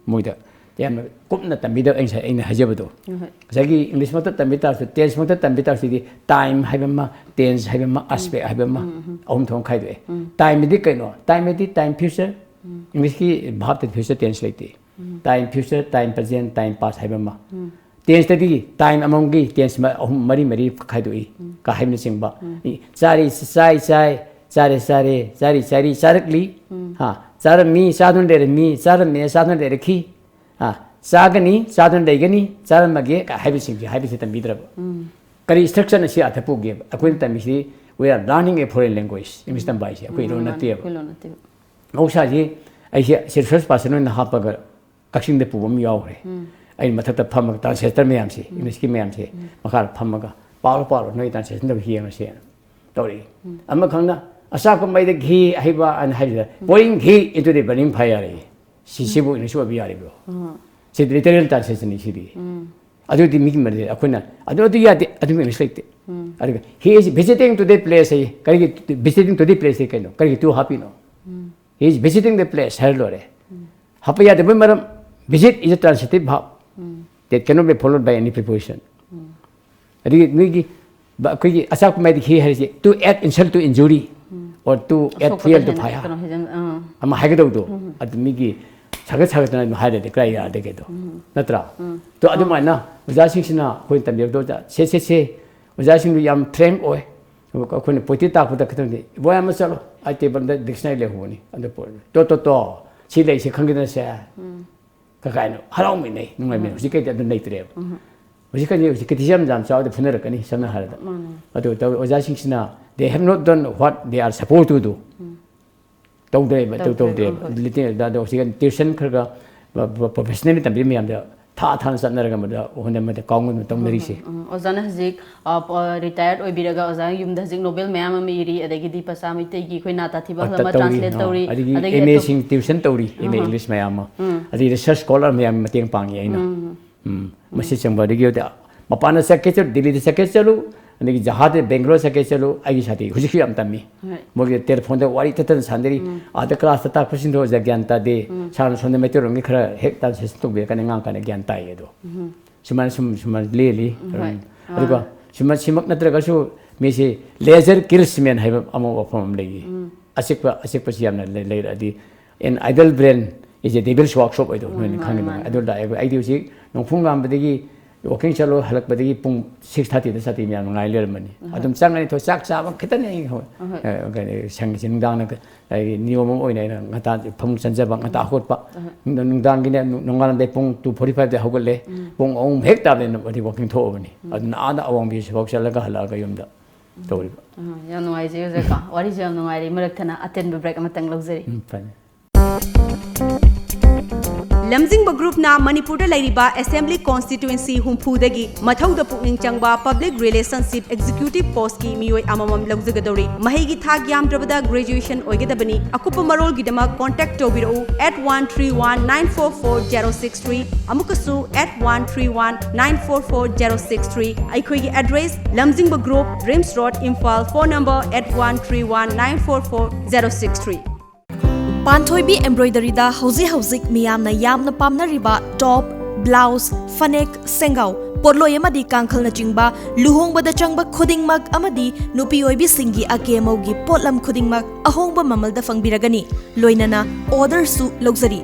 ꯃꯣꯏꯗ ꯌꯥꯝꯅ ꯀꯨꯞꯅ ꯇꯝꯕꯤꯗꯕ ꯑꯩ ꯉꯁꯥꯏ ꯑꯩꯅ ꯍꯥꯏꯖꯕꯗꯣ꯫ ꯉꯁꯥꯏꯒꯤ ꯏꯪꯂꯤꯁꯃꯛꯇ ꯇꯝꯕꯤ ꯇꯥꯔꯁꯨ ꯇꯦꯟꯁꯃꯛꯇ ꯇꯝꯕꯤ ꯇꯥꯔꯁꯨ ꯁꯤꯗꯤ ꯇꯥꯏꯝ ꯍꯥꯏꯕ ꯑꯃ ꯇꯦꯟꯁ ꯍꯥꯏꯕ ꯑꯃ ꯑꯁꯄꯦꯛ ꯍꯥꯏꯕ ꯑꯃ ꯑꯍꯨꯝ ꯊꯣꯛꯅ ꯈꯥꯏꯗꯣꯛꯑꯦ꯫ ꯇꯥꯏꯝꯗꯤ ꯀꯩꯅꯣ? ꯇꯥꯏꯝꯗꯤ ꯇꯥꯏꯝ ꯐ꯭ꯌꯨꯆꯔ꯫ ꯏꯪꯂꯤꯁꯀꯤ ꯚꯥꯞꯇꯗꯤ ꯐ꯭ꯌꯨꯆꯔ ꯇꯦꯟꯁ ꯂꯩꯇꯦ꯫ Time future, time present, time pass ꯍꯥꯏꯕ ꯑꯃ꯫ ꯇꯦꯟꯁꯇꯗꯤ ꯇꯥꯏꯝ ꯑꯃꯃꯝꯒꯤ ꯇꯦꯟꯁ ꯑꯍꯨꯝ ꯃꯔꯤ ꯃꯔꯤ ꯈꯥꯏꯗꯣꯛꯏ ꯀ ꯍꯥꯏꯕꯅꯆꯤꯡꯕ꯫ ꯆꯥꯔꯤ ꯆꯥꯏ ꯆꯥꯏ ꯆꯥꯔꯦ ꯆꯥꯔꯦ ꯆꯥꯔꯤ ꯆꯥꯔꯤ ꯆꯥꯔꯛꯂꯤ꯫ ꯍꯥ ꯆꯥꯔꯝꯃꯤ ꯆꯥꯗꯨꯅ ꯂꯩꯔꯝꯃꯤ ꯆꯥꯔꯝꯃꯦ ꯆꯥꯗꯨꯅ ꯂꯩꯔꯛꯈꯤ꯫ ꯍꯥ ꯆꯥꯒꯅꯤ ꯆꯥꯗꯨꯅ ꯂꯩꯒꯅꯤ ꯆꯥꯔꯝꯃꯒꯦ ꯀ ꯍꯥꯏꯕꯁꯤꯡꯁꯦ ꯍꯥꯏꯕꯁꯤ ꯇꯝꯕꯤꯗ꯭ꯔꯕ꯫ ꯀꯔꯤ ꯏꯁꯇ꯭ꯔꯛꯆꯔꯅ ꯁꯤ ꯑꯥꯔꯊ ꯄꯨꯒꯦꯕ? ꯑꯩꯈꯣꯏꯅ ꯇꯝꯃꯤꯁꯤ we are learning a foreign language, English ꯇꯝꯕ ꯍꯥꯏꯁꯦ ꯑꯩꯈꯣꯏ ꯂꯣꯟ ꯅꯠꯇꯦꯕ꯫ ꯑꯩꯈꯣꯏ ꯂꯣꯟ ꯅꯠꯇꯦꯕ꯫ ꯃꯍꯧꯁꯥꯁꯤ ꯑꯩꯁꯦ ꯁꯤ ꯔꯤꯁꯔꯁ ꯄꯥꯔꯁꯟ ꯑꯣꯏꯅ ꯍꯥꯞꯄꯒ ꯀꯛꯆꯤꯡꯗ ꯄꯨꯕ ꯑꯃ ꯌꯥꯎꯈ꯭ꯔꯦ꯫ ꯑꯩꯅ ꯃꯊꯛꯇ ꯐꯝꯃꯒ ꯇ꯭ꯔꯥꯟꯁꯂꯦꯇꯔ ꯃꯌꯥꯝꯁꯦ ꯏꯪꯂꯤꯁꯀꯤ ꯃꯌꯥꯝꯁꯦ ꯃꯈꯥꯗ ꯐꯝꯃꯒ ꯄꯥꯔꯣ ꯄꯥꯔꯣ ꯅꯣꯏ ꯇ꯭ꯔꯥꯟꯁꯂꯦꯁꯟ ꯇꯧ ꯌꯦꯡꯉꯁꯦꯅ ꯇꯧꯔꯛꯏ꯫ ꯑꯃꯈꯪꯅ ꯑꯆꯥꯛꯄ ꯃꯩꯗ ꯘꯤ ꯑꯍꯩꯕ ꯑꯅ ꯍꯥꯏꯕꯗ pouring ghee into the burning fire ꯍꯥꯏꯌꯦ꯫ ꯁꯤꯁꯤꯕꯨ ꯏꯪꯂꯤꯁ ꯑꯣꯏꯕ ꯌꯥꯔꯤꯕ꯭ꯔꯣ? ꯁꯤ ꯂꯤꯇꯔꯦꯜ ꯇ꯭ꯔꯥꯟꯁꯂꯦꯁꯟꯅꯤ ꯁꯤꯗꯤ꯫ ꯑꯗꯨꯗꯤ ꯃꯤꯒꯤ ꯃꯔꯩ ꯑꯩꯈꯣꯏꯅ ꯑꯗꯨ ꯑꯗꯨ ꯌꯥꯗꯦ ꯑꯗꯨꯒꯤ ꯏꯪꯂꯤꯁ ꯂꯩꯇꯦ꯫ ꯑꯗꯨꯒ he is visiting to the place ꯍꯥꯏ, ꯀꯔꯤꯒꯤ visiting to the place ꯍꯥꯏ ꯀꯩꯅꯣ? ꯀꯔꯤꯒꯤ to ꯍꯥꯞꯄꯤꯅꯣ? He is visiting the place ꯍꯥꯏꯔ ꯂꯣꯏꯔꯦ꯫ ꯍꯥꯞꯄ ꯌꯥꯗꯕꯩ ꯃꯔꯝ, visit is a transitive verb that cannot be followed by any preposition. ꯑꯗꯒꯤ ꯅꯣꯏꯒꯤ ꯕ-, ꯑꯩꯈꯣꯏꯒꯤ ꯑꯆꯥꯛꯄ ꯃꯥꯏꯗ he ꯍꯥꯏꯔꯤꯁꯦ to add insult to injury or to add ꯑꯁꯣꯛꯄꯗ ꯍꯦꯟꯅ ꯐꯩ ꯍꯥꯏ ꯀꯩꯅꯣ ꯍꯦꯟꯖꯟ ꯑꯥ꯫ ꯑꯃ ꯍꯥꯏꯒꯗꯧꯗꯣ꯫ ꯑꯗꯨ ꯃꯤꯒꯤ ꯁꯥꯒꯠ ꯁꯥꯒꯠꯇꯅ ꯑꯗꯨꯝ ꯍꯥꯏꯔꯗꯤ ꯀꯗꯥꯏ ꯌꯥꯗꯒꯦꯗꯣ? ꯅꯠꯇ꯭ꯔꯥ? ꯇꯣ ꯑꯗꯨꯃꯥꯏꯅ ꯑꯣꯖꯥꯁꯤꯡꯁꯤꯅ ꯑꯩꯈꯣꯏꯅ ꯇꯝꯕꯤꯔꯛꯇꯧꯗ ꯁꯦ ꯁꯦ ꯁꯦ ꯑꯣꯖꯥꯁꯤꯡꯗꯨ ꯌꯥꯝ frank ꯑꯣꯏ꯫ ꯑꯩꯈꯣꯏꯅ poetry ꯇꯥꯛꯄꯗ ꯈꯤꯇꯪꯗꯤ ꯏꯕꯣꯌꯥꯝꯕ ꯆꯠꯂꯣ, ꯑꯩ ꯇꯦꯕꯜꯗ dictionary ꯂꯩꯍꯧꯕꯅꯤ ꯑꯗꯨ ꯄꯣꯠ ꯇꯣ ꯇꯣ ꯇꯣ ꯁꯤ ꯂꯩꯁꯦ ꯈꯪꯒꯦꯗꯅ ꯁꯦ꯫ ꯀ ꯀꯥꯏꯅ ꯍꯔꯥꯎꯃꯤꯟꯅꯩ, ꯅꯨꯡꯉꯥꯏꯃꯤꯟꯅꯩ꯫ ꯍꯧꯖꯤꯛꯀꯩꯗꯤ ꯑꯗꯨ ꯂꯩꯇ꯭ꯔꯦꯕ꯫ ꯍꯧꯖꯤꯛꯀꯗꯤ ꯍꯧꯖꯤꯛ criticism ꯌꯥꯝ ꯆꯥꯎꯗ ꯐꯨꯅꯔꯛꯀꯅꯤ ꯁꯝꯅ ꯍꯥꯏꯔꯕꯗ꯫ ꯑꯗꯨ ꯇꯧ ꯑꯣꯖꯥꯁꯤꯡꯁꯤꯅ they have not done what they are supposed to do. ꯇꯧꯗ꯭ꯔꯦꯕ, ꯇꯧ- ꯇꯧꯗ꯭ꯔꯦꯕ, ꯇꯧꯗ꯭ꯔꯦꯕ꯫ ꯍꯣꯏ꯫ ꯂꯤꯇꯤꯡ-, ꯑꯗ ꯍꯧꯖꯤꯛ tuition ꯈꯔ ꯈꯔ ꯄ-, ꯄ-, professionally ꯇꯝꯕꯤꯕ ꯃꯌꯥꯝꯗ ꯊꯥ ꯊꯥꯅ ꯆꯠꯅꯔꯒ ꯃꯗ ꯍꯣꯠꯅ-, ꯃꯗ ꯀꯥꯎꯅꯗꯅ ꯇꯧꯅꯔꯤꯁꯦ꯫ ꯎꯝ, ꯑꯣꯖꯥꯅ ꯍꯧꯖꯤꯛ retired ꯑꯣꯏꯕꯤꯔꯒ ꯑꯣꯖꯥ ꯌꯨꯝꯗ ꯍꯧꯖꯤꯛ novel ꯃꯌꯥꯝ ꯑꯃ ꯏꯔꯤ, ꯑꯗꯒꯤ ꯗꯤꯄꯥꯁꯥ ꯃꯩꯇꯩꯒꯤ ꯑꯩꯈꯣꯏ ꯅꯥꯇꯥ ꯊꯤꯕ ꯑꯍꯜ ꯑꯃ translate ꯇꯧꯔꯤ, ꯑꯗꯒꯤ ꯑꯗꯒꯤ M A ꯑꯇꯣꯞ- ꯁꯤꯡ tuition ꯇꯧꯔꯤ, M A English ꯃꯌꯥꯝ ꯑꯃ꯫ ꯑꯗꯒꯤ research scholar ꯃꯌꯥꯝ ꯃꯇꯦꯡ ꯄꯥꯡꯉꯤ ꯑꯩꯅ꯫ ꯎꯝ꯫ ꯃꯁꯤ ꯆꯪꯕ ꯑꯗꯒꯤ ꯃꯄꯥꯟꯗ ꯆꯠꯀꯦ ꯆꯠꯂꯨ, ꯗꯤꯜꯂꯤꯗ ꯆꯠꯀꯦ ꯆꯠꯂꯨ, ꯑꯗꯒꯤ ꯖꯍꯥꯖꯗ ꯕꯦꯡꯒ꯭ꯂꯣꯔ ꯆꯠꯀꯦ ꯆꯠꯂꯨ, ꯑꯩꯒꯤ ꯁꯥꯇꯤ ꯍꯧꯖꯤꯛꯁꯨ ꯌꯥꯝ ꯇꯝꯃꯤ꯫ ꯍꯣꯏ꯫ ꯃꯣꯏꯒꯤ ꯇꯦꯂꯤꯐꯣꯟꯗ ꯋꯥꯔꯤ ꯊꯠꯇꯅ ꯁꯥꯟꯅꯔꯤ꯫ ꯑꯥꯗ classꯇ ꯇꯥꯛꯄꯁꯤꯡꯗꯣ ꯑꯣꯖꯥ ꯒ꯭ꯌꯥꯟ ꯇꯥꯗꯦ꯫ ꯁꯥꯔꯅ ꯁꯣꯝꯗ ꯃꯩꯇꯩꯔꯣꯟꯒꯤ ꯈꯔ ꯍꯦꯛ translation ꯇꯧꯕꯤꯔꯀꯥꯟꯗ ꯉꯥꯡ ꯀꯥꯟꯗ ꯒ꯭ꯌꯥꯟ ꯇꯥꯏꯌꯦ ꯑꯗꯣ꯫ ꯁꯨꯃꯥꯏꯅ ꯁꯨꯝ, ꯁꯨꯃꯥꯏꯅ ꯂꯦꯜꯂꯤ꯫ ꯍꯣꯏ꯫ ꯑꯗꯨꯒ ꯁꯤꯃ-, ꯁꯤꯃꯛ ꯅꯠꯇ꯭ꯔꯒꯁꯨ ꯃꯤꯁꯤ leisure kills man ꯍꯥꯏꯕ ꯑꯃ ꯋꯥꯐꯝ ꯑꯃ ꯂꯩꯌꯦ꯫ ꯑꯆꯤꯛꯄ, ꯑꯆꯤꯛꯄꯁꯤ ꯌꯥꯝꯅ ꯂꯩ-, ꯂꯩꯔꯛꯑꯗꯤ an idle brain is a devil's workshop ꯍꯥꯏꯗꯣ ꯅꯣꯏꯅ ꯈꯪꯉꯤꯗꯅ꯫ ꯑꯗꯨ ꯂꯥꯛꯑꯦ꯫ ꯑꯩꯗꯤ ꯍꯧꯖꯤꯛ ꯅꯣꯡꯐꯨꯡ ꯉꯥꯝꯕꯗꯒꯤ walking ꯆꯠꯂꯣ, ꯍꯜꯂꯛꯄꯗꯒꯤ ꯄꯨꯡ six thirtyꯗ ꯁꯥꯇꯤ ꯃꯌꯥꯝ ꯉꯥꯏ ꯂꯩꯔꯝꯕꯅꯤ꯫ ꯑꯗꯨꯝ ꯆꯪꯉꯅꯤ, ꯊꯣ-, ꯆꯥꯛ ꯆꯥꯕ ꯈꯤꯇꯅꯦ ꯑꯩ ꯍꯧ-, ꯑ, ꯀꯩꯅꯣ, ꯁꯪꯉꯤꯁꯦ꯫ ꯅꯨꯡꯗꯥꯡꯅ ꯀ-, ꯑꯩꯒꯤ ꯅꯤꯌꯣꯝ ꯑꯃ ꯑꯣꯏꯅ ꯑꯩꯅ ꯉꯟꯇꯥ ꯐꯃꯨꯡ ꯆꯪꯖꯕ, ꯉꯟꯇꯥ ꯍꯧꯒꯠꯄ꯫ ꯅꯨꯡꯗꯥꯡ-, ꯅꯨꯡꯗꯥꯡꯒꯤꯅꯦ, ꯅꯨꯡ-, ꯅꯣꯡꯉꯥꯜꯂꯝꯗꯥꯏ ꯄꯨꯡ two forty fiveꯗ ꯍꯧꯒꯠꯂꯦ꯫ ꯄꯨꯡ ꯑꯍꯨꯝ ꯍꯦꯛ ꯇꯥꯕꯗ ꯑꯩ walking ꯊꯣꯛꯑꯕꯅꯤ꯫ ꯑꯗꯨꯅ ꯑꯥꯗ ꯑꯋꯥꯡꯕꯤ ꯁꯤꯐꯥꯎ ꯆꯠꯂꯒ ꯍꯜꯂꯛꯑꯒ ꯌꯨꯝꯗ ꯇꯧꯔꯤꯕ꯫ ꯑ, ꯌꯥꯝ ꯅꯨꯡꯉꯥꯏꯖꯩ ꯑꯣꯖꯥꯀꯣ꯫ ꯋꯥꯔꯤꯁꯨ ꯌꯥꯝ ꯅꯨꯡꯉꯥꯏꯔꯤ꯫ ꯃꯔꯛ ꯊꯠꯅ ꯑꯇꯦꯟꯕ break ꯑꯃꯇꯪ ꯂꯧꯖꯔꯤ꯫ ꯎꯝ, ꯐꯅꯤ꯫ ꯂꯝꯖꯤꯡꯕ ꯒ꯭ꯔꯨꯞꯅ ꯃꯅꯤꯄꯨꯔꯗ ꯂꯩꯔꯤꯕ ꯑꯦꯁꯦꯝꯕ꯭ꯂꯤ ꯀꯣꯟꯁꯇꯤꯇ꯭ꯋꯦꯟꯁꯤ ꯍꯨꯝꯐꯨꯗꯒꯤ ꯃꯊꯧꯗ ꯄꯨꯛꯅꯤꯡ ꯆꯪꯕ ꯄꯕ꯭ꯂꯤꯛ ꯔꯤꯂꯦꯁꯟꯁꯤꯞ ꯑꯦꯛꯖꯤꯀ꯭ꯌꯨꯇꯤꯚ ꯄꯣꯁꯀꯤ ꯃꯤꯑꯣꯏ ꯑꯃꯃꯝ ꯂꯧꯖꯒꯗꯧꯔꯤ꯫ ꯃꯍꯩꯒꯤ ꯊꯥꯛ ꯌꯥꯝꯗ꯭ꯔꯕꯗ ꯒ꯭ꯔꯦꯖꯨꯑꯦꯁꯟ ꯑꯣꯏꯒꯗꯕꯅꯤ꯫ ꯑꯀꯨꯞꯄ ꯃꯔꯣꯜꯒꯤꯗꯃꯛ ꯀꯣꯟꯇꯦꯛ ꯇꯧꯕꯤꯔꯛꯎ eight one three one nine four four zero six three, ꯑꯃꯨꯛꯀꯁꯨ eight one three one nine four four zero six three꯫ ꯑꯩꯈꯣꯏꯒꯤ ꯑꯦꯗ꯭ꯔꯦꯁ: ꯂꯝꯖꯤꯡꯕ group, RIMS road, Imphal. Phone number eight one three one nine four four zero six three꯫ ꯄꯥꯟꯊꯣꯏꯕꯤ ꯑꯦꯝꯕ꯭ꯔꯣꯏꯗꯔꯤꯗ ꯍꯧꯖꯤꯛ ꯍꯧꯖꯤꯛ ꯃꯤꯌꯥꯝꯅ ꯌꯥꯝꯅ ꯄꯥꯝꯅꯔꯤꯕ ꯇꯣꯞ, blouse, ꯐꯅꯦꯛ, ꯁꯦꯡꯒꯥꯎ, ꯄꯣꯠꯂꯣꯏ ꯑꯃꯗꯤ ꯀꯥꯡꯈꯜꯅꯆꯤꯡꯕ ꯂꯨꯍꯣꯡꯕꯗ ꯆꯪꯕ ꯈꯨꯗꯤꯡꯃꯛ ꯑꯃꯗꯤ ꯅꯨꯄꯤ ꯑꯣꯏꯕꯤꯁꯤꯡꯒꯤ ꯑꯀꯦ ꯑꯃꯧꯒꯤ ꯄꯣꯠꯂꯝ ꯈꯨꯗꯤꯡꯃꯛ ꯑꯍꯣꯡꯕ ꯃꯃꯜꯗ ꯐꯪꯕꯤꯔꯒꯅꯤ꯫ ꯂꯣꯏꯅꯅ ꯑꯣꯔꯗꯔꯁꯨ ꯂꯧꯖꯔꯤ꯫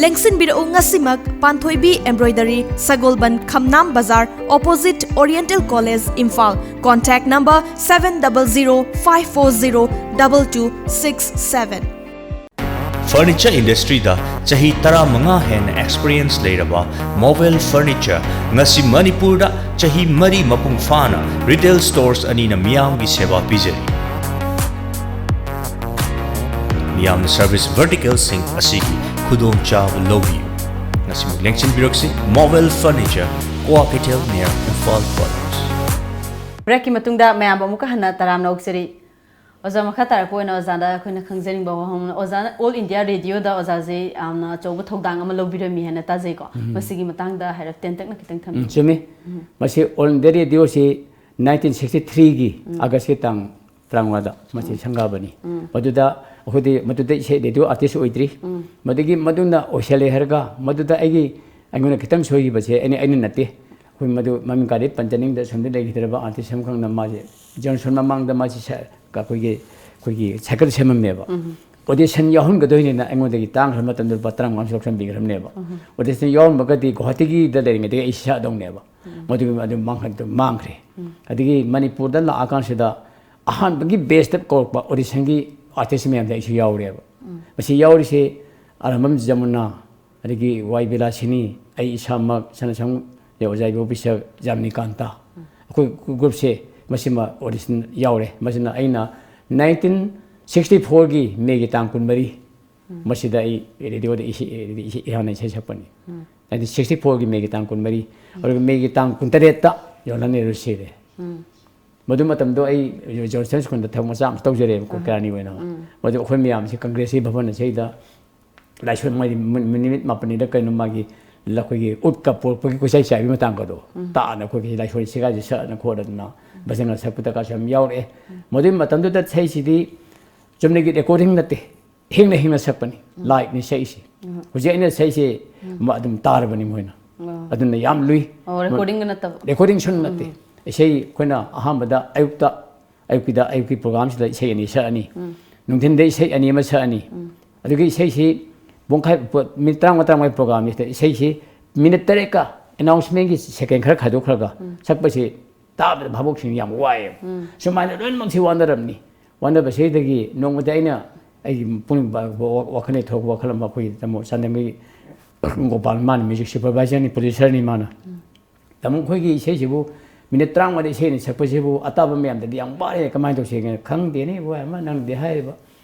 ꯂꯦꯡꯁꯤꯟꯕꯤꯔꯛꯎ ꯉꯁꯤꯃꯛ ꯄꯥꯟꯊꯣꯏꯕꯤ ꯑꯦꯝꯕ꯭ꯔꯣꯏꯗꯔꯤ, ꯁꯒꯣꯜꯕꯟ ꯈꯝꯅꯥꯝ ꯕꯖꯥꯔ, opposite oriental college, Imphal. Contact number seven double zero five four zero double two six seven꯫ Furniture ꯏꯟꯗꯁꯇ꯭ꯔꯤꯗ ꯆꯍꯤ ꯇꯔꯥꯃꯉꯥ ꯍꯦꯟꯅ ꯑꯦꯛꯁꯄꯤꯔꯤꯌꯦꯟꯁ ꯂꯩꯔꯕ ꯃꯣꯕꯦꯜ ꯐꯔꯅꯤꯆꯔ ꯉꯁꯤ ꯃꯅꯤꯄꯨꯔꯗ ꯆꯍꯤ ꯃꯔꯤ ꯃꯄꯨꯡ ꯐꯥꯅ ꯔꯤꯇꯦꯜ ꯁ꯭ꯇꯣꯔꯁ ꯑꯅꯤꯅ ꯃꯤꯌꯥꯝꯒꯤ ꯁꯦꯕꯥ ꯄꯤꯖꯔꯤ꯫ ꯃꯤꯌꯥꯝꯅ ꯁꯔꯚꯤꯁ ꯚꯔꯇꯤꯀꯦꯜꯁꯤꯡ ꯑꯁꯤꯒꯤ ꯈꯨꯗꯣꯡꯆꯥꯕ ꯂꯧꯕꯤꯌꯨ꯫ ꯉꯁꯤꯃꯛ ꯂꯦꯡꯁꯤꯟꯕꯤꯔꯛꯁꯤ ꯃꯣꯕꯦꯜ furniture, Kwakeithel near Imphal college. ꯕ꯭ꯔꯦꯛꯀꯤ ꯃꯇꯨꯡꯗ ꯃꯌꯥꯝꯕꯨ ꯑꯃꯨꯛꯀ ꯍꯟꯅ ꯇꯔꯥꯝꯅ ꯑꯣꯛꯆꯔꯤ꯫ ꯑꯣꯖꯥ, ꯃꯈꯥ ꯇꯥꯔꯛꯄ ꯑꯣꯏꯅ ꯑꯣꯖꯥꯗ ꯑꯩꯈꯣꯏꯅ ꯈꯪꯖꯅꯤꯡꯕ ꯋꯥꯐꯝ ꯑꯃꯅ, ꯑꯣꯖꯥꯅ ꯑꯣꯜ ꯏꯟꯗꯤꯌꯥ ꯔꯦꯗꯤꯑꯣꯗ ꯑꯣꯖꯥꯁꯦ ꯌꯥꯝꯅ ꯑꯆꯧꯕ ꯊꯧꯗꯥꯡ ꯑꯃ ꯂꯧꯕꯤꯔꯝꯃꯤ ꯍꯥꯏꯅ ꯇꯥꯖꯩꯀꯣ꯫ ꯃꯁꯤꯒꯤ ꯃꯇꯥꯡꯗ ꯍꯥꯏꯔꯞ ꯇꯦꯟꯇꯛꯅ ꯈꯤꯇꯪ ꯊꯝꯕꯤꯌꯨ꯫ ꯎꯝ, ꯆꯨꯝꯃꯤ꯫ ꯃꯁꯤ ꯑꯣꯜ ꯏꯟꯗꯤꯌꯥ ꯔꯦꯗꯤꯑꯣꯁꯤ nineteen sixty three ꯒꯤ ꯑꯥꯒꯁꯀꯤ ꯇꯥꯡ ꯇꯔꯥꯃꯉꯥꯗ ꯃꯁꯤ ꯁꯪꯒꯥꯕꯅꯤ꯫ ꯃꯗꯨꯗ ꯑꯩꯈꯣꯏꯗꯤ ꯃꯗꯨꯗ ꯏꯁꯩ ꯔꯦꯗꯤꯑꯣ ꯑꯥꯔꯇꯤꯁ ꯑꯣꯏꯗ꯭ꯔꯤ꯫ ꯃꯗꯨꯒꯤ ꯃꯗꯨꯅ ꯑꯣꯏꯁꯜꯂꯦ ꯍꯥꯏꯔꯒ ꯃꯗꯨꯗ ꯑꯩꯒꯤ, ꯑꯩꯉꯣꯟꯗ ꯈꯤꯇꯪ ꯁꯣꯏꯈꯤꯕꯁꯦ ꯑꯩꯅ, ꯑꯩꯅ ꯅꯠꯇꯦ꯫ ꯑꯩꯈꯣꯏ ꯃꯗꯨ ꯃꯃꯤꯡ ꯀꯥꯗꯤ ꯄꯟꯖꯅꯤꯡꯗ ꯁꯣꯝꯗ ꯂꯩꯈꯤꯗ꯭ꯔꯕ ꯑꯥꯔꯇꯤꯁ ꯑꯃꯈꯛꯅ ꯃꯥꯁꯦ ꯖꯣꯟꯁꯟ ꯃꯃꯥꯡꯗ ꯃꯥꯁꯦ ꯁ-, ꯑꯩꯈꯣꯏꯒꯤ, ꯑꯩꯈꯣꯏꯒꯤ ꯁꯥꯏꯀꯜ ꯁꯦꯝꯃꯝꯃꯦꯕ꯫ ꯑꯣꯗꯤꯁꯟ ꯌꯥꯎꯍꯟꯒꯗꯣꯏꯅꯤꯅ ꯑꯩꯉꯣꯟꯗꯒꯤ ꯇꯥꯡꯈ꯭ꯔꯕ ꯃꯇꯝꯗ ꯂꯨꯄꯥ ꯇꯔꯥꯃꯉꯥ ꯑꯃꯁꯨ ꯂꯧꯁꯟꯕꯤꯈ꯭ꯔꯕꯅꯦꯕ꯫ ꯑꯣꯗꯤꯁꯟ ꯌꯥꯎꯔꯝꯃꯒꯗꯤ ꯒꯨꯋꯥꯍꯥꯇꯤꯒꯤꯗ ꯂꯩꯔꯤꯉꯩꯗꯒꯤ ꯑꯩ ꯁꯤꯁꯥꯗꯧꯅꯦꯕ꯫ ꯃꯗꯨꯒꯤ ꯑꯗꯨ ꯃꯥꯡꯍꯟ-, ꯑꯗꯨ ꯃꯥꯡꯈ꯭ꯔꯦ꯫ ꯑꯗꯒꯤ ꯃꯅꯤꯄꯨꯔꯗ ꯂꯥꯛꯑꯀꯥꯟꯁꯤꯗ ꯑꯍꯥꯟꯕꯒꯤ ꯕꯦꯁꯇ ꯀꯧꯔꯛꯄ ꯑꯣꯗꯤꯁꯟꯒꯤ ꯑꯥꯔꯇꯤꯁ ꯃꯌꯥꯝꯗ ꯑꯩꯁꯨ ꯌꯥꯎꯔꯦꯕ꯫ ꯃꯁꯤ ꯌꯥꯎꯔꯤꯁꯦ ꯑꯔꯥꯝꯕꯝ ꯖꯃꯨꯅꯥ, ꯑꯗꯒꯤ ꯋꯥꯏ ꯕꯤꯂꯥꯁꯤꯅꯤ, ꯑꯩ ꯏꯁꯥꯃꯛ, ꯁꯅꯥꯁꯝ ꯑꯣꯖꯥ ꯏꯕꯣꯕꯤꯁꯛ, ꯖꯥꯃꯤꯅꯤꯀꯥꯟꯇ, ꯑꯩꯈꯣꯏ ꯒ꯭ꯔꯨꯞꯁꯦ ꯃꯁꯤꯃ ꯑꯣꯗꯤꯁꯟ ꯌꯥꯎꯔꯦ꯫ ꯃꯁꯤꯅ ꯑꯩꯅ nineteen sixty four ꯒꯤ ꯃꯦꯒꯤ ꯇꯥꯡ ꯀꯨꯟꯃꯔꯤ, ꯃꯁꯤꯗ ꯑꯩ ꯔꯦꯗꯤꯑꯣꯗ ꯏꯁꯩ ꯏꯍꯥꯟꯅ ꯏꯁꯩ ꯁꯛꯄꯅꯤ꯫ ꯅꯥꯏꯟꯇꯤꯟ ꯁꯤꯛꯁꯇꯤ ꯐꯣꯔꯒꯤ ꯃꯦꯒꯤ ꯇꯥꯡ ꯀꯨꯟꯃꯔꯤ꯫ ꯑꯗꯨꯒ ꯃꯦꯒꯤ ꯇꯥꯡ ꯀꯨꯟꯇꯔꯦꯠꯇ ꯖꯋꯥꯍꯔꯂꯥꯜ ꯅꯦꯍꯔꯨ ꯁꯤꯔꯦ꯫ ꯃꯗꯨ ꯃꯇꯝꯗꯣ ꯑꯩ ꯖꯣꯟꯁꯟ ꯁ꯭ꯀꯨꯜꯗ ꯊꯕꯛ ꯃꯆꯥ ꯑꯃ ꯇꯧꯖꯔꯦꯕꯀꯣ, ꯀꯦꯔꯥꯅꯤ ꯑꯣꯏꯅ꯫ ꯃꯗꯨ ꯑꯩꯈꯣꯏ ꯃꯌꯥꯝꯁꯤ ꯀꯪꯒ꯭ꯔꯦꯁꯀꯤ ꯚꯕꯟ ꯑꯁꯤꯗ ꯂꯥꯏꯁꯣꯟ ꯃꯣꯏꯗꯤ ꯃꯤ- ꯅꯨꯃꯤꯠ ꯃꯥꯄꯟꯅꯤꯗ ꯀꯩꯅꯣ ꯃꯥꯒꯤ ꯑꯩꯈꯣꯏꯒꯤ ꯎꯠꯀ ꯄꯨꯔꯛꯄꯒꯤ ꯀꯣꯏꯆꯥꯏ ꯆꯥꯏꯕꯒꯤ ꯃꯇꯥꯡꯒꯗꯣ ꯇꯥꯛꯑꯅ ꯑꯩꯈꯣꯏꯒꯤ ꯂꯥꯏꯁꯣꯟ ꯁꯤꯒꯥꯏꯁꯦ ꯁꯛꯑꯅ ꯈꯣꯠꯂꯗꯅ ꯚꯖꯟꯒ ꯁꯛꯄ ꯗꯔꯀꯥꯔꯁꯨ ꯌꯥꯝ ꯌꯥꯎꯔꯛꯑꯦ꯫ ꯃꯗꯨꯒꯤ ꯃꯇꯝꯗꯨꯗ ꯏꯁꯩꯁꯤꯗꯤ ꯆꯨꯝꯅꯒꯤ ꯔꯦꯀꯣꯔꯗꯤꯡ ꯅꯠꯇꯦ, ꯍꯤꯡꯅ ꯍꯤꯡꯅ ꯁꯛꯄꯅꯤ꯫ ꯂꯥꯏꯚꯅꯤ ꯁꯛꯏꯁꯤ꯫ ꯍꯧꯖꯤꯛ ꯑꯩꯅ ꯁꯛꯏꯁꯤ ꯃ- ꯑꯗꯨꯝ ꯇꯥꯔꯕꯅꯤ ꯃꯣꯏꯅ꯫ ꯑꯗꯨꯅ ꯌꯥꯝ ꯂꯨꯏ꯫ ꯑꯣ, ꯔꯦꯀꯣꯔꯗꯤꯡꯒ ꯅꯠꯇꯕ꯫ ꯔꯦꯀꯣꯔꯗꯤꯡꯁꯨ ꯅꯠꯇꯦ꯫ ꯏꯁꯩ ꯑꯩꯈꯣꯏꯅ ꯑꯍꯥꯟꯕꯗ ꯑꯌꯨꯛꯇ ꯑꯌꯨꯛꯀꯤꯗ ꯑꯌꯨꯛꯀꯤ ꯄ꯭ꯔꯣꯒꯥꯝꯁꯤꯗ ꯏꯁꯩ ꯑꯅꯤ ꯁꯛꯑꯅꯤ꯫ ꯅꯨꯡꯊꯤꯟꯗ ꯏꯁꯩ ꯑꯅꯤ ꯑꯃ ꯁꯛꯑꯅꯤ꯫ ꯑꯗꯨꯒꯤ ꯏꯁꯩꯁꯤ ꯄꯨꯡꯈꯥꯏ ꯄꯣ- ꯃꯤꯅꯤꯠ ꯇꯔꯥꯃꯉꯥ ꯇꯔꯥꯃꯉꯥ ꯄ꯭ꯔꯣꯒꯥꯝꯅꯤ꯫ ꯏꯁꯩꯁꯤ ꯃꯤꯅꯤꯠ ꯇꯔꯦꯠꯀ ꯑꯦꯅꯥꯎꯟꯁꯃꯦꯟꯒꯤ ꯁꯦꯀꯦꯟ ꯈꯔ ꯈꯥꯏꯗꯣꯛꯈ꯭ꯔꯒ ꯁꯛꯄꯁꯤ ꯇꯥꯕꯗ ꯚꯥꯕꯣꯛꯁꯤꯡ ꯌꯥꯝ ꯋꯥꯏꯑꯦꯕ꯫ ꯁꯨꯃꯥꯏꯅ ꯂꯣꯏꯅꯃꯛꯁꯤ ꯋꯥꯅꯔꯝꯅꯤ꯫ ꯋꯥꯅꯕꯁꯤꯗꯒꯤ ꯅꯣꯡꯃꯗꯤ ꯑꯩꯅ ꯑꯩꯒꯤ ꯄꯨꯛꯅꯤꯡ ꯕ- ꯕ- ꯋꯥꯈꯜ ꯊꯣꯛꯄ ꯋꯥꯈꯜ ꯑꯃ ꯑꯩꯈꯣꯏꯒꯤ ꯇꯥꯃꯣ ꯆꯥꯟꯗꯦꯜꯒꯤ ꯒꯣꯄꯥꯜ, ꯃꯥꯅ ꯃ꯭ꯌꯨꯖꯤꯛ ꯁꯨꯄꯔꯚꯥꯏꯖꯔꯅꯤ, ꯄ꯭ꯔꯣꯗ꯭ꯌꯨꯁꯔꯅꯤ ꯃꯥꯅ꯫ ꯇꯥꯃꯣ, ꯑꯩꯈꯣꯏꯒꯤ ꯏꯁꯩꯁꯤꯕꯨ ꯃꯤꯅꯤꯠ ꯇꯔꯥꯃꯉꯥꯗ ꯏꯁꯩ ꯑꯅꯤ ꯁꯛꯄꯁꯤꯕꯨ ꯑꯇꯥꯕ ꯃꯌꯥꯝꯗꯗꯤ ꯌꯥꯝ ꯋꯥꯔꯦ, ꯀꯃꯥꯏꯅ ꯇꯧꯁꯦꯒꯦꯅ꯫ ꯈꯪꯗꯦꯅꯦ ꯏꯕꯣ, ꯑꯃ ꯅꯪꯗꯤ ꯍꯥꯏꯔꯤꯕ,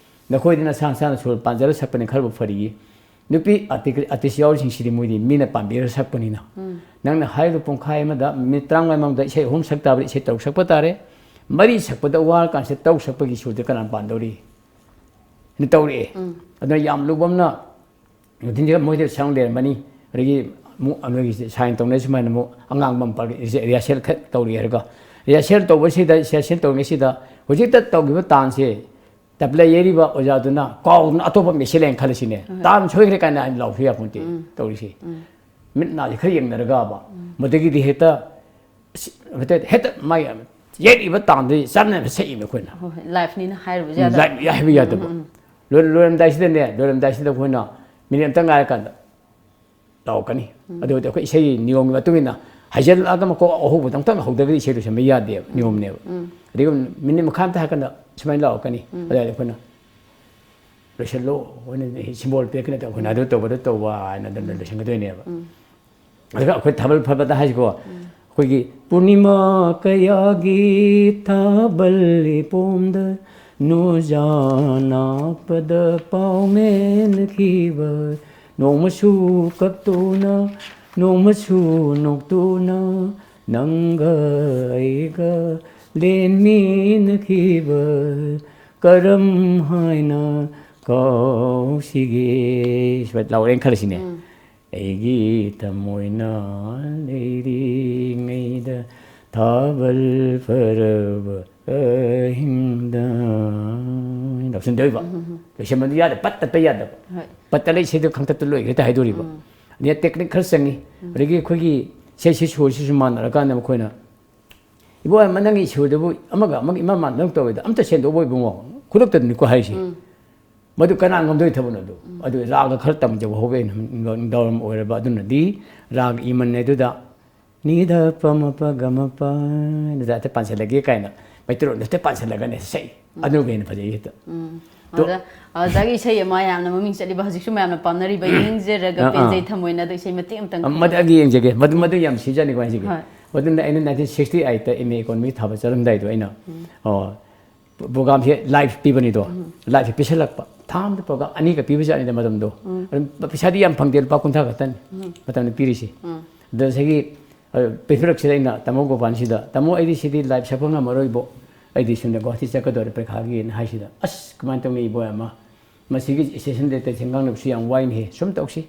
ꯅꯈꯣꯏꯗꯤ ꯅꯁꯥ ꯅꯁꯥꯅ ꯁꯨꯔ ꯄꯥꯟꯖꯔ ꯁꯛꯄꯅꯤ ꯈꯔꯕꯨ ꯐꯔꯤꯌꯦ꯫ ꯅꯨꯄꯤ ꯑꯥꯔꯇꯤꯁ ꯌꯥꯎꯔꯤꯁꯤꯡꯁꯤꯗꯤ ꯃꯣꯏꯗꯤ ꯃꯤꯅ ꯄꯥꯝꯕꯤꯔ ꯁꯛꯄꯅꯤꯅ꯫ ꯅꯪꯅ ꯍꯥꯏꯔꯤꯕ ꯄꯨꯡꯈꯥꯏ ꯑꯃꯗ ꯃꯤꯅꯤꯠ ꯇꯔꯥꯃꯉꯥ ꯃꯅꯨꯡꯗ ꯏꯁꯩ ꯑꯍꯨꯝ ꯁꯛ ꯇꯥꯕꯗ ꯏꯁꯩ ꯇꯔꯨꯛ ꯁꯛꯄ ꯇꯥꯔꯦ꯫ ꯃꯔꯤ ꯁꯛꯄꯗ ꯋꯥꯔꯀꯥꯟꯁꯤꯗ ꯇꯔꯨꯛ ꯁꯛꯄꯒꯤ ꯁꯨꯔꯗꯤ ꯀꯅꯥꯅ ꯄꯥꯟꯗꯧꯔꯤ? ꯅ ꯇꯧꯔꯛꯑꯦ꯫ ꯑꯗꯨꯅ ꯌꯥꯝ ꯂꯨꯕ ꯑꯃꯅ ꯅꯨꯡꯊꯤꯟꯁꯤꯗ ꯃꯣꯏꯗ ꯁꯪ ꯂꯩꯔꯝꯃꯅꯤ꯫ ꯑꯗꯒꯤ ꯑꯃꯨꯛ ꯅꯣꯏꯒꯤ ꯁꯥꯏꯟ ꯇꯧꯅ ꯁꯨꯃꯥꯏꯅ ꯑꯃꯨꯛ ꯑꯉꯥꯡꯕ ꯑꯃ ꯄꯥꯜꯂꯤ, ꯔꯤꯍꯔꯁꯦꯜ ꯈꯛ ꯇꯧꯔꯤ ꯍꯥꯏꯔꯒ, ꯔꯤꯍꯔꯁꯦꯜ ꯇꯧꯕꯁꯤꯗ, ꯔꯤꯍꯔꯁꯦꯜ ꯇꯧꯔꯤꯉꯩꯁꯤꯗ ꯍꯧꯖꯤꯛꯇ ꯇꯧꯈꯤꯕ ꯇꯥꯟꯁꯦ ꯇꯕ꯭ꯂꯥ ꯌꯩꯔꯤꯕ ꯑꯣꯖꯥꯗꯨꯅ ꯀꯥꯎꯗꯅ ꯑꯇꯣꯞꯄ ꯑꯃ ꯌꯩꯁꯤꯜꯂꯦꯅ ꯈꯜꯂꯁꯤꯅꯦ꯫ ꯇꯥꯟ ꯁꯣꯏꯈ꯭ꯔꯦ ꯀꯥꯏꯅ ꯍꯥꯏꯅ ꯂꯥꯎꯁꯨ ꯌꯥꯄꯣꯟꯇꯦ ꯇꯧꯔꯤꯁꯦ꯫ ꯃꯤꯠ ꯅꯥꯁꯦ ꯈꯔ ꯌꯦꯡꯅꯔꯒꯕ, ꯃꯗꯒꯤꯗꯤ ꯍꯦꯛꯇ ꯑꯁ, ꯍꯦꯛꯇ, ꯍꯦꯛꯇ ꯃꯥꯒꯤ ꯌꯩꯔꯤꯕ ꯇꯥꯟꯗꯨꯒꯤ ꯆꯥꯟꯅꯅ ꯁꯛꯏꯕ ꯑꯩꯈꯣꯏꯅ꯫ ꯍꯣꯏ, ꯍꯣꯏ, ꯂꯥꯏꯐꯅꯤꯅ ꯍꯥꯏꯔꯨꯕꯁꯨ ꯌꯥꯗꯕ꯫ ꯂꯥꯏꯐ ꯍꯥꯏꯕ ꯌꯥꯗꯕ꯫ ꯂꯣꯏ-, ꯂꯣꯏꯔꯝꯗꯥꯏꯁꯤꯗꯅꯦ, ꯂꯣꯏꯔꯝꯗꯥꯏꯁꯤꯗ ꯑꯩꯈꯣꯏꯅ ꯃꯤꯅꯤꯠ ꯑꯝꯇ ꯉꯥꯏꯔꯀꯥꯟꯗ ꯂꯥꯎꯔꯛꯀꯅꯤ꯫ ꯑꯗꯨꯕꯨꯗꯤ ꯑꯩꯈꯣꯏ ꯏꯁꯩꯒꯤ ꯅꯤꯌꯣꯝꯒꯤ ꯃꯇꯨꯡ ꯏꯟꯅ ꯍꯥꯏꯖꯤꯜꯂꯛꯑꯒ ꯃꯀꯣꯛ ꯑꯍꯧꯕꯗ ꯑꯝꯇꯪ ꯍꯧꯗ꯭ꯔꯒꯗꯤ ꯏꯁꯩ ꯂꯣꯏꯁꯟꯕ ꯌꯥꯗꯦꯕ, ꯅꯤꯌꯣꯝꯅꯦꯕ꯫ ꯑꯗꯨꯒ ꯃꯤꯅꯤꯠ ꯃꯈꯥꯏ ꯑꯝꯇ ꯍꯥꯏꯔꯀꯥꯟꯗ ꯁꯨꯃꯥꯏꯅ ꯂꯥꯎꯔꯛꯀꯅꯤ꯫ ꯑꯗꯨꯗ ꯑꯩꯈꯣꯏꯅ ꯂꯣꯏꯁꯜꯂꯣ, ꯑꯩꯈꯣꯏꯅ ꯁꯤꯝꯕꯣꯜ ꯄꯤꯔꯛꯀꯅꯤ, ꯑꯩꯈꯣꯏꯅ ꯑꯗꯨ ꯇꯧꯕ, ꯑꯗꯨ ꯇꯧꯕ ꯍꯥꯏꯅ ꯑꯗꯨꯝ ꯂꯣꯏꯁꯟꯒꯗꯣꯏꯅꯦꯕ꯫ ꯑꯗꯨꯒ ꯑꯩꯈꯣꯏ ꯊꯥꯕꯜ ꯐꯕꯗ ꯍꯥꯏꯁꯤꯀꯣ, ꯑꯩꯈꯣꯏꯒꯤ ꯄꯨꯔꯅꯤꯃꯥ ꯀꯌꯥꯒꯤ ꯊꯥꯕꯜ ꯏꯄꯣꯝꯗ ꯅꯨꯖꯥ ꯅꯥꯛꯄꯗ ꯄꯥꯎꯃꯦꯟꯈꯤꯕ, ꯅꯣꯡꯃꯁꯨ ꯀꯞꯇꯨꯅ, ꯅꯣꯡꯃꯁꯨ ꯅꯣꯛꯇꯨꯅ, ꯅꯪꯒ ꯑꯩꯒ ꯂꯦꯟꯃꯤꯟꯅꯈꯤꯕ, ꯀꯔꯝ ꯍꯥꯏꯅ ꯀꯥꯎꯁꯤꯒꯦ? ꯁꯨꯃꯥꯏꯅ ꯂꯥꯎꯔꯦꯅ ꯈꯜꯂꯁꯤꯅꯦ꯫ ꯎꯝ꯫ ꯑꯩꯒꯤ ꯊꯃꯣꯏꯅ ꯂꯩꯔꯤꯉꯩꯗ, ꯊꯥꯕꯜ ꯐꯔꯕ ꯑꯍꯤꯡꯗ꯫ ꯂꯧꯁꯤꯟꯗꯣꯏꯕ꯫ ꯎꯝ, ꯎꯝ, ꯎꯝ꯫ ꯂꯣꯏꯁꯟꯕꯗꯤ ꯌꯥꯗꯦ, ꯄꯠ ꯇꯠꯄ ꯌꯥꯗꯕ꯫ ꯍꯣꯏ꯫ ꯄꯠ ꯇꯠꯂ ꯏꯁꯩꯗꯣ ꯈꯪꯇꯠꯇ ꯂꯣꯏ ꯍꯦꯛꯇ ꯍꯥꯏꯗꯣꯔꯤꯕ꯫ ꯎꯝ꯫ ꯑꯗꯩ ꯇꯦꯛꯅꯤꯛ ꯈꯔ ꯆꯪꯉꯤ꯫ ꯎꯝ꯫ ꯑꯗꯒꯤ ꯑꯩꯈꯣꯏꯒꯤ ꯏꯁꯩꯁꯤ ꯁꯨꯔꯁꯤꯁꯨ ꯃꯥꯟꯅꯔꯀꯥꯟꯗ ꯃꯈꯣꯏꯅ, "ꯏꯕꯣ, ꯑꯃ ꯅꯪꯒꯤ ꯁꯨꯔꯗꯨꯕꯨ ꯑꯃꯒ ꯑꯃꯒ ꯏꯃꯥꯟ ꯃꯥꯟꯅꯗꯧ ꯇꯧꯋꯦꯗ, ꯑꯝꯇ ꯁꯦꯡꯗꯣꯛꯑꯣ ꯏꯕꯨꯡꯉꯣ", ꯈꯨꯗꯛꯇꯅꯤꯀꯣ ꯍꯥꯏꯔꯤꯁꯤ꯫ ꯎꯝ꯫ ꯃꯗꯨ ꯀꯅꯥ ꯉꯝꯗꯣꯏ ꯊꯕꯛꯅꯣ ꯑꯗꯨ? ꯎꯝ꯫ ꯑꯗꯨ ꯔꯥꯒ ꯈꯔ ꯇꯝꯖꯍꯧꯕ ꯑꯩꯅ ꯅꯨꯡꯗꯥꯡꯋꯥꯏꯔꯝ ꯑꯣꯏꯔꯕ, ꯑꯗꯨꯅꯗꯤ ꯔꯥꯒ ꯏꯃꯟꯅꯦ ꯑꯗꯨꯗ ꯅꯤꯗ ꯄ ꯃ ꯄ ꯒ ꯃ ꯄ ꯗ ꯍꯦꯛꯇ ꯄꯥꯟꯁꯤꯜꯂꯒꯦ ꯀꯥꯏꯅ ꯃꯩꯇꯩꯂꯣꯟꯗ ꯍꯦꯛꯇ ꯄꯥꯟꯁꯤꯜꯂꯒꯅꯦ ꯁꯛꯏ꯫ ꯎꯝ꯫ ꯑꯗꯨꯒ ꯍꯦꯟꯅ ꯐꯖꯩ ꯍꯦꯛꯇ꯫ ꯎꯝ꯫ ꯇꯣ- ꯑꯗ ꯑꯣꯖꯥꯒꯤ ꯏꯁꯩ ꯑꯃ ꯌꯥꯝꯅ ꯃꯃꯤꯡ ꯆꯠꯂꯤꯕ, ꯍꯧꯖꯤꯛꯁꯨ ꯃꯌꯥꯝꯅ ꯄꯥꯝꯅꯔꯤꯕ "ꯌꯦꯡꯖꯔꯒ ꯑꯥ, ꯑꯥ꯫ ꯄꯦꯟꯖꯩ ꯊꯃꯣꯏꯅ", ꯑꯗꯨ ꯏꯁꯩ ꯃꯇꯦꯛ ꯑꯃꯇꯪ ꯑ, ꯈꯟꯕꯤꯌꯨ꯫ ꯃꯗꯨ ꯑꯩ ꯌꯦꯡꯖꯒꯦ꯫ ꯃꯗꯨ, ꯃꯗꯨ ꯌꯥꯝ ꯁꯤꯖꯅꯤꯀꯣ ꯍꯥꯏꯁꯤꯒꯦ꯫ ꯍꯣꯏ꯫ ꯃꯗꯨꯅ ꯑꯩꯅ nineteen sixty eight ꯇ M A Economics ꯊꯥꯕ ꯆꯠꯂꯝꯗꯥꯏꯗꯣ ꯑꯩꯅ, ꯎꯝ꯫ ꯑꯣ, ꯄ꯭ꯔꯣꯒꯥꯝꯁꯦ ꯂꯥꯏꯐ ꯄꯤꯕꯅꯤꯗꯣ꯫ ꯎꯝ꯫ ꯂꯥꯏꯐꯁꯦ ꯄꯤꯁꯜꯂꯛꯄ꯫ ꯊꯥ ꯑꯃꯗ ꯄ꯭ꯔꯣꯒꯥꯝ ꯑꯅꯤꯒ ꯄꯤꯕꯖꯥꯠꯅꯤꯗ ꯃꯇꯝꯗꯣ꯫ ꯎꯝ꯫ ꯑꯗꯨꯝ ꯄꯩꯁꯥꯗꯤ ꯌꯥꯝ ꯐꯪꯗꯦ, ꯂꯨꯄꯥ ꯀꯨꯟꯊ꯭ꯔꯥ ꯈꯛꯇꯅꯤ ꯎꯝ꯫ ꯃꯇꯝꯗ ꯄꯤꯔꯤꯁꯤ꯫ ꯎꯝ꯫ ꯑꯗ ꯉꯁꯥꯏꯒꯤ, ꯑ, ꯄꯤꯊꯣꯔꯛꯁꯤꯗ ꯑꯩꯅ ꯇꯥꯃꯣ ꯒꯣꯄꯥꯟꯁꯤꯗ, "ꯇꯥꯃꯣ, ꯑꯩꯗꯤ ꯁꯤꯗꯤ ꯂꯥꯏꯐ ꯁꯛꯄ ꯉꯝꯃꯔꯣꯏꯕꯣ꯫ ꯑꯩꯗꯤ ꯁꯣꯝꯗ ꯒꯨꯋꯥꯍꯥꯇꯤ ꯆꯠꯀꯗꯧꯔꯦ ꯄꯔꯤꯈꯥꯒꯤꯅ" ꯍꯥꯏꯁꯤꯗ, "ꯑꯁ, ꯀꯃꯥꯏꯅ ꯇꯧꯅꯤ ꯏꯕꯣ ꯑꯃ? ꯃꯁꯤꯒꯤ ꯁꯦꯁꯟꯗ ꯇꯦꯟꯁꯟ ꯉꯥꯡꯅꯕꯁꯨ ꯌꯥꯝ ꯋꯥꯏꯅꯦꯍꯦ꯫ ꯁꯨꯝ ꯇꯧꯁꯤ꯫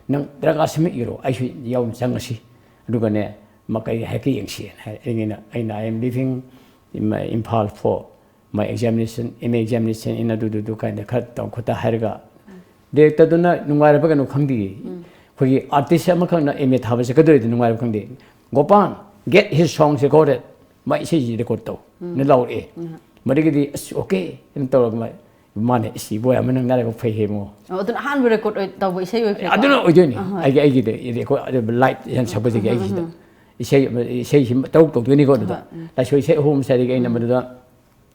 ꯅꯪ ꯗꯔꯀꯥꯔ ꯁꯤꯃ ꯏꯔꯣ, ꯑꯩꯁꯨ ꯌꯥꯎꯅ ꯆꯪꯉꯁꯤ꯫ ꯑꯗꯨꯒꯅꯦ, ꯃꯀꯩ ꯍꯥꯏꯐꯦꯠ ꯌꯦꯡꯁꯤꯅ" ꯍꯥꯏ꯫ ꯑꯩꯅ, ꯑꯩꯅ, "I am leaving Imphal for my examination, M A examination in ꯑꯗꯨꯗꯨꯗꯨ" ꯀꯥꯏꯅ ꯈꯔ ꯇꯧ ꯈꯣꯠꯇ ꯍꯥꯏꯔꯒ, ꯗꯤꯔꯦꯛꯇꯔꯗꯨꯅ ꯅꯨꯡꯉꯥꯏꯔꯕ ꯀꯩꯅꯣ ꯈꯪꯗꯦ꯫ ꯎꯝ꯫ ꯑꯩꯈꯣꯏꯒꯤ ꯑꯥꯔꯇꯤꯁ ꯑꯃꯈꯛꯅ M A ꯊꯥꯕ ꯆꯠꯀꯗꯧꯔꯤꯗꯨ ꯅꯨꯡꯉꯥꯏꯔꯕ ꯈꯪꯗꯦ꯫ "ꯒꯣꯄꯥꯟ, get his songs recorded꯫ ꯃꯥ ꯏꯁꯩꯁꯤ ꯔꯦꯀꯣꯔꯗ ꯇꯧ"ꯅ ꯎꯝ꯫ ꯂꯥꯎꯔꯛꯑꯦ꯫ ꯎꯝ꯫ ꯃꯗꯒꯤꯗꯤ, "ꯑꯁ, ꯑꯣꯀꯦ" ꯍꯥꯏꯅ ꯇꯧꯔꯒ ꯃꯥ, ꯃꯥꯅ, "ꯏꯁ, ꯏꯕꯣꯏ ꯑꯃ ꯅꯪ ꯅꯥꯔꯥꯏꯕꯛ ꯐꯩꯍꯦ ꯏꯕꯨꯡꯉꯣ"꯫ ꯑꯣ, ꯑꯗꯨꯅ ꯑꯍꯥꯟꯕ ꯔꯦꯀꯣꯔꯗ ꯑꯣꯏ-, ꯇꯧꯕ ꯏꯁꯩ ꯑꯣꯏꯈ꯭ꯔꯦꯀꯣ? ꯑꯗꯨꯅ ꯑꯣꯏꯗꯣꯏꯅꯤ꯫ ꯑꯍꯣꯏ꯫ ꯑꯩꯒꯤ, ꯑꯩꯒꯤꯗꯤ ꯔꯦꯀꯣꯔꯗ, ꯑꯗꯨ ꯂꯥꯏꯚ ꯍꯦꯟ ꯁꯛꯄꯁꯤꯒꯤ ꯎꯝ, ꯎꯝ, ꯑꯩꯒꯤꯁꯤꯗ꯫ ꯎꯝ꯫ ꯏꯁꯩ, ꯏꯁꯩꯁꯤ ꯇꯔꯨꯛ ꯇꯧꯗꯣꯏꯅꯤꯀꯣ ꯑꯗꯨꯗ꯫ ꯍꯣꯏ, ꯎꯝ꯫ ꯂꯥꯏꯁꯣꯏ ꯏꯁꯩ ꯑꯍꯨꯝ ꯁꯥꯔꯤꯒ ꯑꯩꯅ ꯎꯝ꯫ ꯃꯗꯨꯗ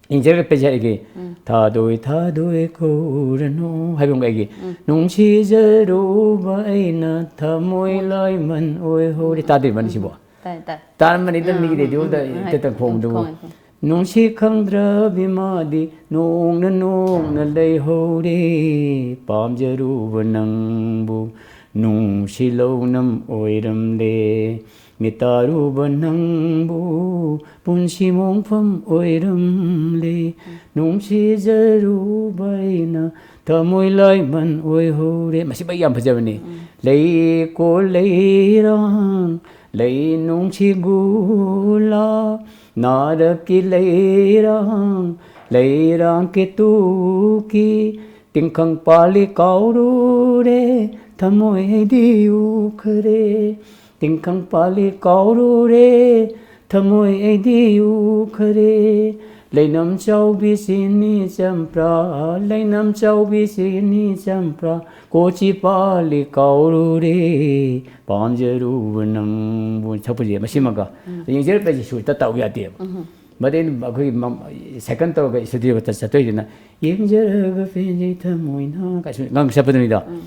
ꯏꯟꯖꯔꯒ ꯄꯤꯖꯔꯤꯒꯦ꯫ ꯎꯝ꯫ "ꯊꯥꯗꯣꯏ ꯊꯥꯗꯣꯏ ꯀꯧꯔꯅꯨ" ꯍꯥꯏꯕ ꯑꯃꯒ ꯑꯩꯒꯤ, ꯎꯝ꯫ "ꯅꯨꯡꯁꯤꯖꯔꯨꯕ ꯑꯩꯅ ꯊꯃꯣꯏ ꯎꯝ꯫ ꯂꯥꯏꯃꯟ ꯑꯣꯏꯍꯧꯔꯦ"꯫ ꯎꯝ꯫ ꯇꯥꯗ꯭ꯔꯤꯕꯅꯤ ꯎꯝ꯫ ꯁꯤꯕꯣ? ꯇꯥꯏ, ꯇꯥꯏ꯫ ꯇꯥꯔꯝꯃꯅꯤꯗ, ꯎꯝ, ꯃꯤꯒꯤ ꯎꯝ, ꯔꯦꯗꯤꯑꯣꯗ ꯎꯝ, ꯎꯝ, ꯍꯦꯛꯇ ꯍꯣꯏ꯫ ꯈꯣꯡꯗꯨꯕꯨ꯫ ꯈꯣꯡꯉꯦ, ꯈꯣꯡꯉꯦ꯫ ꯅꯨꯡꯁꯤ ꯈꯪꯗ꯭ꯔꯕꯤ ꯃꯥꯗꯤ ꯅꯣꯡꯅ ꯅꯣꯡꯅ ꯂꯩꯍꯧꯔꯦ꯫ ꯄꯥꯝꯖꯔꯨꯕ ꯅꯪꯕꯨ ꯅꯨꯡꯁꯤ ꯂꯧꯅꯝ ꯑꯣꯏꯔꯝꯂꯦ꯫ ꯃꯤꯇꯥꯔꯨꯕ ꯅꯪꯕꯨ ꯄꯨꯟꯁꯤ ꯃꯣꯡꯐꯝ ꯑꯣꯏꯔꯝꯂꯦ꯫ ꯅꯨꯡꯁꯤꯖꯔꯨꯕ ꯑꯩꯅ ꯊꯃꯣꯏ ꯂꯥꯏꯃꯟ ꯑꯣꯏꯍꯧꯔꯦ꯫ ꯃꯁꯤ ꯃꯩ ꯌꯥꯝ ꯐꯖꯕꯅꯤ꯫ ꯎꯝ꯫ ꯂꯩꯀꯣꯜ ꯂꯩꯔꯥꯡ, ꯂꯩ ꯅꯨꯡꯁꯤ ꯒꯨꯂꯥ, ꯅꯥꯔꯛꯀꯤ ꯂꯩꯔꯥꯡ, ꯂꯩꯔꯥꯡ ꯀꯦꯇꯨꯀꯤ, ꯇꯤꯡꯈꯪ ꯄꯥꯜꯂꯤ ꯀꯥꯎꯔꯨꯔꯦ, ꯊꯃꯣꯏ ꯑꯩꯗꯤ ꯎꯈ꯭ꯔꯦ꯫ ꯇꯤꯡꯈꯪ ꯄꯥꯜꯂꯤ ꯀꯥꯎꯔꯨꯔꯦ, ꯊꯃꯣꯏ ꯑꯩꯗꯤ ꯎꯈ꯭ꯔꯦ꯫ ꯂꯩꯅꯝ ꯆꯥꯎꯕꯤ ꯁꯤꯅꯤ ꯆꯝꯄ꯭ꯔꯥ, ꯂꯩꯅꯝ ꯆꯥꯎꯕꯤ ꯁꯤꯅꯤ ꯆꯝꯄ꯭ꯔꯥ, ꯀꯣꯆꯤ ꯄꯥꯜꯂꯤ ꯀꯥꯎꯔꯨꯔꯦ, ꯄꯥꯝꯖꯔꯨꯕ ꯅꯪꯕꯨ꯫ ꯁꯛꯄꯁꯦ ꯃꯁꯤꯃꯒ꯫ ꯎꯝ꯫ ꯌꯦꯡꯖꯔꯛꯄꯁꯦ ꯁꯨꯔ ꯇꯠꯇꯕ ꯌꯥꯗꯦꯕ꯫ ꯎꯝ꯫ ꯃꯗꯩ ꯑꯩꯈꯣꯏꯒꯤ ꯃꯝ-, ꯁꯦꯀꯟ ꯇꯧꯔꯒ ꯏꯁꯇꯨꯗꯤꯑꯣꯗ ꯆꯠꯇꯣꯏꯁꯤꯅ, "ꯌꯦꯡꯖꯔꯒ ꯄꯦꯟꯖꯩ ꯊꯃꯣꯏꯅ" ꯀꯥꯏꯁꯨ ꯉꯥꯡ ꯆꯠꯄꯗꯨꯅꯤꯗꯣ꯫ ꯎꯝ꯫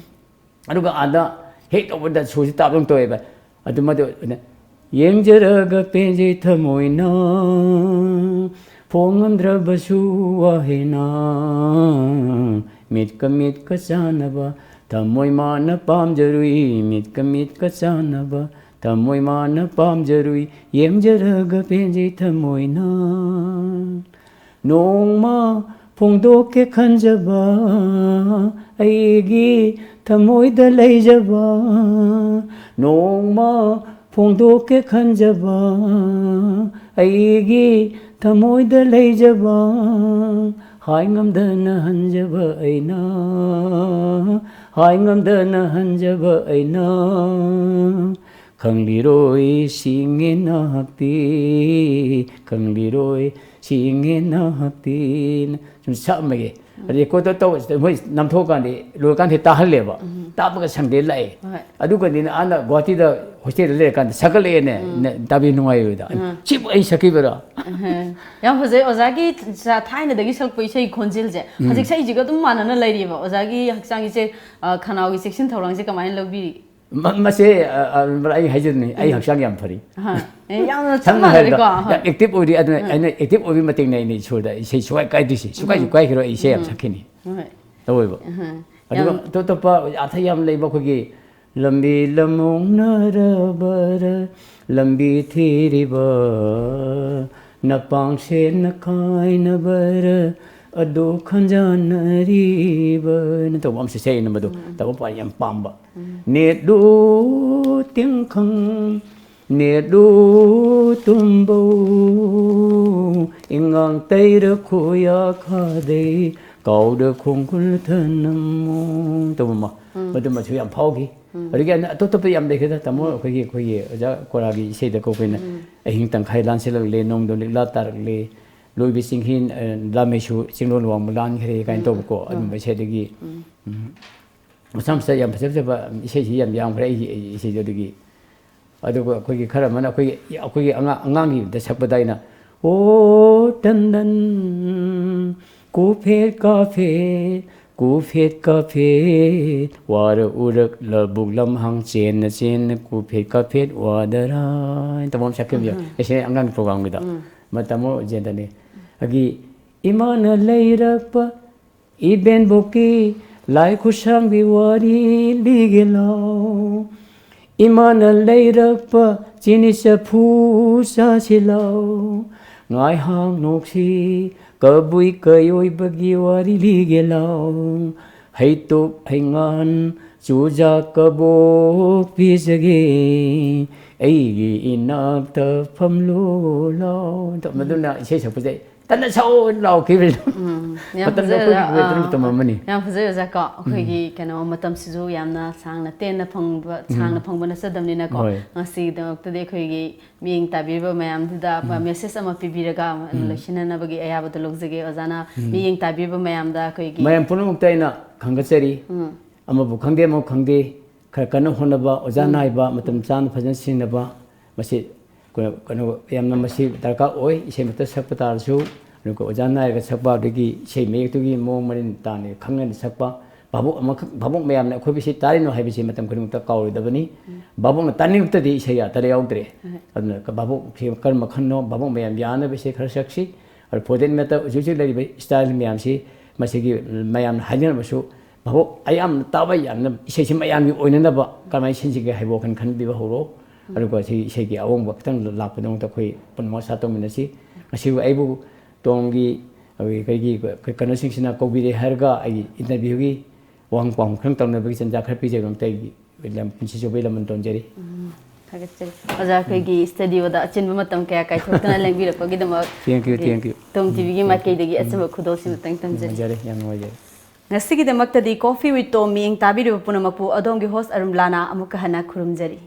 ꯑꯗꯨꯒ ꯑꯥꯗ ꯍꯦꯛ ꯇꯧꯕꯗ ꯁꯨꯔꯁꯤ ꯇꯥꯕꯗꯧ ꯇꯧꯋꯦꯕ꯫ ꯑꯗꯨ ꯃꯗꯨ ꯑꯣꯏꯅ, "ꯌꯦꯡꯖꯔꯒ ꯄꯦꯟꯖꯩ ꯊꯃꯣꯏꯅ, ꯐꯣꯡꯉꯝꯗ꯭ꯔꯕꯁꯨ ꯋꯥꯍꯩꯅ, ꯃꯤꯠꯀ ꯃꯤꯠꯀ ꯆꯥꯟꯅꯕ, ꯊꯃꯣꯏ ꯃꯥꯅ ꯄꯥꯝꯖꯔꯨꯏ, ꯃꯤꯠꯀ ꯃꯤꯠꯀ ꯆꯥꯟꯅꯕ, ꯊꯃꯣꯏ ꯃꯥꯅ ꯄꯥꯝꯖꯔꯨꯏ, ꯌꯦꯡꯖꯔꯒ ꯄꯦꯟꯖꯩ ꯊꯃꯣꯏꯅ꯫ ꯅꯣꯡꯃ ꯐꯣꯡꯗꯣꯛꯀꯦ ꯈꯟꯖꯕ ꯑꯩꯒꯤ ꯊꯃꯣꯏꯗ ꯂꯩꯖꯕ, ꯅꯣꯡꯃ ꯐꯣꯡꯗꯣꯛꯀꯦ ꯈꯟꯖꯕ ꯑꯩꯒꯤ ꯊꯃꯣꯏꯗ ꯂꯩꯖꯕ, ꯍꯥꯏ ꯉꯝꯗꯅ ꯍꯟꯖꯕ ꯑꯩꯅ, ꯍꯥꯏ ꯉꯝꯗꯅ ꯍꯟꯖꯕ ꯑꯩꯅ, ꯈꯪꯂꯤꯔꯣꯏ ꯁꯤꯡꯉꯦ ꯅꯍꯥꯛꯇꯤ, ꯈꯪꯂꯤꯔꯣꯏ ꯁꯤꯡꯉꯦ ꯅꯍꯥꯛꯇꯤ꯫ ꯁꯨꯝ ꯁꯛꯑꯝꯃꯒꯦ꯫ ꯎꯝ꯫ ꯑꯗꯩ ꯔꯦꯀꯣꯔꯗꯇꯣ ꯇꯧ-, ꯃꯣꯏ ꯅꯝꯊꯣꯛꯑꯀꯥꯟꯗ ꯂꯣꯏꯔꯀꯥꯟꯗ ꯇꯥꯍꯜꯂꯦꯕ꯫ ꯎꯝ꯫ ꯇꯥꯕꯒ ꯁꯪꯗꯦ ꯂꯥꯛꯑꯦ꯫ ꯍꯣꯏ꯫ ꯑꯗꯨꯒꯗꯤꯅꯦ ꯑꯥꯅ ꯒꯨꯍꯥꯇꯤꯗ ꯍꯣꯁꯇꯦꯜꯗ ꯂꯩꯔꯀꯥꯟꯗ ꯁꯛꯀꯠꯂꯛꯑꯦꯅ, ꯎꯝ꯫ ꯅ-, ꯇꯥꯕꯤ ꯅꯨꯡꯉꯥꯏꯔꯣꯏꯗ꯫ ꯎꯝ꯫ "ꯁꯤꯕꯨ ꯑꯩ ꯁꯛꯈꯤꯕꯔꯣ?" ꯎꯝ꯫ ꯌꯥꯝ ꯐꯖꯩ꯫ ꯑꯣꯖꯥꯒꯤ ꯊꯥꯏꯅꯗꯒꯤ ꯁꯛꯂꯛꯄ ꯏꯁꯩ ꯈꯣꯟꯖꯦꯜꯁꯦ ꯎꯝ꯫ ꯍꯧꯖꯤꯛ ꯁꯛꯏꯁꯤꯒ ꯑꯗꯨꯝ ꯃꯥꯟꯅꯅ ꯂꯩꯔꯤꯕ꯫ ꯑꯣꯖꯥꯒꯤ ꯍꯛꯆꯥꯡꯒꯤꯁꯦ, ꯑ, ꯈꯅꯥꯎꯒꯤ ꯆꯦꯛꯁꯤꯟ ꯊꯧꯔꯥꯡꯁꯦ ꯀꯃꯥꯏꯅ ꯂꯧꯕꯤꯔꯤ? ꯃ- ꯃꯁꯦ ꯑ, ꯑ, ꯑꯩ ꯍꯥꯏꯖꯗꯅꯤ, ꯑꯩ ꯍꯛꯆꯥꯡ ꯌꯥꯝ ꯐꯔꯤ꯫ ꯑꯍ꯫ ꯑꯦ, ꯌꯥꯝꯅ ꯆꯞ ꯁꯝꯅ ꯍꯥꯏꯔꯕꯗ ꯃꯥꯟꯅꯔꯦꯀꯣ꯫ ꯍꯣꯏ꯫ ꯌꯥꯝ ꯑꯦꯛꯇꯤꯚ ꯑꯣꯏꯔꯤ꯫ ꯑꯗꯨꯅ ꯑꯩꯅ ꯑꯦꯛꯇꯤꯚ ꯑꯣꯏꯕꯒꯤ ꯃꯇꯦꯡꯅ ꯑꯩꯅ ꯏꯁꯣꯔꯗ ꯏꯁꯩ ꯁꯨꯀꯥꯏ ꯀꯥꯏꯗ꯭ꯔꯤꯁꯦ, ꯁꯨꯀꯥꯏꯁꯨ ꯀꯥꯏꯈꯤꯔꯣꯏ꯫ ꯑꯩ ꯏꯁꯩ ꯌꯥꯝ ꯁꯛꯈꯤꯅꯤ꯫ ꯍꯣꯏ꯫ ꯇꯧꯋꯦꯕ꯫ ꯑꯍ꯫ ꯑꯗꯨꯒ ꯌꯥꯝ ꯑꯇꯣꯞ ꯑꯇꯣꯞꯄ ꯑꯥꯔꯊ ꯌꯥꯝ ꯂꯩꯕ, ꯑꯩꯈꯣꯏꯒꯤ ꯂꯝꯕꯤ ꯂꯝꯍꯣꯡꯅꯔꯕꯔ, ꯂꯝꯕꯤ ꯊꯤꯔꯤꯕ ꯅꯄꯥꯡꯁꯦ ꯅꯈꯥꯏꯅꯕꯔ, ꯑꯗꯨ ꯈꯟꯖꯥꯟꯅꯔꯤꯕꯅ ꯇꯧꯕ ꯑꯃꯁꯨ ꯏꯁꯩ ꯑꯃꯗꯣ ꯇꯧꯕ ꯄꯥ ꯌꯥꯝ ꯄꯥꯝꯕ꯫ ꯅꯦꯠꯂꯨ ꯇꯤꯡꯈꯪ, ꯅꯦꯠꯂꯨ ꯇꯨꯝꯕꯧ, ꯏꯉꯥꯡ ꯇꯩꯔ ꯈꯨꯌꯥ ꯈꯥꯗꯩ, ꯀꯥꯎꯗ ꯈꯣꯡꯒꯨꯜ ꯊꯅꯝꯃꯨ ꯇꯧꯕ ꯑꯃ꯫ ꯃꯗꯨꯃꯁꯨ ꯌꯥꯝ ꯐꯥꯎꯈꯤ꯫ ꯑꯗꯒꯤ ꯑꯇꯣꯞ ꯑꯇꯣꯞꯄ ꯌꯥꯝ ꯂꯩꯈ꯭ꯔꯦꯗ ꯇꯥꯃꯣ꯫ ꯑꯩꯈꯣꯏꯒꯤ ꯑꯩꯈꯣꯏꯒꯤ ꯑꯣꯖꯥ ꯀꯣꯔꯥꯒꯤ ꯏꯁꯩꯗꯀꯣ ꯑꯩꯈꯣꯏꯅ ꯑꯍꯤꯡ ꯇꯪꯈꯥꯏ ꯂꯥꯟꯁꯤꯜꯂꯛꯂꯦ, ꯅꯣꯡꯗꯣ ꯂꯤꯛꯂꯥ ꯇꯥꯔꯛꯂꯦ, ꯂꯣꯏꯕꯤ ꯆꯤꯡꯍꯤ, ꯑ, ꯂꯥꯃꯩꯁꯨ ꯆꯤꯡꯂꯣꯟ ꯋꯥꯡꯃ ꯂꯥꯟꯈ꯭ꯔꯦ ꯀꯥꯏꯅ ꯇꯧꯕꯀꯣ꯫ ꯑꯗꯨꯝꯕ ꯏꯁꯩꯗꯒꯤ ꯎꯝ, ꯃꯁꯥ ꯃꯁꯥ ꯌꯥꯝ ꯐꯖ ꯐꯖꯕ ꯏꯁꯩꯁꯤ ꯌꯥꯝ ꯌꯥꯝꯈ꯭ꯔꯦ ꯑꯩꯒꯤ ꯑꯩꯒꯤ ꯏꯁꯩꯗꯨꯗꯒꯤ꯫ ꯑꯗꯨꯒ ꯑꯩꯈꯣꯏꯒꯤ ꯈꯔ ꯑꯃꯅ ꯑꯩꯈꯣꯏꯒꯤ ꯑꯩꯈꯣꯏꯒꯤ ꯑꯉꯥꯡ ꯑꯉꯥꯡꯒꯤꯗ ꯁꯛꯄꯗ ꯑꯩꯅ, "ꯑꯣ ꯇꯟꯗꯟ, ꯀꯨꯐꯦꯠ ꯀꯥꯐꯦꯠ, ꯀꯨꯐꯦꯠ ꯀꯥꯐꯦꯠ, ꯋꯥꯔ ꯎꯔꯛ ꯂꯧꯕꯨꯛ ꯂꯝꯍꯥꯡ ꯆꯦꯟꯅ ꯆꯦꯟꯅ ꯀꯨꯐꯦꯠ ꯀꯥꯐꯦꯠ ꯋꯥꯗꯔꯥ" ꯍꯥꯏꯅ ꯇꯧꯕ ꯑꯃ ꯁꯛꯈꯤꯕ ꯌꯥꯎ꯫ ꯑꯁꯤ ꯑꯉꯥꯡ ꯄ꯭ꯔꯣꯒꯥꯝꯒꯤꯗ ꯃꯇꯝ ꯑꯃ ꯖꯦꯟꯗꯅꯤ꯫ ꯑꯗꯒꯤ ꯏꯃꯥꯅ ꯂꯩꯔꯛꯄ ꯏꯕꯦꯟꯕꯣꯛꯀꯤ ꯂꯥꯏ ꯈꯨꯠꯁꯥꯡꯕꯤ ꯋꯥꯔꯤ ꯂꯤꯒꯦ ꯂꯥꯎ꯫ ꯏꯃꯥꯅ ꯂꯩꯔꯛꯄ ꯆꯤꯅꯤ ꯆꯐꯨ ꯆꯥꯁꯤ ꯂꯥꯎ꯫ ꯉꯥꯏꯍꯥꯛ ꯅꯣꯛꯁꯤ ꯀꯕꯨꯏ ꯀꯩꯑꯣꯏꯕꯒꯤ ꯋꯥꯔꯤ ꯂꯤꯒꯦ ꯂꯥꯎ꯫ ꯍꯩꯇꯨꯞ ꯍꯩꯉꯥꯟ ꯆꯨꯖꯥꯛ ꯀꯕꯣꯛ ꯄꯤꯖꯒꯦ꯫ ꯑꯩꯒꯤ ꯏꯅꯥꯛꯇ ꯐꯝꯂꯨ ꯂꯥꯎ꯫ ꯃꯗꯨꯅ ꯏꯁꯩ ꯁꯛꯄꯁꯦ ꯀꯟꯅ ꯁꯛꯑꯣ ꯂꯥꯎꯈꯤꯕꯅꯤ꯫ ꯎꯝ, ꯌꯥꯝ ꯃꯇꯝꯗꯣ ꯐꯖꯩ ꯑꯩꯈꯣꯏꯒꯤ ꯑꯣꯖꯥ꯫ ꯋꯦꯠꯇꯅ ꯑꯥ, ꯃꯇꯝ ꯑꯃꯅꯤ꯫ ꯌꯥꯝ ꯐꯖꯩ ꯑꯣꯖꯥ ꯀꯣ꯫ ꯑꯩꯈꯣꯏꯒꯤ ꯀꯩꯅꯣ ꯃꯇꯝꯁꯤꯁꯨ ꯌꯥꯝꯅ ꯁꯥꯡꯅ ꯇꯦꯟꯅ ꯐꯪꯕ ꯁꯥꯡꯅ ꯐꯪꯕ ꯅꯠꯆꯗꯕꯅꯤꯅꯀꯣ꯫ ꯍꯣꯏ꯫ ꯉꯁꯤꯒꯤꯗꯃꯛꯇꯗꯤ ꯑꯩꯈꯣꯏꯒꯤ ꯃꯤꯠꯌꯦꯡ ꯇꯥꯕꯤꯔꯤꯕ ꯃꯌꯥꯝꯗꯨꯗ ꯃꯦꯁꯦꯖ ꯑꯃ ꯄꯤꯕꯤꯔꯒ ꯂꯣꯏꯁꯤꯟꯅꯅꯕꯒꯤ ꯑꯌꯥꯕꯗꯣ ꯂꯧꯖꯒꯦ꯫ ꯑꯣꯖꯥꯅ ꯃꯤꯠꯌꯦꯡ ꯇꯥꯕꯤꯔꯤꯕ ꯃꯌꯥꯝꯗ ꯑꯩꯈꯣꯏꯒꯤ ꯃꯌꯥꯝ ꯄꯨꯝꯅꯃꯛꯇ ꯑꯩꯅ ꯈꯪꯒꯠꯆꯔꯤ꯫ ꯎꯝ꯫ ꯑꯃꯕꯨ ꯈꯪꯗꯦ, ꯑꯃꯕꯨ ꯈꯪꯗꯦ, ꯈꯔ ꯀꯟꯅ ꯍꯣꯠꯅꯕ, ꯑꯣꯖꯥ ꯅꯥꯏꯕ, ꯃꯇꯝ ꯆꯥꯅ ꯐꯖꯅ ꯁꯤꯖꯤꯟꯅꯕ, ꯃꯁꯤ ꯀꯩꯅꯣ, ꯀꯩꯅꯣ, ꯌꯥꯝꯅ ꯃꯁꯤ ꯗꯔꯀꯥꯔ ꯑꯣꯏ꯫ ꯏꯁꯩꯃꯛꯇ ꯁꯛꯄ ꯇꯥꯔꯁꯨ, ꯑꯗꯨꯒ ꯑꯣꯖꯥ ꯅꯥꯏꯔꯒ ꯁꯛꯄ, ꯑꯗꯒꯤ ꯏꯁꯩ ꯃꯌꯦꯛꯇꯨꯒꯤ ꯃꯑꯣꯡ ꯃꯔꯤꯟ ꯇꯥꯅ ꯈꯪꯅꯅ ꯁꯛꯄ, ꯚꯥꯕꯣꯛ ꯑꯃꯈꯛ, ꯚꯥꯕꯣꯛ ꯃꯌꯥꯝꯅ ꯑꯩꯈꯣꯏꯕꯨ ꯁꯤ ꯇꯥꯔꯤꯅꯣ ꯍꯥꯏꯕꯁꯤ ꯃꯇꯝ ꯈꯨꯗꯤꯡꯃꯛꯇ ꯀꯥꯎꯔꯣꯏꯗꯕꯅꯤ꯫ ꯚꯥꯕꯣꯛꯅ ꯇꯥꯅꯤꯡꯉꯛꯇꯗꯤ ꯏꯁꯩ ꯑꯇꯩ ꯌꯥꯎꯗ꯭ꯔꯦ꯫ ꯑꯗꯨꯅ ꯚꯥꯕꯣꯛꯁꯤ ꯀꯔꯝꯕ ꯈꯟꯅꯣ, ꯚꯥꯕꯣꯛ ꯃꯌꯥꯝ ꯌꯥꯅꯕ ꯏꯁꯩ ꯈꯔ ꯁꯛꯁꯤ꯫ ꯑꯗꯨ ꯐꯣꯔꯇꯤꯟ ꯃꯦꯠꯇ ꯍꯧꯖꯤꯛ ꯍꯧꯖꯤꯛ ꯂꯩꯔꯤꯕ ꯏꯁꯇꯥꯏꯜ ꯃꯌꯥꯝꯁꯤ, ꯃꯁꯤꯒꯤ ꯃꯌꯥꯝꯅ ꯍꯥꯏꯅꯔꯕꯁꯨ ꯚꯥꯕꯣꯛ ꯑꯌꯥꯝꯅ ꯇꯥꯕ ꯌꯥꯝꯅ ꯏꯁꯩꯁꯤ ꯃꯌꯥꯝꯒꯤ ꯑꯣꯏꯅꯅꯕ ꯀꯃꯥꯏꯅ ꯁꯤꯟꯁꯤꯒꯦ ꯍꯥꯏꯕ ꯋꯥꯈꯜ ꯈꯟꯕꯤꯕ ꯍꯧꯔꯣ꯫ ꯑꯗꯨꯒ ꯁꯤ ꯏꯁꯩꯒꯤ ꯑꯍꯣꯡꯕ ꯈꯤꯇꯪ ꯂꯥꯛꯄꯗꯃꯛꯇ ꯑꯩꯈꯣꯏ ꯄꯨꯝꯅꯃꯛ ꯁꯥ ꯇꯧꯃꯤꯟꯅꯁꯤ꯫ ꯉꯁꯤꯕꯨ ꯑꯩꯕꯨ ꯇꯣꯝꯒꯤ, ꯑꯩꯈꯣꯏ ꯀꯩꯒꯤ, ꯑꯩꯈꯣꯏ ꯀꯩꯅꯣꯁꯤꯡꯁꯤꯅ ꯀꯧꯕꯤꯔꯦ ꯍꯥꯏꯔꯒ ꯑꯩꯒꯤ ꯏꯟꯇꯔꯚ꯭ꯌꯨꯒꯤ ꯋꯥꯍꯪ ꯄꯥꯎꯍꯪ ꯈꯔ ꯇꯧꯅꯕꯒꯤ ꯆꯟꯖꯥ ꯈꯔ ꯄꯤꯖꯕ ꯑꯃꯇ ꯑꯩꯒꯤ ꯂꯝ ꯄꯨꯟꯁꯤ ꯆꯨꯞꯄꯒꯤ ꯂꯃꯟ ꯇꯣꯟꯖꯔꯤ꯫ ꯊꯥꯒꯠꯆꯔꯤ꯫ ꯑꯣꯖꯥ, ꯑꯩꯈꯣꯏꯒꯤ ꯁ꯭ꯇꯨꯗꯤꯑꯣꯗ ꯑꯆꯤꯟꯕ ꯃꯇꯝ ꯀꯌꯥ ꯀꯥꯏꯊꯣꯛꯇꯨꯅ ꯂꯦꯡꯕꯤꯔꯛꯄꯒꯤꯗꯃꯛ Thank you, thank you. ꯇꯣꯝ ꯇꯤꯚꯤꯒꯤ ꯃꯥꯏꯀꯩꯗꯒꯤ ꯑꯆꯤꯟꯕ ꯈꯨꯗꯣꯜꯁꯤꯃꯇꯪ ꯇꯝꯖꯔꯤ꯫ ꯅꯨꯡꯉꯥꯏꯖꯔꯦ, ꯌꯥꯝ ꯅꯨꯡꯉꯥꯏꯖꯔꯦ꯫ ꯉꯁꯤꯒꯤꯗꯃꯛꯇꯗꯤ Coffee with Tom ꯃꯤꯠꯌꯦꯡ ꯇꯥꯕꯤꯔꯤꯕ ꯄꯨꯝꯅꯃꯛꯄꯨ ꯑꯗꯣꯝꯒꯤ host ꯑꯔꯨꯝꯂꯥꯅ ꯑꯃꯨꯛꯀ ꯍꯟꯅ ꯈꯨꯔꯨꯝꯖꯔꯤ꯫